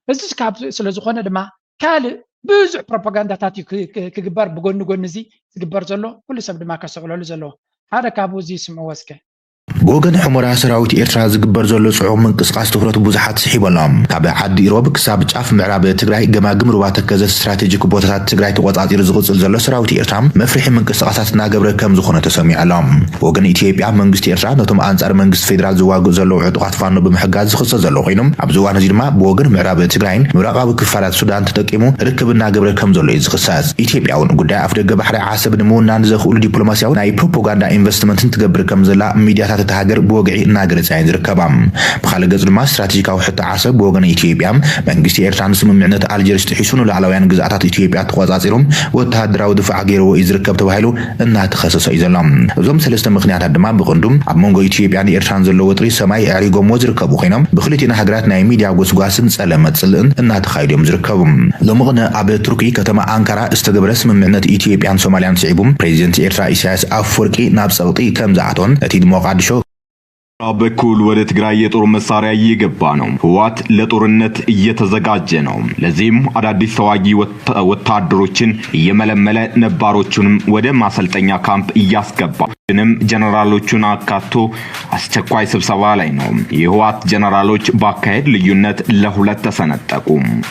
እዚ ካብ ስለ ዝኾነ ድማ ካልእ ብዙሕ ፕሮፓጋንዳታት እዩ ክ-፣ ክ-፣ ክግበር ብጎኒ ጎኒ እዚ ዝግበር ዘሎ፣ ኩሉ ሰብ ድማ ከስተውዕለሉ ዘለዎ። ሓደ ካብኡ እዚ ይስምዕዎ እስከ። ብወገን ሑመራ ሰራዊት ኤርትራ ዝግበር ዘሎ ጽዑቕ ምንቅስቓስ ትኹረት ብዙሓት ስሒቡ ኣሎ። ካብ ዓዲ ኢሮብ ክሳብ ጫፍ ምዕራብ ትግራይ ገማግም ሩባ ተከዘ ስትራቴጂክ ቦታታት ትግራይ ተቖጻጺሩ ዝቕጽል ዘሎ ሰራዊት ኤርትራ መፍርሒ ምንቅስቓሳት እናገብረ ከም ዝኾነ ተሰሚዑ ኣሎ። ብወገን ኢትዮጵያ መንግስቲ ኤርትራ ነቶም ኣንጻር መንግስቲ ፌዴራል ዝዋግኡ ዘለዉ ዕጡቓት ፋኖ ብምሕጋዝ ዝኽሰስ ዘሎ ኮይኑ ኣብዚ እዋን እዚ ድማ ብወገን ምዕራብ ትግራይን ምብራቓዊ ክፋላት ሱዳን ተጠቂሙ ርክብ እናገብረ ከም ዘሎ እዩ ዝኽሰስ። ኢትዮጵያ እውን ጉዳይ ኣፍደገ ባሕሪ ዓሰብ ንምውናን ዘኽእሉ ዲፕሎማሲያዊ ናይ ፕሮፓጋንዳ ኢንቨስትመንትን ትገብር ከም ዘላ ሚድያታት እታ ሃገር ብወግዒ እናገለጻ እየን ዝርከባ። ብኻልእ ገጽ ድማ ስትራቴጂካዊ ሕቶ ዓሰብ ብወገን ኢትዮጵያ መንግስቲ ኤርትራ ንስምምዕነት ኣልጀርስ ጥሒሱ ንሉዓላውያን ግዝኣታት ኢትዮጵያ ተቖጻጺሩ ወተሃደራዊ ድፋዕ ገይርዎ እዩ ዝርከብ ተባሂሉ እናተኸሰሰ እዩ ዘሎ። እዞም ሰለስተ ምኽንያታት ድማ ብቐንዱ ኣብ መንጎ ኢትዮጵያን ኤርትራን ዘሎ ወጥሪ ሰማይ ኣዕሪጎምዎ ዝርከቡ ኮይኖም ብክልቲኤን ሃገራት ናይ ሚድያ ጎስጓስን ጸለመ ጽልእን እናተኻየዱ እዮም ዝርከቡ። ሎሚ ቅነ ኣብ ቱርኪ ከተማ ኣንካራ ዝተገበረ ስምምዕነት ኢትዮጵያን ሶማልያን ስዒቡ ፕሬዚደንት ኤርትራ ኢሳያስ ኣፈወርቂ ናብ ጸቕጢ ከም ዝኣቶን እቲ ንሞቓድሾ በኩል ወደ ትግራይ የጦር መሳሪያ እየገባ ነው። ህወሓት ለጦርነት እየተዘጋጀ ነው። ለዚህም አዳዲስ ተዋጊ ወታ- ወታደሮችን እየመለመለ ነባሮቹንም ወደ ማሰልጠኛ ካምፕ እያስገባ ንም ጀነራሎቹን አካቶ አስቸኳይ ስብሰባ ላይ ነው። የህወሓት ጀነራሎች ባካሄድ ልዩነት ለሁለት ተሰነጠቁ።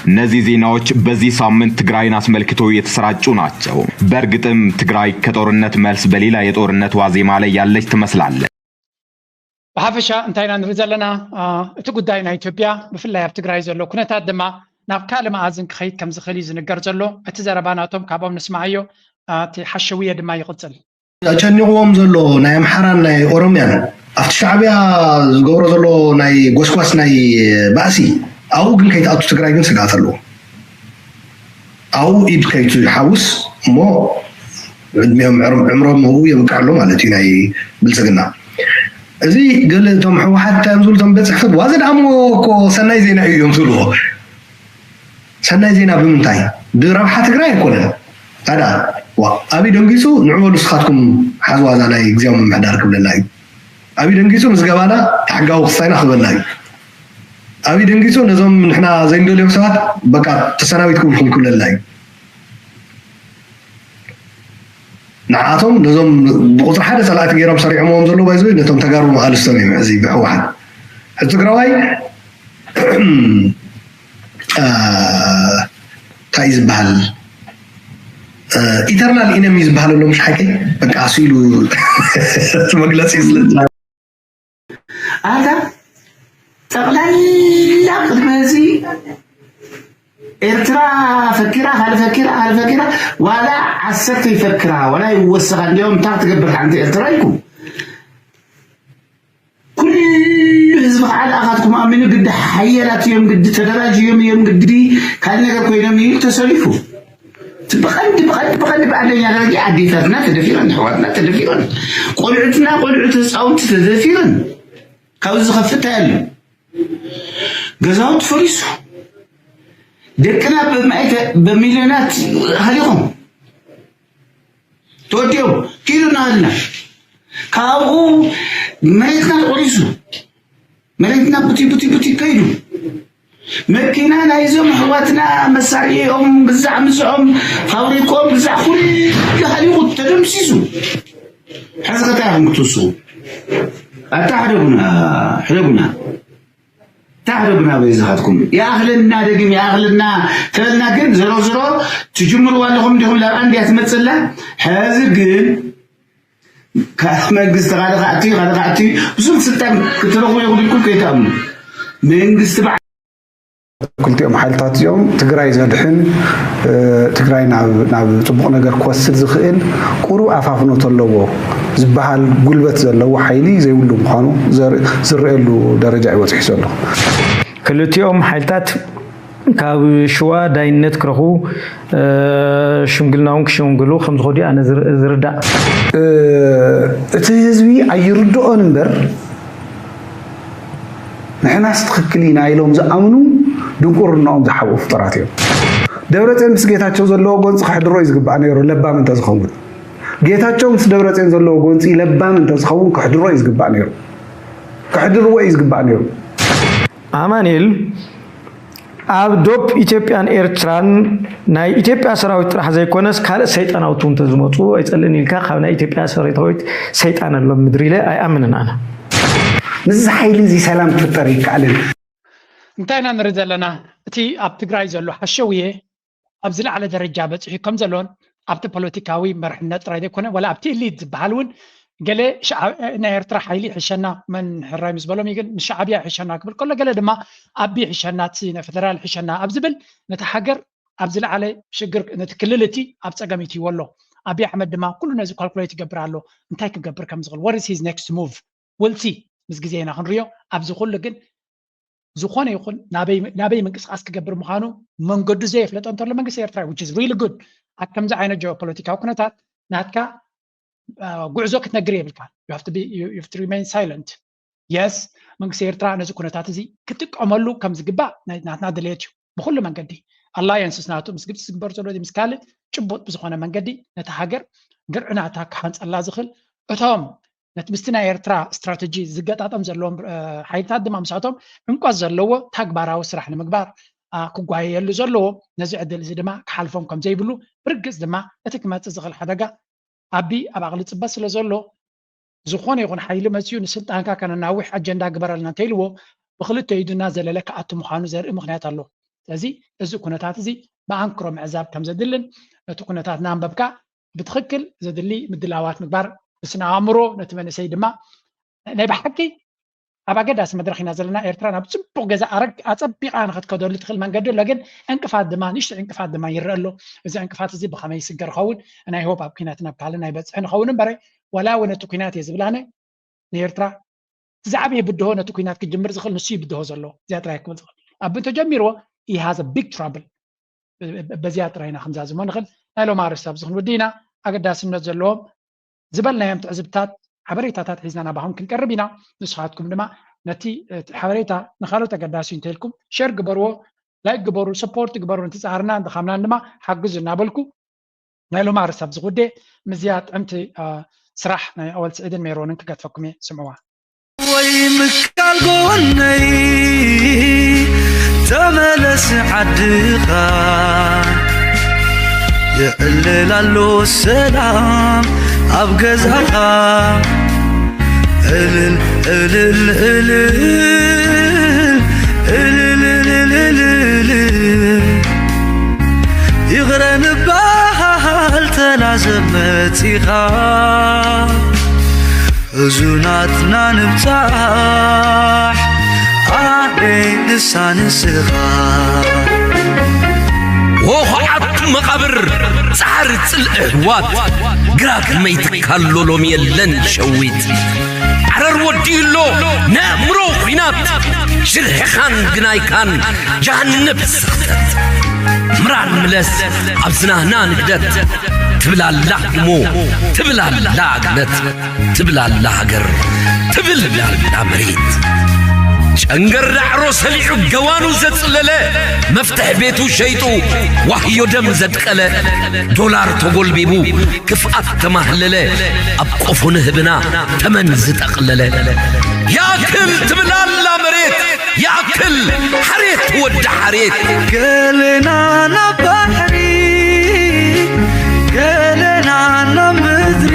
እነዚህ ዜናዎች በዚህ ሳምንት ትግራይን አስመልክቶ የተሰራጩ ናቸው። በእርግጥም ትግራይ ከጦርነት መልስ በሌላ የጦርነት ዋዜማ ላይ ያለች ትመስላለች። ብሓፈሻ እንታይ ኢና ንርኢ ዘለና? አ፣ እቲ ጉዳይ ናይ ኢትዮጵያ ብፍላይ ኣብ ትግራይ ዘሎ ኩነታት ድማ ናብ ካልእ መኣዝን ክኸይድ ከም ዝኽእል እዩ ዝንገር ዘሎ። እቲ ዘረባ ናቶም ካብኦም ንስማዓዮ። አ፣ እቲ ሓሸውየ ድማ ይቕጽል። ኣጨኒቕዎም ዘሎ ናይ ኣምሓራን ናይ ኦሮምያን ኣብቲ ሻዕብያ ዝገብሮ ዘሎ ናይ ጎስጓስ ናይ ባእሲ ኣብኡ ግን ከይትኣቱ ትግራይ ግን ስግኣት ኣለዎ። ኣብኡ ኢድ ከይትሓውስ እሞ ዕድሚኦም ዕምሮም ኣብኡ የብቅዕ ኣሎ ማለት እዩ ናይ ብልፅግና። እዚ ገለ እቶም ህወሓት እንታይ እዮም ዝብሉ እቶም ቤት ፅሕፈት ዋዘ ደኣሞ እኮ ሰናይ ዜና እዩ እዮም ዝብልዎ። ሰናይ ዜና ብምንታይ? ብረብሓ ትግራይ ኣይኮነን። ታዲያ ዋ ኣብይ ደንጊፁ ንዑ በሉ ንስኻትኩም ሓዝዋ እዛ ናይ ግዝያዊ ምምሕዳር ክብለና እዩ። ኣብይ ደንጊፁ ምዝገባና ሕጋዊ ክስታይና ክበልና እዩ። ኣብይ ደንጊፁ ነዞም ንሕና ዘይንደልዮም ሰባት በቃ ተሰናቢት ክብልኩም ክብለልና እዩ። ንዓቶም ነዞም ብቁፅሪ ሓደ ፀላእቲ ገይሮም ሰሪዖምዎም ዘለዉ ባይዘ ነቶም ተጋሩ መቓልስቶም እዮም። እዚ ብህወሓት ሕዚ ትግራዋይ እንታይ እዩ ዝበሃል ኢተርናል ኢነሚ ዝበሃል ኣሎ ምሽ ሓቂ በቃ ስኢሉ እቲ መግለፂ ስለ ኣታ ጠቕላላ ቅድሚ እዚ ኤርትራ ፈኪራ፣ ካልእ ፈኪራ፣ ካልእ ፈኪራ፣ ዋላ ዓሰርተ ይፈክራ፣ ዋላ ይወሰኻ። እንዲያውም እንታይ ክትገብር ሓንቲ ኤርትራ ኢልኩም? ኩሉ ህዝቢ ከዓ ንኣኻትኩም ኣሚኑ ግዲ ሓያላት እዮም፣ ግዲ ተደራጅዮም እዮም፣ ግዲ ካልእ ነገር ኮይኖም እዩ ተሰሊፉ። ብቐንዲ፣ ብቐንዲ፣ ብቐንዲ ብዓንደኛ ደረጃ ኣዴታትና ተደፊረን፣ ኣሕዋትና ተደፊረን፣ ቆልዑትና፣ ቆልዑት ህፃውንቲ ተደፊረን። ካብዚ ዝኸፍእ እንታይ ኣሎ? ገዛውቲ ፈሪሱ፣ ደቅና ብማእተ-፣ ብሚልዮናት ሃሊኾም ተወዲኦም፣ ኪዱ እናሃልና፣ ካብኡ መሬትና ተቆሪሱ፣ መሬትና ቡቲ ቡቲ ቡቲ ከይዱ፣ መኪና ናይዞም ኣሕዋትና መሳሪኦም ግዛዕ ምስዖም፣ ፋብሪኮም ግዛዕ፣ ኩሉ ሃሊቑ ተደምሲሱ። ሕዚ ከታይ ኢኹም ክትውስኹ? ኣታ ሕደጉና፣ ሕደጉና። ታሕደጉና በይዝኻትኩም። ይኣኽለና፣ ደግም ይኣኽለና ተበልና፣ ግን ዝሮ ዝሮ ትጅምርዋ ኣለኹም እንዲኹም፣ ላብኣ እንድያ ትመጽላ። ሕዚ ግን ካብ መንግስቲ ካልእ ከኣቲ፣ ካልእ ከኣቲ፣ ብዙም ስልጣን ክትረኽቡ ይኽእሉ ኢልኩም ከይትኣምኑ። መንግስቲ በዓ- ክልቲኦም ሓይልታት እዚኦም ትግራይ ዘድሕን፣ እ፣ ትግራይ ናብ፣ ናብ ጽቡቕ ነገር ክወስድ ዝኽእል ቁሩብ ኣፋፍኖት ኣለዎ ዝበሃል ጉልበት ዘለዎ ሓይሊ ዘይብሉ ምዃኑ ዘር-፣ ዝረኣየሉ ደረጃ እዩ በጺሑ ዘሎ። ክልቲኦም ሓይልታት ካብ ሽዋ ዳይነት ክረኽቡ፣ እ፣ ሽምግልና እውን ክሽምግሉ ከም ዝኸዱ ኣነ ዝር-፣ ዝርዳእ። እ፣ እቲ ህዝቢ ኣይርድኦን እምበር፣ ንሕናስ ትኽክል ኢና ኢሎም ዝኣምኑ ድንቁርናኦም ዝሓብኡ ፍጡራት እዮም። ደብረፅዮን ምስ ጌታቸው ዘለዎ ጎንፂ ከሕድሮ እዩ ዝግባእ ነይሩ፣ ለባም እንተዝኸውን። ጌታቸው ምስ ደብረፅዮን ዘለዎ ጎንፂ ለባም እንተዝኸውን ከሕድሮ እዩ ዝግባእ ነይሩ። ከሕድርዎ እዩ ዝግባእ ነይሩ። ኣማኑኤል፣ ኣብ ዶብ ኢትዮጵያን ኤርትራን ናይ ኢትዮጵያ ሰራዊት ጥራሕ ዘይኮነስ ካልእ ሰይጣናውቲ እውን ተዝመፁ ኣይፀልእን ኢልካ ካብ ናይ ኢትዮጵያ ሰራዊት ሰይጣን ኣሎ ምድሪ ኢለ ኣይኣምንን ኣነ። ምስዚ ሓይሊ እዚ ሰላም ክፍጠር ኣይከኣልን። እንታይ ኢና ንርኢ ዘለና? እቲ ኣብ ትግራይ ዘሎ ሓሸውየ ኣብ ዝለዓለ ደረጃ በፂሑ ከም ዘሎን ኣብቲ ፖለቲካዊ መርሕነት ጥራይ ዘይኮነ ዋላ ኣብቲ ኢሊት ዝበሃል እውን ገለ ሻዕ-፣ ናይ ኤርትራ ሓይሊ ይሕሸና መን ሕራይ ምስ በሎም እዩ ግን ንሻዕብያ ይሕሸና ክብል ከሎ ገለ ድማ ኣቢ ይሕሸና እቲ ናይ ፌደራል ይሕሸና ኣብ ዝብል ነቲ ሃገር ኣብ ዝለዓለ ሽግር ነቲ ክልል እቲ ኣብ ፀገም ይትይዎ ኣሎ። ኣቢ ኣሕመድ ድማ ኩሉ ነዚ ካልኩሌት ይገብር ኣሎ እንታይ ክገብር ከም ዝኽእል what is his next move we'll see ምስ ግዜ ኢና ክንሪኦ። ኣብዚ ኩሉ ግን ዝኾነ ይኹን ናበይ ናበይ ምንቅስቃስ ክገብር ምዃኑ መንገዱ ዘየፍለጠ እንተሎ መንግስቲ ኤርትራ which is really good ኣብ ከምዚ ዓይነት ጂኦፖለቲካዊ ኩነታት ናትካ አ፣ ጉዕዞ ክትነግር የብልካ you have to be you have to remain silent yes መንግስቲ ኤርትራ ነዚ ኩነታት እዚ ክጥቀመሉ ከም ዝግባእ ናይ- ናትና ድሌት እዩ ብኩሉ መንገዲ ኣላየንስስ ናቱ ምስ ግብፂ ዝግበር ዘሎ ምስ ካልእ ጭቡጥ ብዝኾነ መንገዲ ነቲ ሃገር ግርዕናታ ክሓንፀላ ዝኽእል እቶም ነቲ ምስቲ ናይ ኤርትራ ስትራተጂ ዝገጣጠም ዘለዎም እ፣ ሓይልታት ድማ ምሳቶም ዕምቆት ዘለዎ ተግባራዊ ስራሕ ንምግባር ኣ፣ ክጓየየሉ ዘለዎ ነዚ ዕድል እዚ ድማ ክሓልፎም ከም ዘይብሉ ብርግፅ ድማ እቲ ክመፅእ ዝኽእል ሓደጋ ኣቢ ኣብ ኣቕሊ ፅበት ስለ ዘሎ ዝኾነ ይኹን ሓይሊ መፅኡ ንስልጣንካ ከነናውሕ ኣጀንዳ ግበረልና እንተኢልዎ ብክልተ ኢዱ እናዘለለ ክኣቱ ምዃኑ ዘርኢ ምኽንያት ኣሎ። ስለዚ እዚ ኩነታት እዚ ብኣንክሮ ምዕዛብ ከም ዘድልን ነቲ ኩነታት እናንበብካ ብትኽክል ዘድሊ ምድላዋት ምግባር ብስነ ኣእምሮ ነቲ መንእሰይ ድማ ናይ ብሓቂ ኣብ ኣገዳሲ መድረኽ ኢና ዘለና ኤርትራ ናብ ፅቡቕ ገዛ ኣረግ ኣፀቢቓ ንክትከደሉ ትኽእል መንገዲ ኣሎ ግን ዕንቅፋት ድማ ንእሽቶ ዕንቅፋት ድማ ይረአ ኣሎ እዚ ዕንቅፋት እዚ ብኸመይ ይስገር ኸውን ናይ ሆፕ ኣብ ኩናት ናብ ካልእ ናይ በፅሒ ንኸውን እምበረ ዋላ እውን እቲ ኩናት እየ ዝብላነ ንኤርትራ ዝዓበየ ብድሆ ነቲ ኩናት ክጅምር ዝኽእል ንሱ ይብድሆ ዘሎ እዚኣ ጥራይ ክብል ዝኽእል ኣብ እንተጀሚርዎ he has a big trouble በዚኣ ጥራይ ኢና ክንዛዝሞ ንኽእል ናይ ሎም ኣርእስቲ ኣብዚ ክንውዲ ኢና ኣገዳስነት ዘለዎም ዝበልናዮም ትዕዝብታት ሓበሬታታት ሒዝና ናባኹም ክንቀርብ ኢና ንስኻትኩም ድማ ነቲ ሓበሬታ ንካልኦት ኣገዳሲ እንተልኩም ሸር ግበርዎ ላይክ ግበሩ ሰፖርት ግበሩ ንትፃሃርና ድኻምናን ድማ ሓግዙ እናበልኩ ናይ ሎም ኣርእስቲ ኣብዚ ጉዴ ምዝያ ጥዕምቲ ስራሕ ናይ ኣወል ስዒድን ሜሮንን ክገድፈኩም እየ ስምዕዋ ወይ ምካል ጎነይ ተመለስ ዓድኻ የዕልል ኣሎ ሰላም ኣብ ገዛኻ እልል እልል እልል እልል እልል እልል ይቕረ ንበሃል ተናዘብ መጺኻ ሕዙናትና ንብጻሕ ኣበይ ንሳ ንስኻ ኦኽዓት መቓብር ጻዕር ጽልኢ ኣሕዋት፣ ግራት መይትካሎ ሎሚ የለን ሸዊት። ዓረር ወዲኡ ኣሎ ነእምሮ ኲናት፣ ሽርሕኻን ግናይካን ጃሃንብ ስኽተት። ምራን ምለስ ኣብ ዝናህና ንግደት፣ ትብላላ እሞ ትብላላ ግነት። ትብል ኣላ ሃገር፣ ትብል ኣላ መሬት። ጨንገር ዳዕሮ ሰሊዑ ገዋኑ ዘጽለለ፣ መፍትሕ ቤቱ ሸይጡ ዋህዮ ደም ዘድቀለ፣ ዶላር ተጎልቢቡ ክፍኣት ተማህለለ፣ ኣብ ቆፎ ንህብና ተመን ዝጠቕለለ። ያክል ትብል ኣላ መሬት፣ ያክል ሓሬት ወዲ ሓሬት። ገለና ናብ ባሕሪ፣ ገለና ናብ ምድሪ፣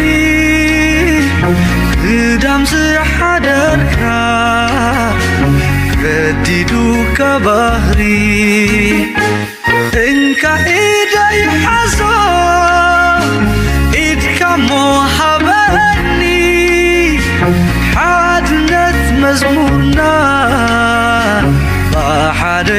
ክዳም ዝሓደርካ ገዲዱካ ባህሪ። እንካ ኢደይ ሓዞ፣ ኢድካ እሞ ሃበኒ፣ ሓድነት መዝሙርና ብሓደ